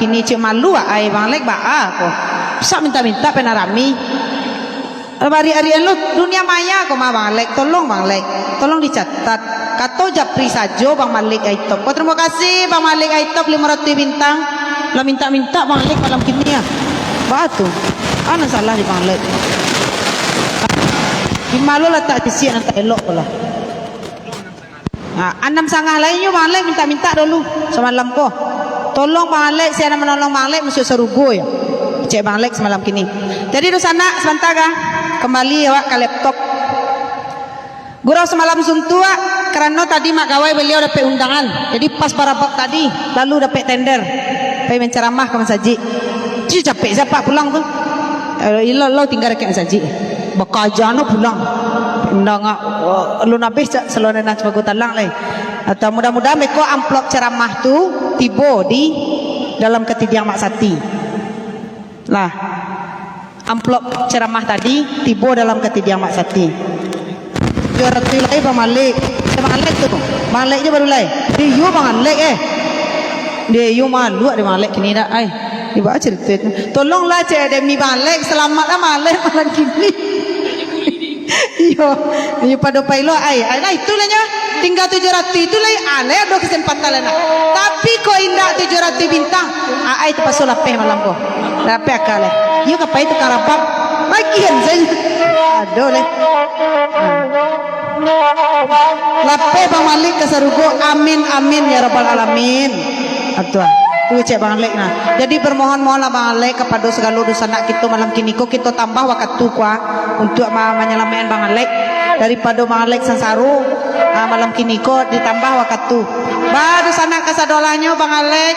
Kini cek malu ai Bang Lek baa ko. Sak mintak-mintak pena rami. Bari-arian lu dunia maya ko mah Bang Lek. Tolong Bang Lek. Tolong dicatat. Kato japri sajo Bang Malik Aitop. Oh, terima kasih Bang Malik Aitop lima ratus bintang. Lah mintak-mintak Bang Lek malam kini ya. Baa tu? Ana salah di Bang Lek. Di malu lah tak tisiak nan tak elok ko lah. Ha, anam sangah lai nyo Bang Alek mintak-mintak dulu samalam ko. Tolong Bang Alek, sia nan manolong Bang Alek masuak sarugo yo. Cek Bang Alek samalam kini. Jadi, dunsanak, sabanta ka kambali awak ka laptop. Gurau samalam suntuak, karano tadi Mak Gawai baliau dapek undangan. Jadi, pas barabak tadi, lalu dapek tender. Pai mancaramah ka masajik. Tu capek sia pulang tu. Eh, ilo, lo tingga dakek masajik. Bakaja no pulang. Undangan, oh, alun abih cak salonena sabago talang lai. Atau mudah-mudahan beko amplop ceramah tu tibo di dalam katidiang Mak Sati. Lah, amplop ceramah tadi tibo dalam katidiang Mak Sati. Tujuah ratuih lai Bang Malik. Sia Bang Alek tu? Bang Alek je baru lai. Deh, iyo Bang Alek, eh. Deh, iyo maluak deh Bang Alek kini dak, ai. Ibo carito tu. Tolonglah cek demi Bang Alek, selamatlah Bang Alek malam kini. Iyo, iyo pado pailo ai. Ai, nah, itulah nyo. Tingga tujuah ratuih itu lai, alai ado kesempatan lai nah. Tapi kok indak tujuah ratuih bintang, ai tapaso lapeh malam ko. Lapeh aka lai. Iyo ka pai tu karabab. Bagian sajo. Aduh lai. Lapeh Bang Malik ka sarugo. Amin, amin, ya rabbal alamin. Atua. Tu cek Bang Alek nah. Jadi bermohon-mohonlah Bang Alek kapado sagalo dunsanak kito malam kini ko, kito tambah wakatu ko ah, untuak ma-, manyalamaikkan Bang Alek daripado Bang Alek sansaro, ah, malam kini ko ditambah wakatu. Ba dunsanak kasadoalahnyo Bang Alek,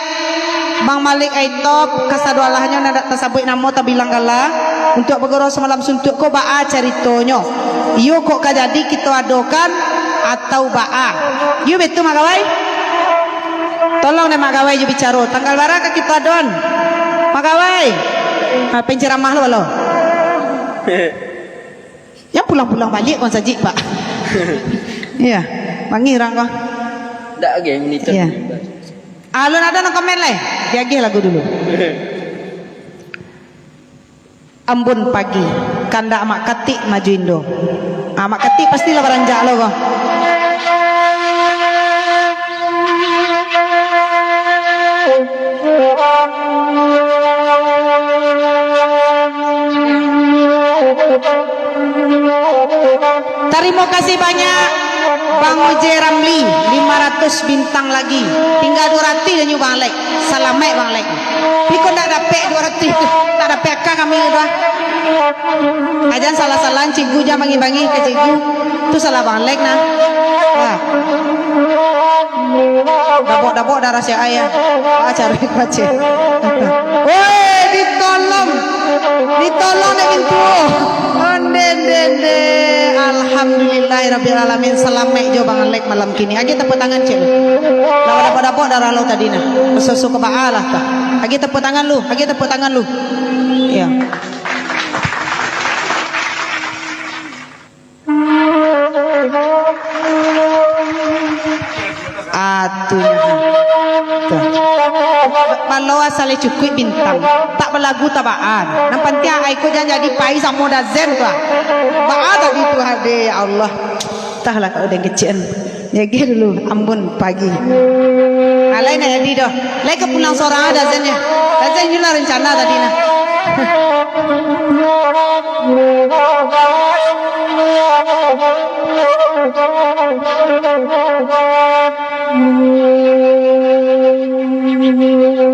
Bang Malik Aitop, kasadoalahnyo nan dak tasabuik namo tabilang gala, untuak bagurau samalam suntuak ko baa caritonyo? Iyo kok ka jadi kito adokan atau baa? Iyo betul Mak Gawai? Tolong deh Mak Gawai jo bicaro. Tanggal bara ka kito adoan? Mak Gawai. Ha, penceramah lo balo. Jan pulang-pulang baliak ko sajik, Pak. Iya, mangirang ko. Ndak age monitor. Iya. Alun ado nan komen lai. Diagih lagu dulu. Ambun pagi, kandak Mak Katik maju indo. Ah, Mak Katik pastilah baranjak lo ko. Tarimo kasih banyak, Bang Oje Ramli, lima ratus bintang lagi. Tingga duo ratuih danyo Bang Lek. Salamaik Bang Lek. Piko ndak dapek duo ratuih tu? Ndak dapek aka kami tu ah. Ajan salah-salah cikgu, jan bangih-bangih ka cikgu. Tu salah Bang Lek nah. Ah. Dabok-dabok darah si ayah. Ah, cari baca. Woi, ditolong. Ditolong dek pintu. Onde, onde, onde. Alhamdulillahirabbil alamin. Salamaik jo Bang Alek malam kini. Agi tepuk tangan, cek. Lawa dabok-dabok darah lo tadi nah. Susu ke baa lah tah. Agi tepuk tangan lu. Agi tepuk tangan lu. Ya. Atuh. Tuh. Balo asal cukuik bintang. Tak balagu tabaan. Nan pantiang ai ko jan jadi pai samo dazen tu ah. Baa tadi tu hade, ya Allah. Tah lah kau udah kecil. Jaga dulu, ambun pagi. Ah, lai nak jadi doh. Lai ka pulang sorang ah dazen nyo. Dazen nyo lah rencana tadi nah.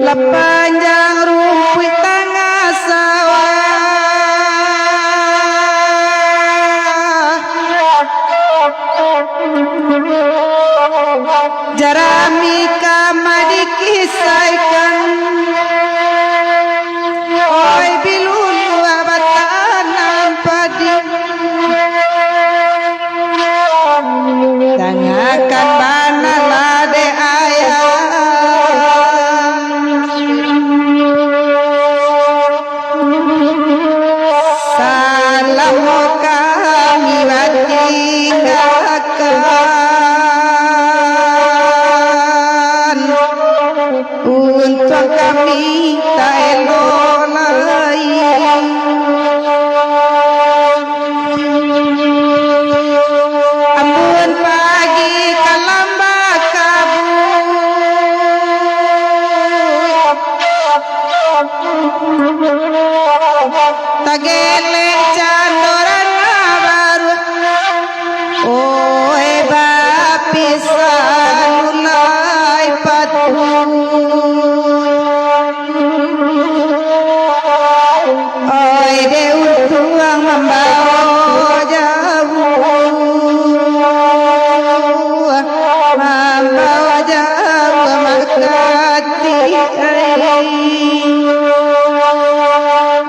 Lah panjang rumpuik tangah sawah, jarami ka madikisaikan. Oi, bilulua batanam padi. Dangakan bana lah dek ayah.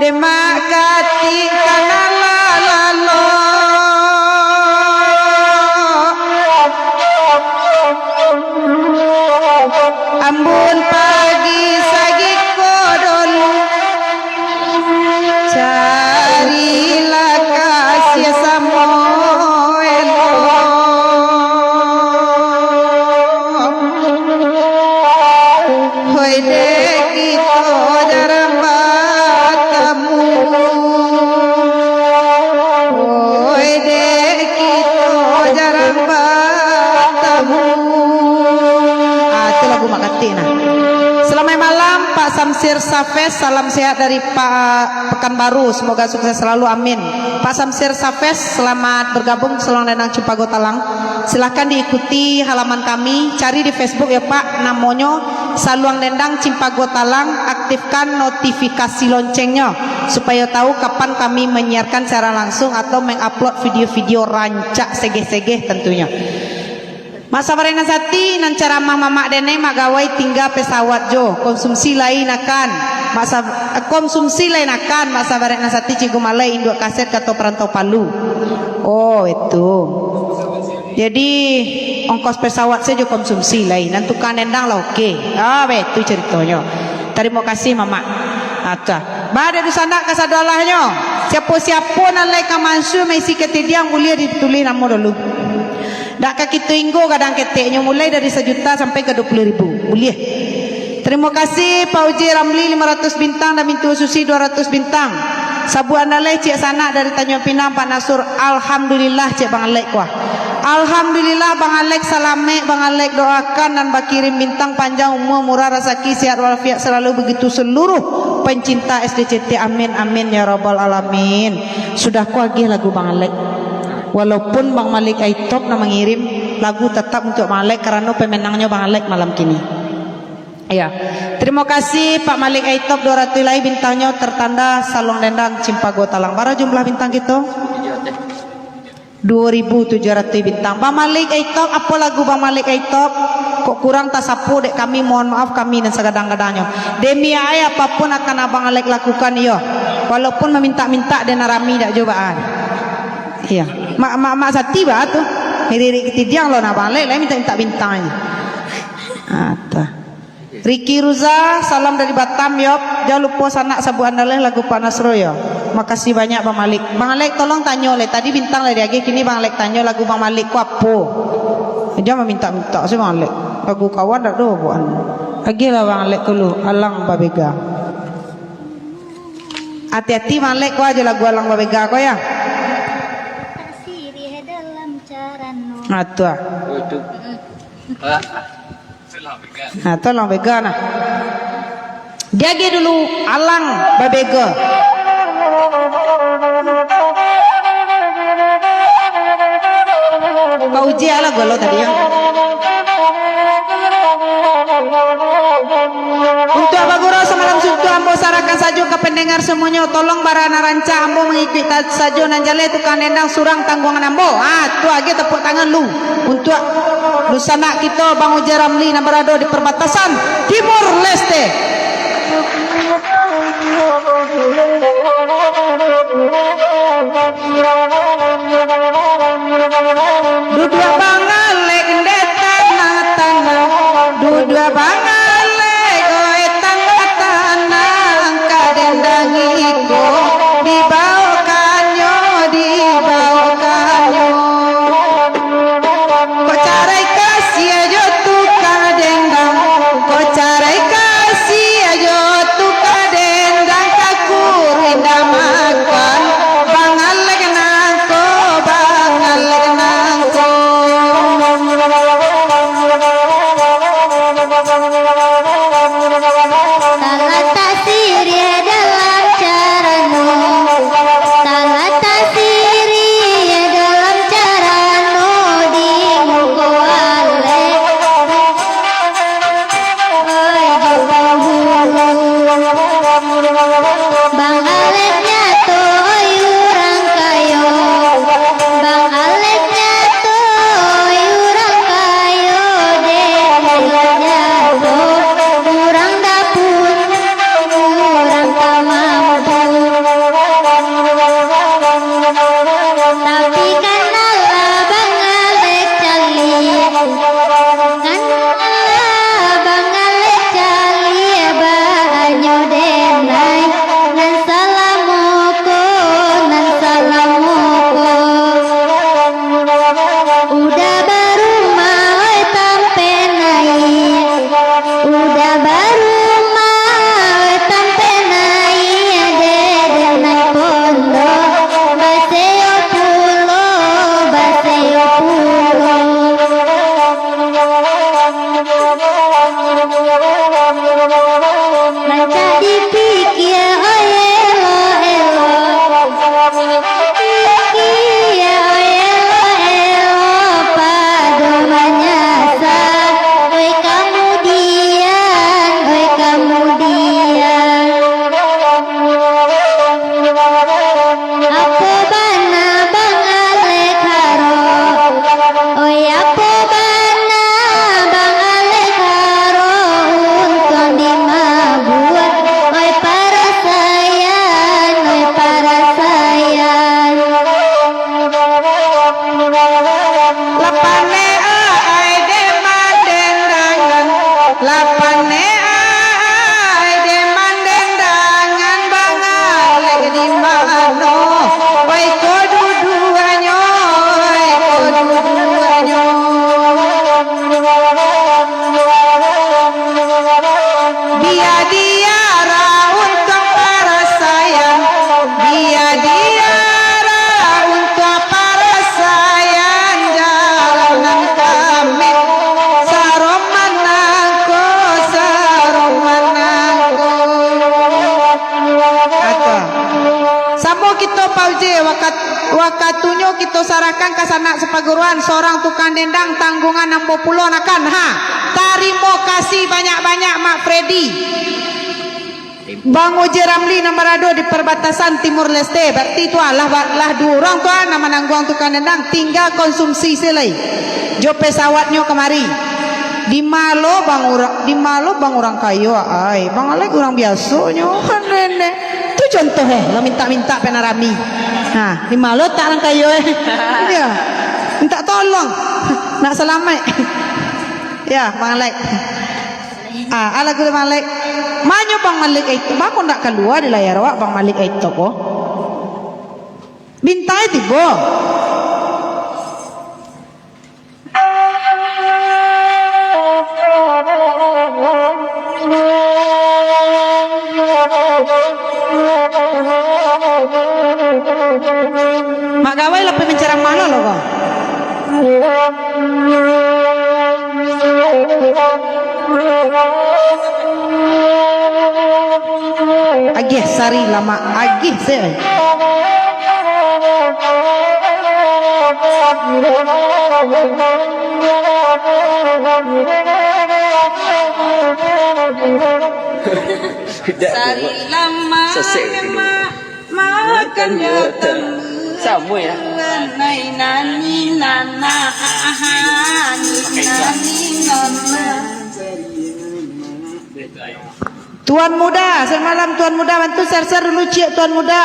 Mak katik ka nan lah lalok, ambun pagi sagiko dulu, carilah kasiah samo elok. Hoi dek kito jarang batamu. Hoi dek kito jarang batamu. Ah, itu lagu Mak Katik nah. Selamat malam Pak Samsir Safes, salam sehat dari Pak Pekanbaru, semoga sukses selalu, amin. Pak Samsir Safes, selamat bergabung Saluang Dendang Cimpago Talang. Silahkan diikuti halaman kami, cari di Facebook ya Pak, namonyo Saluang Dendang Cimpago Talang, aktifkan notifikasi loncengnya, supaya tahu kapan kami menyiarkan siaran langsung atau mengupload video-video rancak segeh-segeh tentunya. Mak Sabarek Nasati, nan caramah mamak denai, mak gawai tingga pesawat jo, konsumsi lain akan, mak sa-, konsumsi lain akan, Mak Sabarek Nasati, Cikgu Malai, induak kaset kato Perantau Palu. Oh, itu. Jadi, ongkos pesawat sajo konsumsi lai, nan tukang dendang lah oke. Ah, betu caritonyo. Tarimo kasih, Mamak. Atah. Bah, dek dusanak kasado alahnyo. Siapo-siapo nan lai ka mansua maisi katidiang, buliah ditulih namo dulu. Dak ka kito inggo gadang keteknyo, mulai dari sajuta sampai ka dua puluah ribu. Buliah. Tarimo kasih, Pak Uji Ramli, limo ratus bintang, dan Mintu Susi, dua ratus bintang. Sabuik andaleh, ciek sanak dari Tanjuang Pinang, Pak Nasur. Alhamdulillah, ciek Bang Alek kuah. Alhamdulillah, Bang Alek salamek, Bang Alek doakan nan bakirim bintang, panjang umua, murah rasaki, sehat walafiat selalu, begitu seluruh pencinta S D C T. Amin, amin, ya rabbal alamin. Sudah ko agiah lagu Bang Alek. Walaupun Bang Malik Aitop nan mangirim, lagu tatap untuak Bang Alek, karano pemenangnyo Bang Alek malam kini. Iya. Tarimo kasih, Pak Malik Aitop, dua ratus lai bintangnyo, tertanda Saluang Dendang Cimpago Talang. Bara jumlah bintang kito? Dua ribu tujuh ratus bintang. Bang Malik Aitop, apo lagu Bang Malik Aitop? Kok kurang tasapo dek kami, mohon maaf kami nan sagadang-gadangnyo. Demi ai apapun akan Abang Alek lakukan, iyo. Walaupun mamintak-mintak dek nan rami dak jo baa. Iya. Mak, mak, mak Sati baa tu. Ngiririk katidiang lo nan Abang Alek, lai mintak-mintak bintangnyo. Ah, tah. Ricky Ruza, salam dari Batam, yop. Jan lupo sanak sabuik andaleh lagu Pak Nasro, yo. Makasih banyak, Bang Malik. Bang Alek, tolong tanyo leh. Tadi bintang lah diagiah, kini Bang Alek tanyo lagu Bang Malik ko apo? Jan mamintak-mintak se, Bang Alek. Lagu kawan dak do buan. Agiahlah Bang Alek dulu, Alang Babega. Hati-hati, Bang Alek, ko ajo lagu Alang Babega ko, ya. Sirih dalam carano. Ah, tu ah. Oh, itu. Mm-mm. Ah. Nah, tolong bega nah. Diagiah dulu Alang Babega. Kau uji lah galo tadi, ya. Untuak bagurau samalam suntuak, ambo sarahkan sajo ka pendengar samuanyo. Tolong bara nan rancak, ambo mangikuik ta-, sajo, nan jaleh tukang dendang surang tangguangan ambo. Ah, tu agiah tapuak tangan lu. Untuak dunsanak kito, Bang Uja Ramli, nan barado di parbatasan Timur Leste. Duduak Bang Alek di tangah-tangah, duduak Bang Alek, oi, tangah-tangah, ka dendang iko, dibaokannyo, dibaokannyo. Kok carai kasiah jo tukang dendang, kok carai kasiah jo tukang dendang, ka kuruih indak makan, Bang Alek nangko, Bang Alek nangko. Pak Uji, wakat-, wakatunyo kito sarahkan ka sanak sapaguruan, sorang tukang dendang, tanggungan ambo pulo nakan. Ha, tarimo kasih banyak-banyak, Mak Freddy. Bang Uji Ramli nan barado di parbatasan Timur Leste, barati tu alah, lah duo urang tu ah, nan manangguang tukang dendang, tingga konsumsi se lai. Jo pesawatnyo kamari. Di ma lo bang urang, di ma lo bang urang kayo, ai, Bang Alek urang biasonyo, kan nenek. Tu contoh, eh, lo mintak-mintak pena rami. Ha, di ma lo tak urang kayo, eh. Iyo. Mintak tolong. Nak salamaik. Ya, Bang Alek. Ah, alah guru Bang Alek. Manyo Bang Malik itu, mako ndak kalua di layar awak Bang Malik itu ko. Bintang tibo. Mak Gawai lah pai mancaramah lo, lo ko. Agiah sari lamak, agiah se. Sari lamak, sesek dulu. Makan yo telu. Samo yo. Nai nani nana, nani nana. Tuan Muda, samalam Tuan Muda, bantu share-share dulu ciek Tuan Muda.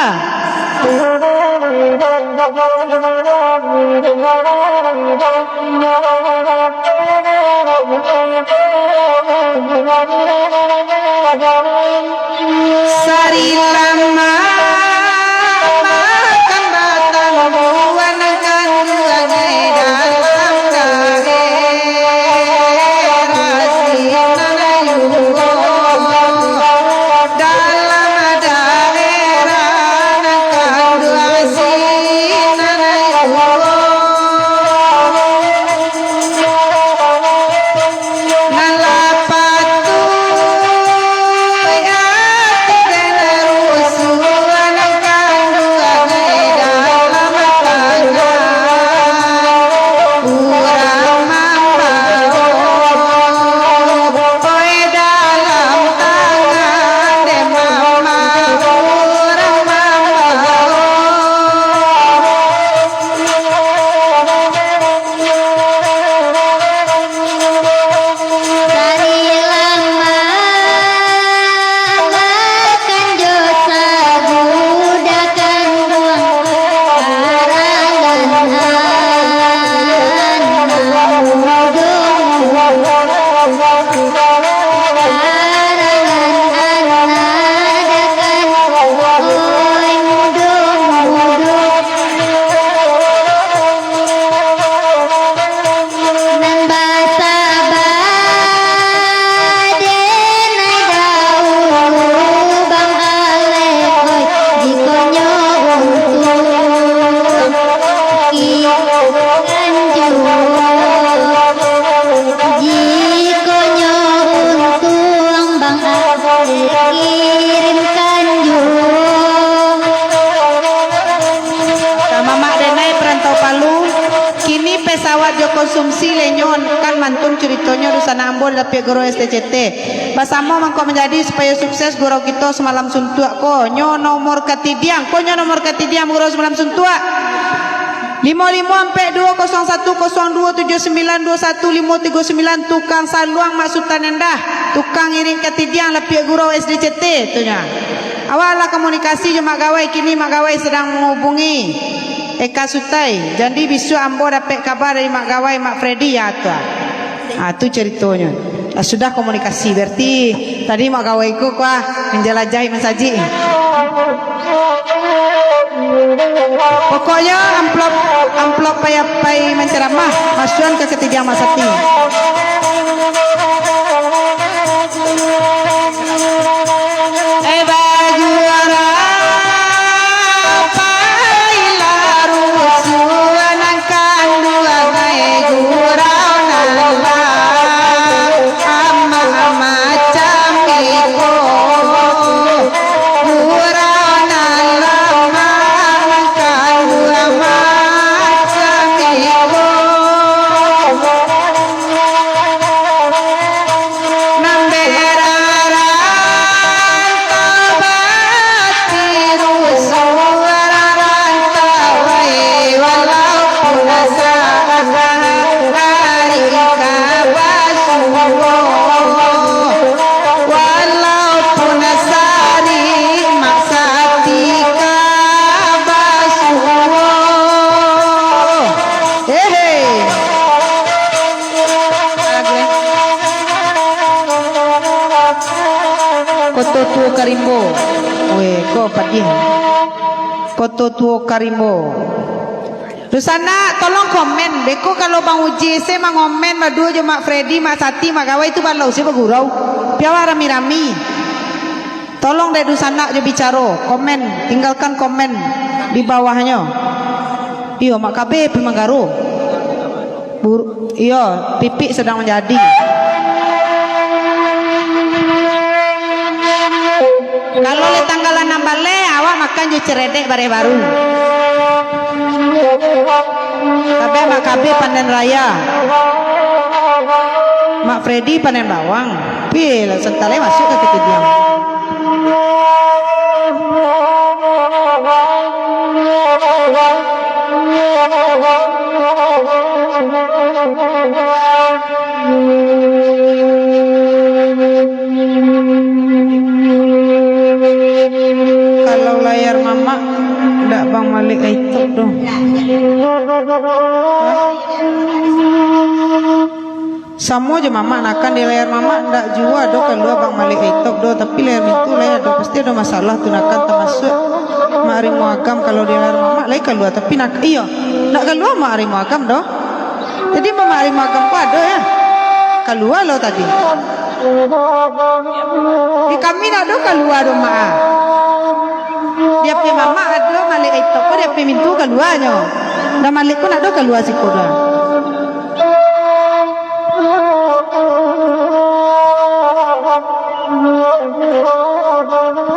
Sari lama makan batang buah nan kanduang dalam daerah sinan ayuo. Dalam daerah nan kanduang sinan ayuo. Nan lapatu ati den rusuah nan kanduang dalam tanah. Urang mambao, oi, dalam tangan den mambao, urang mambao. Sari lama makan jo saguda kanduang, karangan anam mudo. Karangan anam dakan, oi, mudo-mudo. Nan basaba den ai daulu Bang Alek, oi, jikonyo untuang kirim kanjo. Jikonyo untuang Bang Alek kirim kanjo. Ka Mamak Denai Perantau Palu, kini pesawat jo konsumsi lenyo kan mantun curitonyo dunsanak ambo Dapiak Guru S D C T. Basamo mangko manjadi supayo sukses gurau kito samalam suntuak ko. Nyo nomor katidiang, ko nyo nomor katidiang gurau samalam suntuak. Limo limo ampek duo kosong satu kosong duo tujuh sambilan duo satu limo tigo sambilan, tukang saluang Mak Sutan Endah, tukang iring katidiang Lapiak Gurau S D C T, tu nyo. Awak lah komunikasi jo Mak Gawai, kini Mak Gawai sadang manghubungi Eka Sutai. Jadi bisuak ambo dapek kaba dari Mak Gawai, Mak Freddy, ya tu ah. Ah, tu caritonyo. Lah sudah komunikasi, berarti tadi Mak Gawai ko kuah manjalajahi masajik. Pokoknyo amplop, amplop pai-pai mancaramah, masuakan ka katidiang Mak Sati. Eh, bagurau pailah rusuah nan kanduang, eh, gurau nan lah amak macam iko. Gurau nan lah Karimbo. Weh, ko padiah. Koto Tuo Karimbo. Dunsanak, tolong komen. Beko kalau Bang Uji se mangomen baduo jo Mak Freddy, Mak Sati, Mak Gawai tu balau se bagurau. Pi awak rami-rami. Tolong dek dunsanak jo bicaro. Komen, tinggalkan komen di bawahnyo. Iyo, Mak Kabe pi manggaro. Bur-, iyo, pipik sadang manjadi. Kalau lai tanggal anam baleh, awak makan jo ceredek bareh baru. Tapi Mak Kabe panen raya. Mak Freddy panen bawang. Pi lah, santalai masuk ka katidiang. Kalau layar mamak, ndak Bang Malik Aitop doh. Samo jo mamak, nakan di layar mamak ndak juo ado kalua Bang Malik Aitop doh, tapi layar mintu lai ado, pasti ado masalah tu nakan, tamasuak Mak Rimo Agam. Kalau di layar mamak lai kalua, tapi nak, iyo, ndak kalua Mak Rimo Agam doh. Jadi Mak Rimo Agam ko ado, yo? Kalua lo tadi. Di kami ndak ado kalua doh, Mak. Di P mamak ado Malik Aitop ko, di P mintu kaluanyo. Dah Malik ko ndak ado kalua siko doh.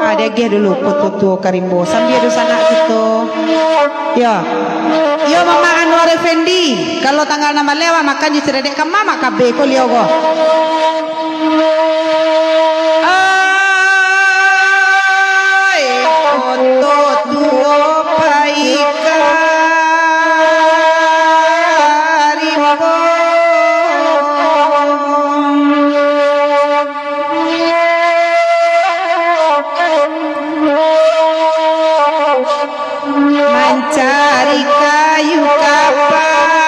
Ah, diagiah dulu Koto Tuo Karimbo. Sambia dunsanak kito. Yo. Yo, Mamak Anwar Effendi. Kalau tanggal anam baleh awak makan jo ceredek ka Mamak Kabe ko liau ko. Ai, Koto Tuo pai ka Rimbo. Mancari kayu ka patang.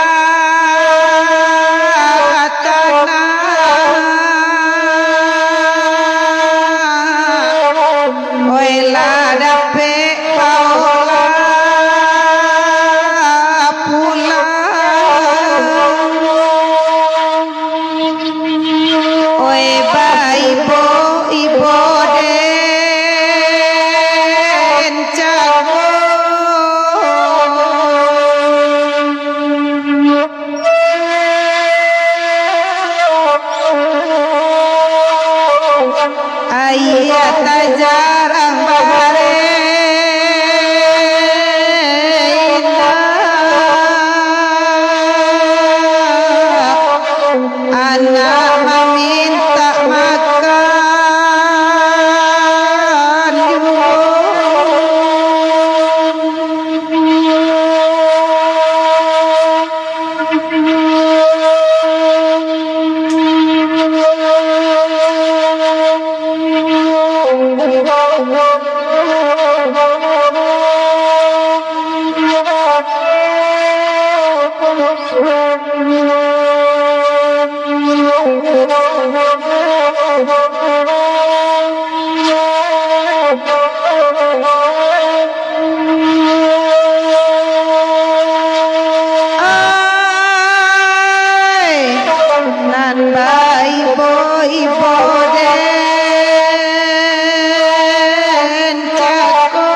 Oi, lah dapek paolah pulang. Oi, baibo-ibo den cako. Aia tajarang bareh indak, anak mamintak makan juo. Ai, nan baibo-ibo den cako.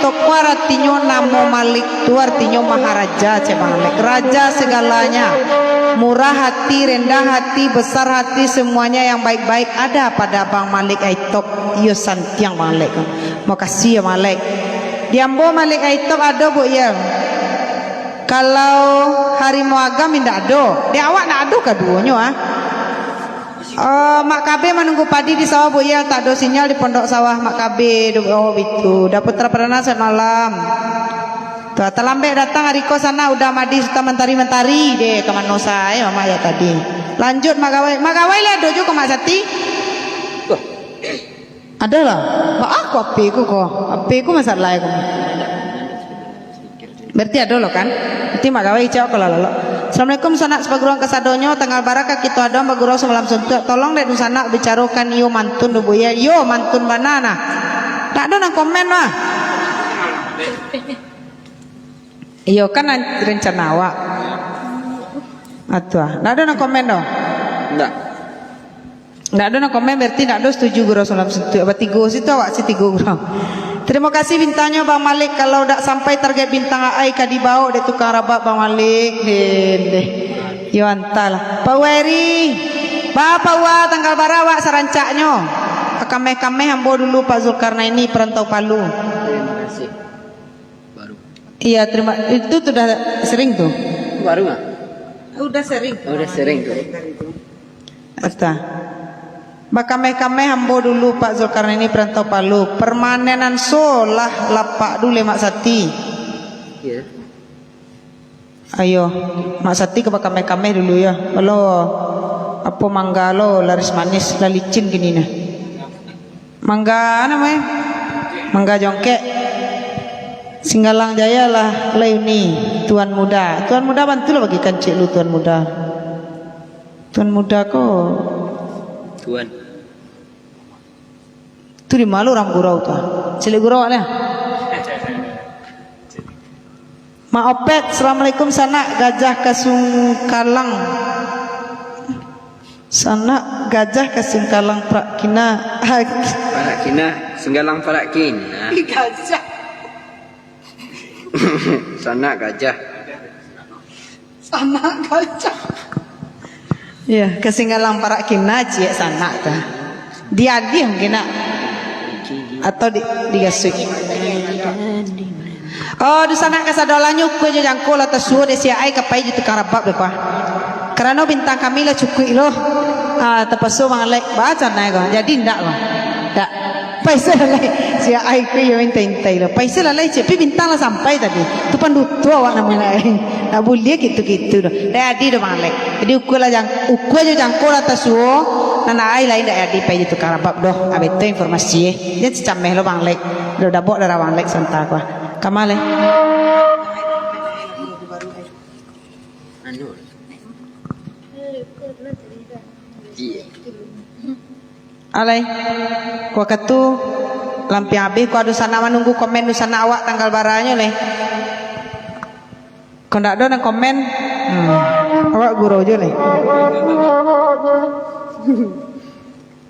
Aitok ko aratinyo, namo Malik tu aratinyo maharaja, cek Bang Alek. Raja segalanya. Murah hati, rendah hati, besar hati, semuanya yang baik-baik ada pada Bang Malik Aitok. Iyo santiang Bang Alek. Makasih yo Bang Alek. Di ambo Malik Aitok ado, Bu, yo. Kalau harimau agam indak ado. Di awak ndak ado kaduonyo, ah. Oh, Mak Kabe manunggu padi di sawah, Bu Yel. Tak ado sinyal di pondok sawah, Mak Kabe. Duh, oh, bitu. Dah Putra Perdana, selamat malam. Tuh, talambek datang ari ko sanak, udah mandi sutan mantari-mantari. Deh, ka mano sae Mamak yo tadi. Lanjut, Mak Gawai. Mak Gawai lah ado juo ko, Mak Sati? Tuh. Ado lah. Ba a ko H P ku ko? H P ku masalah ko. Berarti ado lo kan? Berarti Mak Gawai cak ko lah lo. Assalamualaikum sanak sapaguruan kasadonyo. Tanggal bara ka kito ado bagurau samalam suntuak? Tolong dek dunsanak bicarokan iyo mantun do, Bu, yo. Iyo mantun bana nah. Ndak ado nan komen mah. Iyo kan rencana awak. Atuah. Ndak ado nan komen doh. Ndak. Ndak ado nan komen, berarti ndak ado setuju gurau salam suntuak. Batigo situ awak si tigo gurau. Terima kasih bintangnyo Bang Malik. Kalau dak sampai target bintang A I ka dibaok dek tukang rabab Bang Malik. Deh, deh. Yo antahlah. Pak Uwairi. Ba, Pak Uwa, tanggal bara awak sarancaknyo? Kameh-kameh ambo dulu Pak Zulkarnaini Perantau Palu. Terima kasih. Baru. Iya, terima. Itu sudah sering tuh. Baru nggak? Udah sering. Udah sering tuh. Astaga. Bakameh-kameh ambo dulu, Pak Zulkarnaini Perantau Palu. Permanenan so lah lapak dulu, Mak Sati. Iya. Ayo, Mak Sati ka bakameh-kameh dulu yo. Lo, apo mangga lo laris manis, lah licin kini nah. Mangga, apo namo e? Mangga jongkek. Singgalang Jaya lah, lai uni, Tuan Muda. Tuan Muda, bantulah bagi kancik lu, Tuan Muda. Tuan Muda ko. Tuan. Tu di ma lo urang gurau tu? Cilik gurau awak ni. Mak Opet, assalamualaikum, sanak Gajah Kasungkalang. Sanak Gajah Kasungkalang Prak Kina. Parak Kina, Singgalang Parak Kina. Gajah. Sanak Gajah. Sanak Gajah. Iya, Kasinggalang Parak Kina, ciek sanak tu. Diadiah mungkin nak. Atau di, digasuik. Oh, dunsanak kasadolanyo, ukua jo jangko lah tasuo dek si Aai ka pai jo tukang rabab dek kuah. Karano bintang kami lah cukuik lo. Ah, tapaso Bang Alek. Baco nai ko. Jadi ndak ko. Ndak. Pai se lah lai. Si Aai ko iyo intai-intai lo. Pai se lah lai, ciek. Tapi bintang lah sampai tadi. Tu panduto awak namo lai. Ndak buliah gitu-gitu doh. Ndak jadi doh Bang Alek. Jadi ukua lah jang-, ukua jo jangko lah tasuo. Nan Aai lai ndak jadi pai jo tukang rabab doh. Ah, betul informasi eh. Jan cicameh lo Bang Alek. Lo dabok darah Bang Alek santa ko. Kama lai. Anu. Iya. Alai, wakatu lampiang abih, ko ado sanak manunggu komen dunsanak awak tanggal baranyo leh. Ko ndak ado nan komen, hmm, awak gurau jo leh.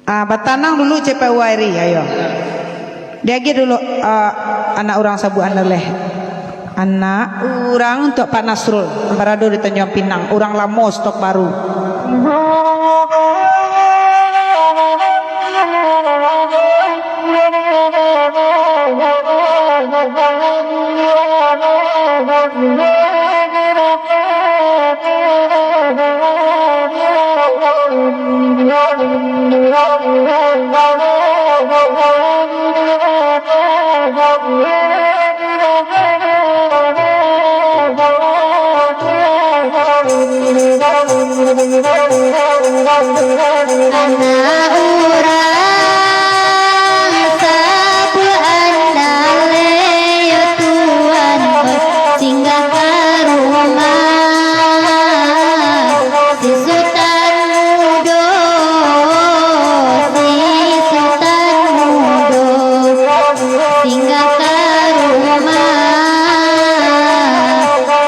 Ah, batanang dulu, cepat Uwairi, ayo. Diagiah dulu, ah, anak urang sabuik anu leh. Anak urang untuak Pak Nasrul, barado di Tanjuang Pinang, urang lamo stok baru. Anak urang sabuik andaleh yo Tuan, singgah ka rumah si Sutan Mudo, si Sutan Mudo. Singgah ka rumah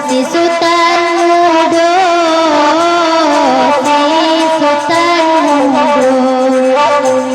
si Sutan Mudo, si Sutan Mudo.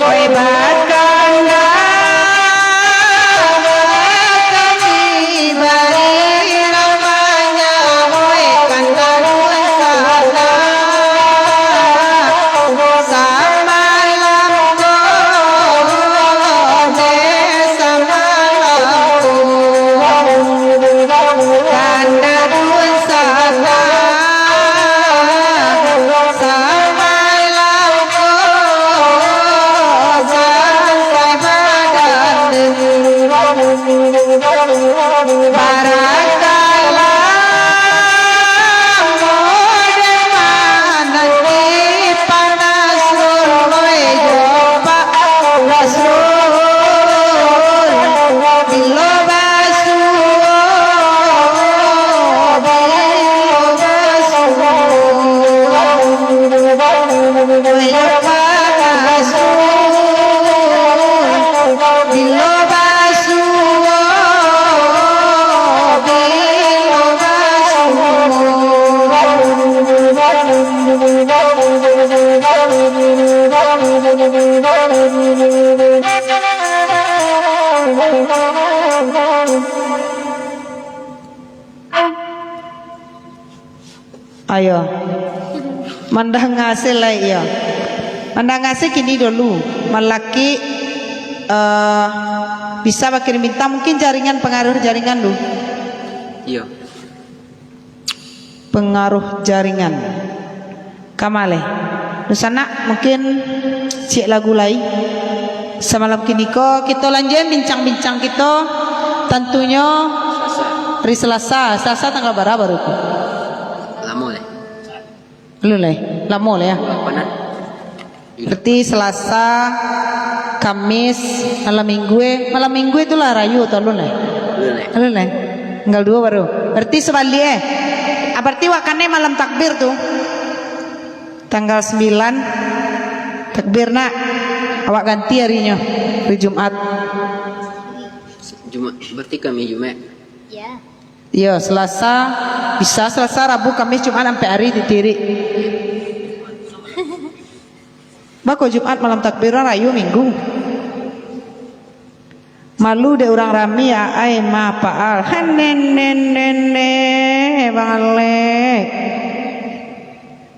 Oi, bakanda, kami bari namanya, oi, kanda Dunsana. Samalam ko dek samalam ko, kanda Dunsana. Samalam ko sansai badan, barakalah mode mananti panas loloi jo Pak Nasrul. Bilo basuo, bilo basuo, bilo basuo, bilo basuo, bilo basuo. Ayo. Mandanga se lai, iyo. Mandanga se kini dulu. Malaki, eh, bisa bakirim bintang, mungkin jaringan, pangaruah jaringan tu. Iyo. Pangaruh jaringan. Kama lai. Dunsanak, mungkin ciek lagu lai. Samalam kiniko kito lanjuikan bincang-bincang kito, tantunyo Selasa. Hari Selasa. Selasa tanggal bara baru tu? Lamo lai. Alun lai. Lamo lai, yo. Lapanan. Berarti Selasa, Kamis, malam Minggu, eh. Malam Minggu tu lah rayo atau alun lai? Alun lai. Alun lai. Tanggal duo baru. Berarti sabalik, eh. Ah, berarti awak kanai malam takbir tu. Tanggal sambilan takbir, nak. Awak ganti harinyo. Hari Jumat. Jumat, berarti Kamis Jumat. Ya. Iyo, Selasa, bisa Selasa, Rabu, Kamis, Jumat, ampek hari titirik. Bako Jumat malam takbir, rayo Minggu. Malu dek urang rami, aai, ma, paal. Hanen, nen, nen, nen, Bang Alek.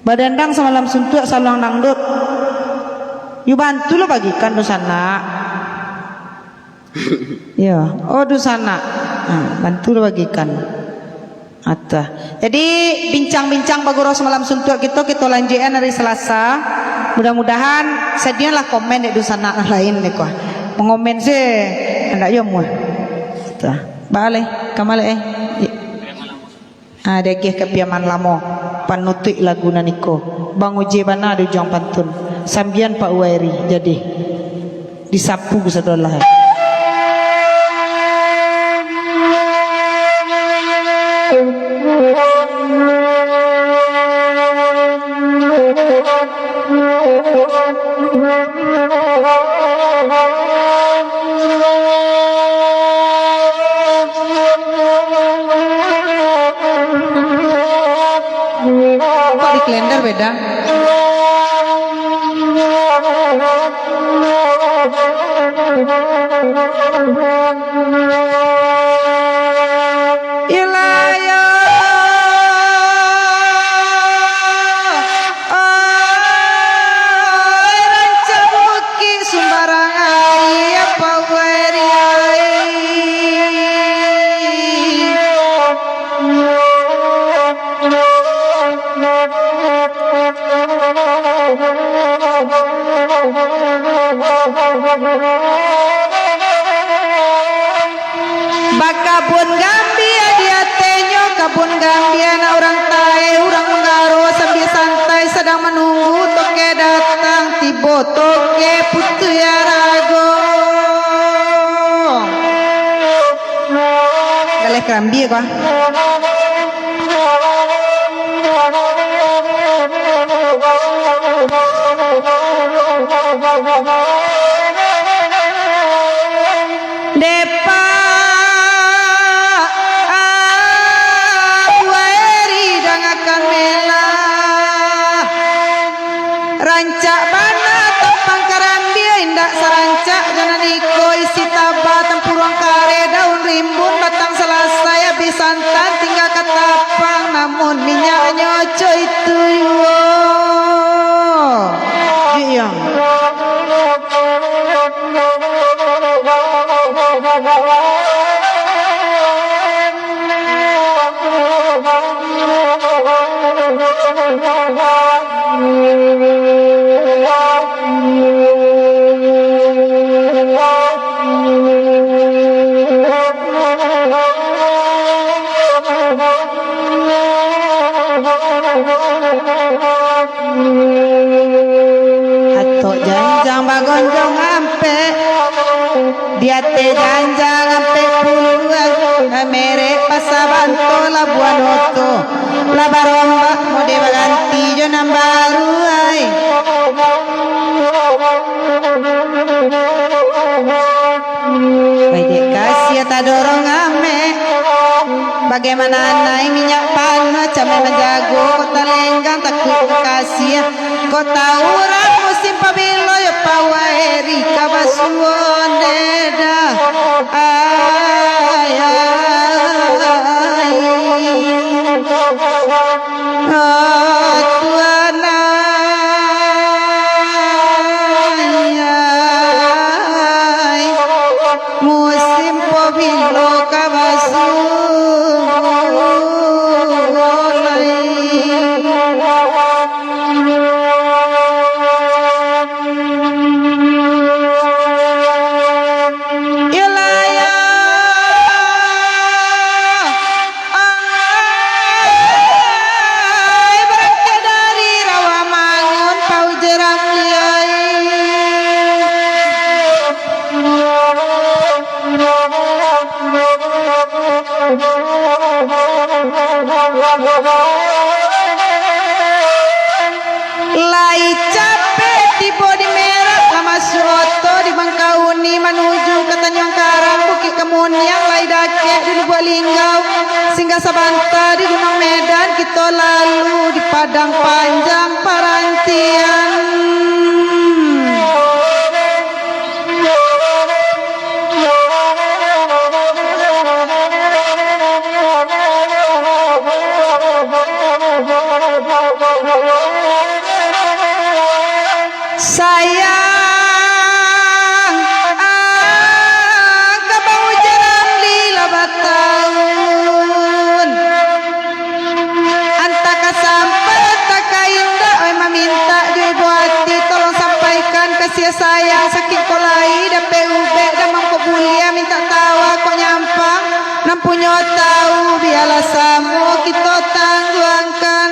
Badandang samalam suntuak saluang dangdut. Yu bantu lo bagikan dunsanak. Yo, oh, dunsanak. Ha, bantu lo bagikan. Atah. Jadi, bincang-bincang bagurau samalam suntuak kito, kito lanjuikan hari Selasa. Mudah-mudahan, sadialah komen dek dunsanak nan lain dek ko. Mangomen se, handak yo muah. Atah. Baa lai, kama lai, eh. Ah, diagiah ka Piaman Lamo, panutuik lagu nan iko. Bang Uje bana di ujuang pantun. Sambian Pak Uwairi, jadi. Disapu sadolah. Kok di kalender beda? Iyolah yo. Oi, rancak bukik sumbarang ai, apa wari ai. Bakabun gambia di atenyo, kabun gambia anak urang tae, urang manggaro sambia santai sadang manunggu toke datang, tibo toke putuih arago. Galeh karambia ko. Depa, ah, buai ri dangakan melah. tu juo. Jik yang. Atok janjang bagonjong ampek, di ateh janjang ampek puluah, merek Pasa Banto Labuan Oto, lah barombak mode baganti jo nan baru ai. Wai dek kasiah tadorong amek, bagaimana anai minyak panuah camai manjago kok talenggang takuik kasiah. Kok tau urang musim pabilo yo pawai eri ka basuo neda. Ai, ai. Oh, Tuhan, ai, ai. Musim pabilo ka basuo lai. Iyolah, yo. Ai, barangkek dari Rawamangun, Paujo Ramli ai. Lai capek tibo di Merak, lah masuak oto di Bangkauni manuju ka Tanjuang Karang, Bukik Kamuniang, lai dakek di Lubuak Linggau, singgah sabanta di Gunuang Medan, kito lalu di Padang Panjang parantian. Sayang, ah, ka Bang Ujan Ramli lah batahun. Antah ka sampai, antah ka indak, oi, mamintak jo ibo ati, tolong sampaikan kasiah sayang, sakik kok lai, dapek ubek, damam kok buliah, mintak tawa kok nyampang, nan punyo tahu, bialah samo kito tangguangkan.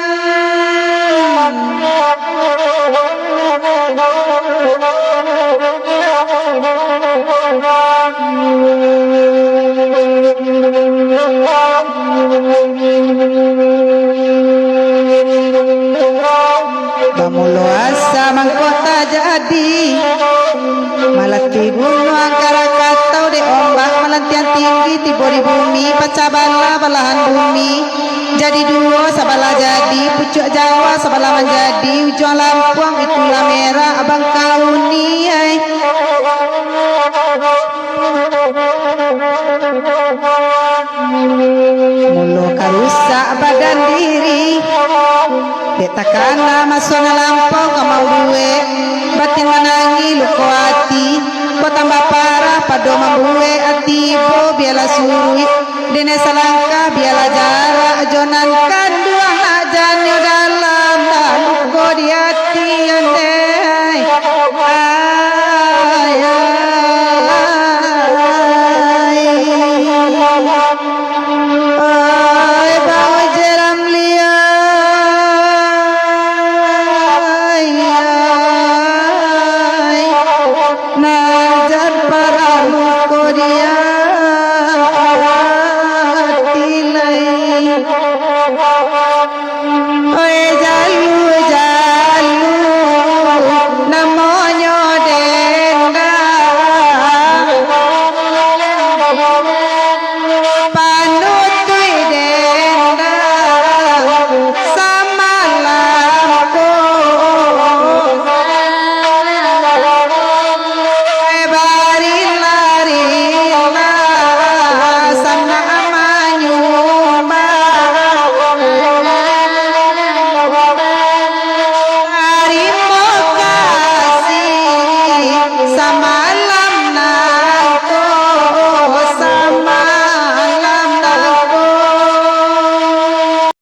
Bamulo asa mangko tajadi, malati gunuang Karakatau dek ombak malantiang tinggi tibo di bumi, pacah balah balahan bumi. Jadi duo, sabalah jadi, pucuak Jawa, sabalah manjadi, ujuang lampuang, itulah Merak Bangkauni ai. Mulo ka rusak badan diri, dek takana maso nan lampau ka mambuek, batin manangih luko ati, kok tambah parah pado mambuek ati ibo, bialah suruik, denai salangkah, bialah jarak, jo nan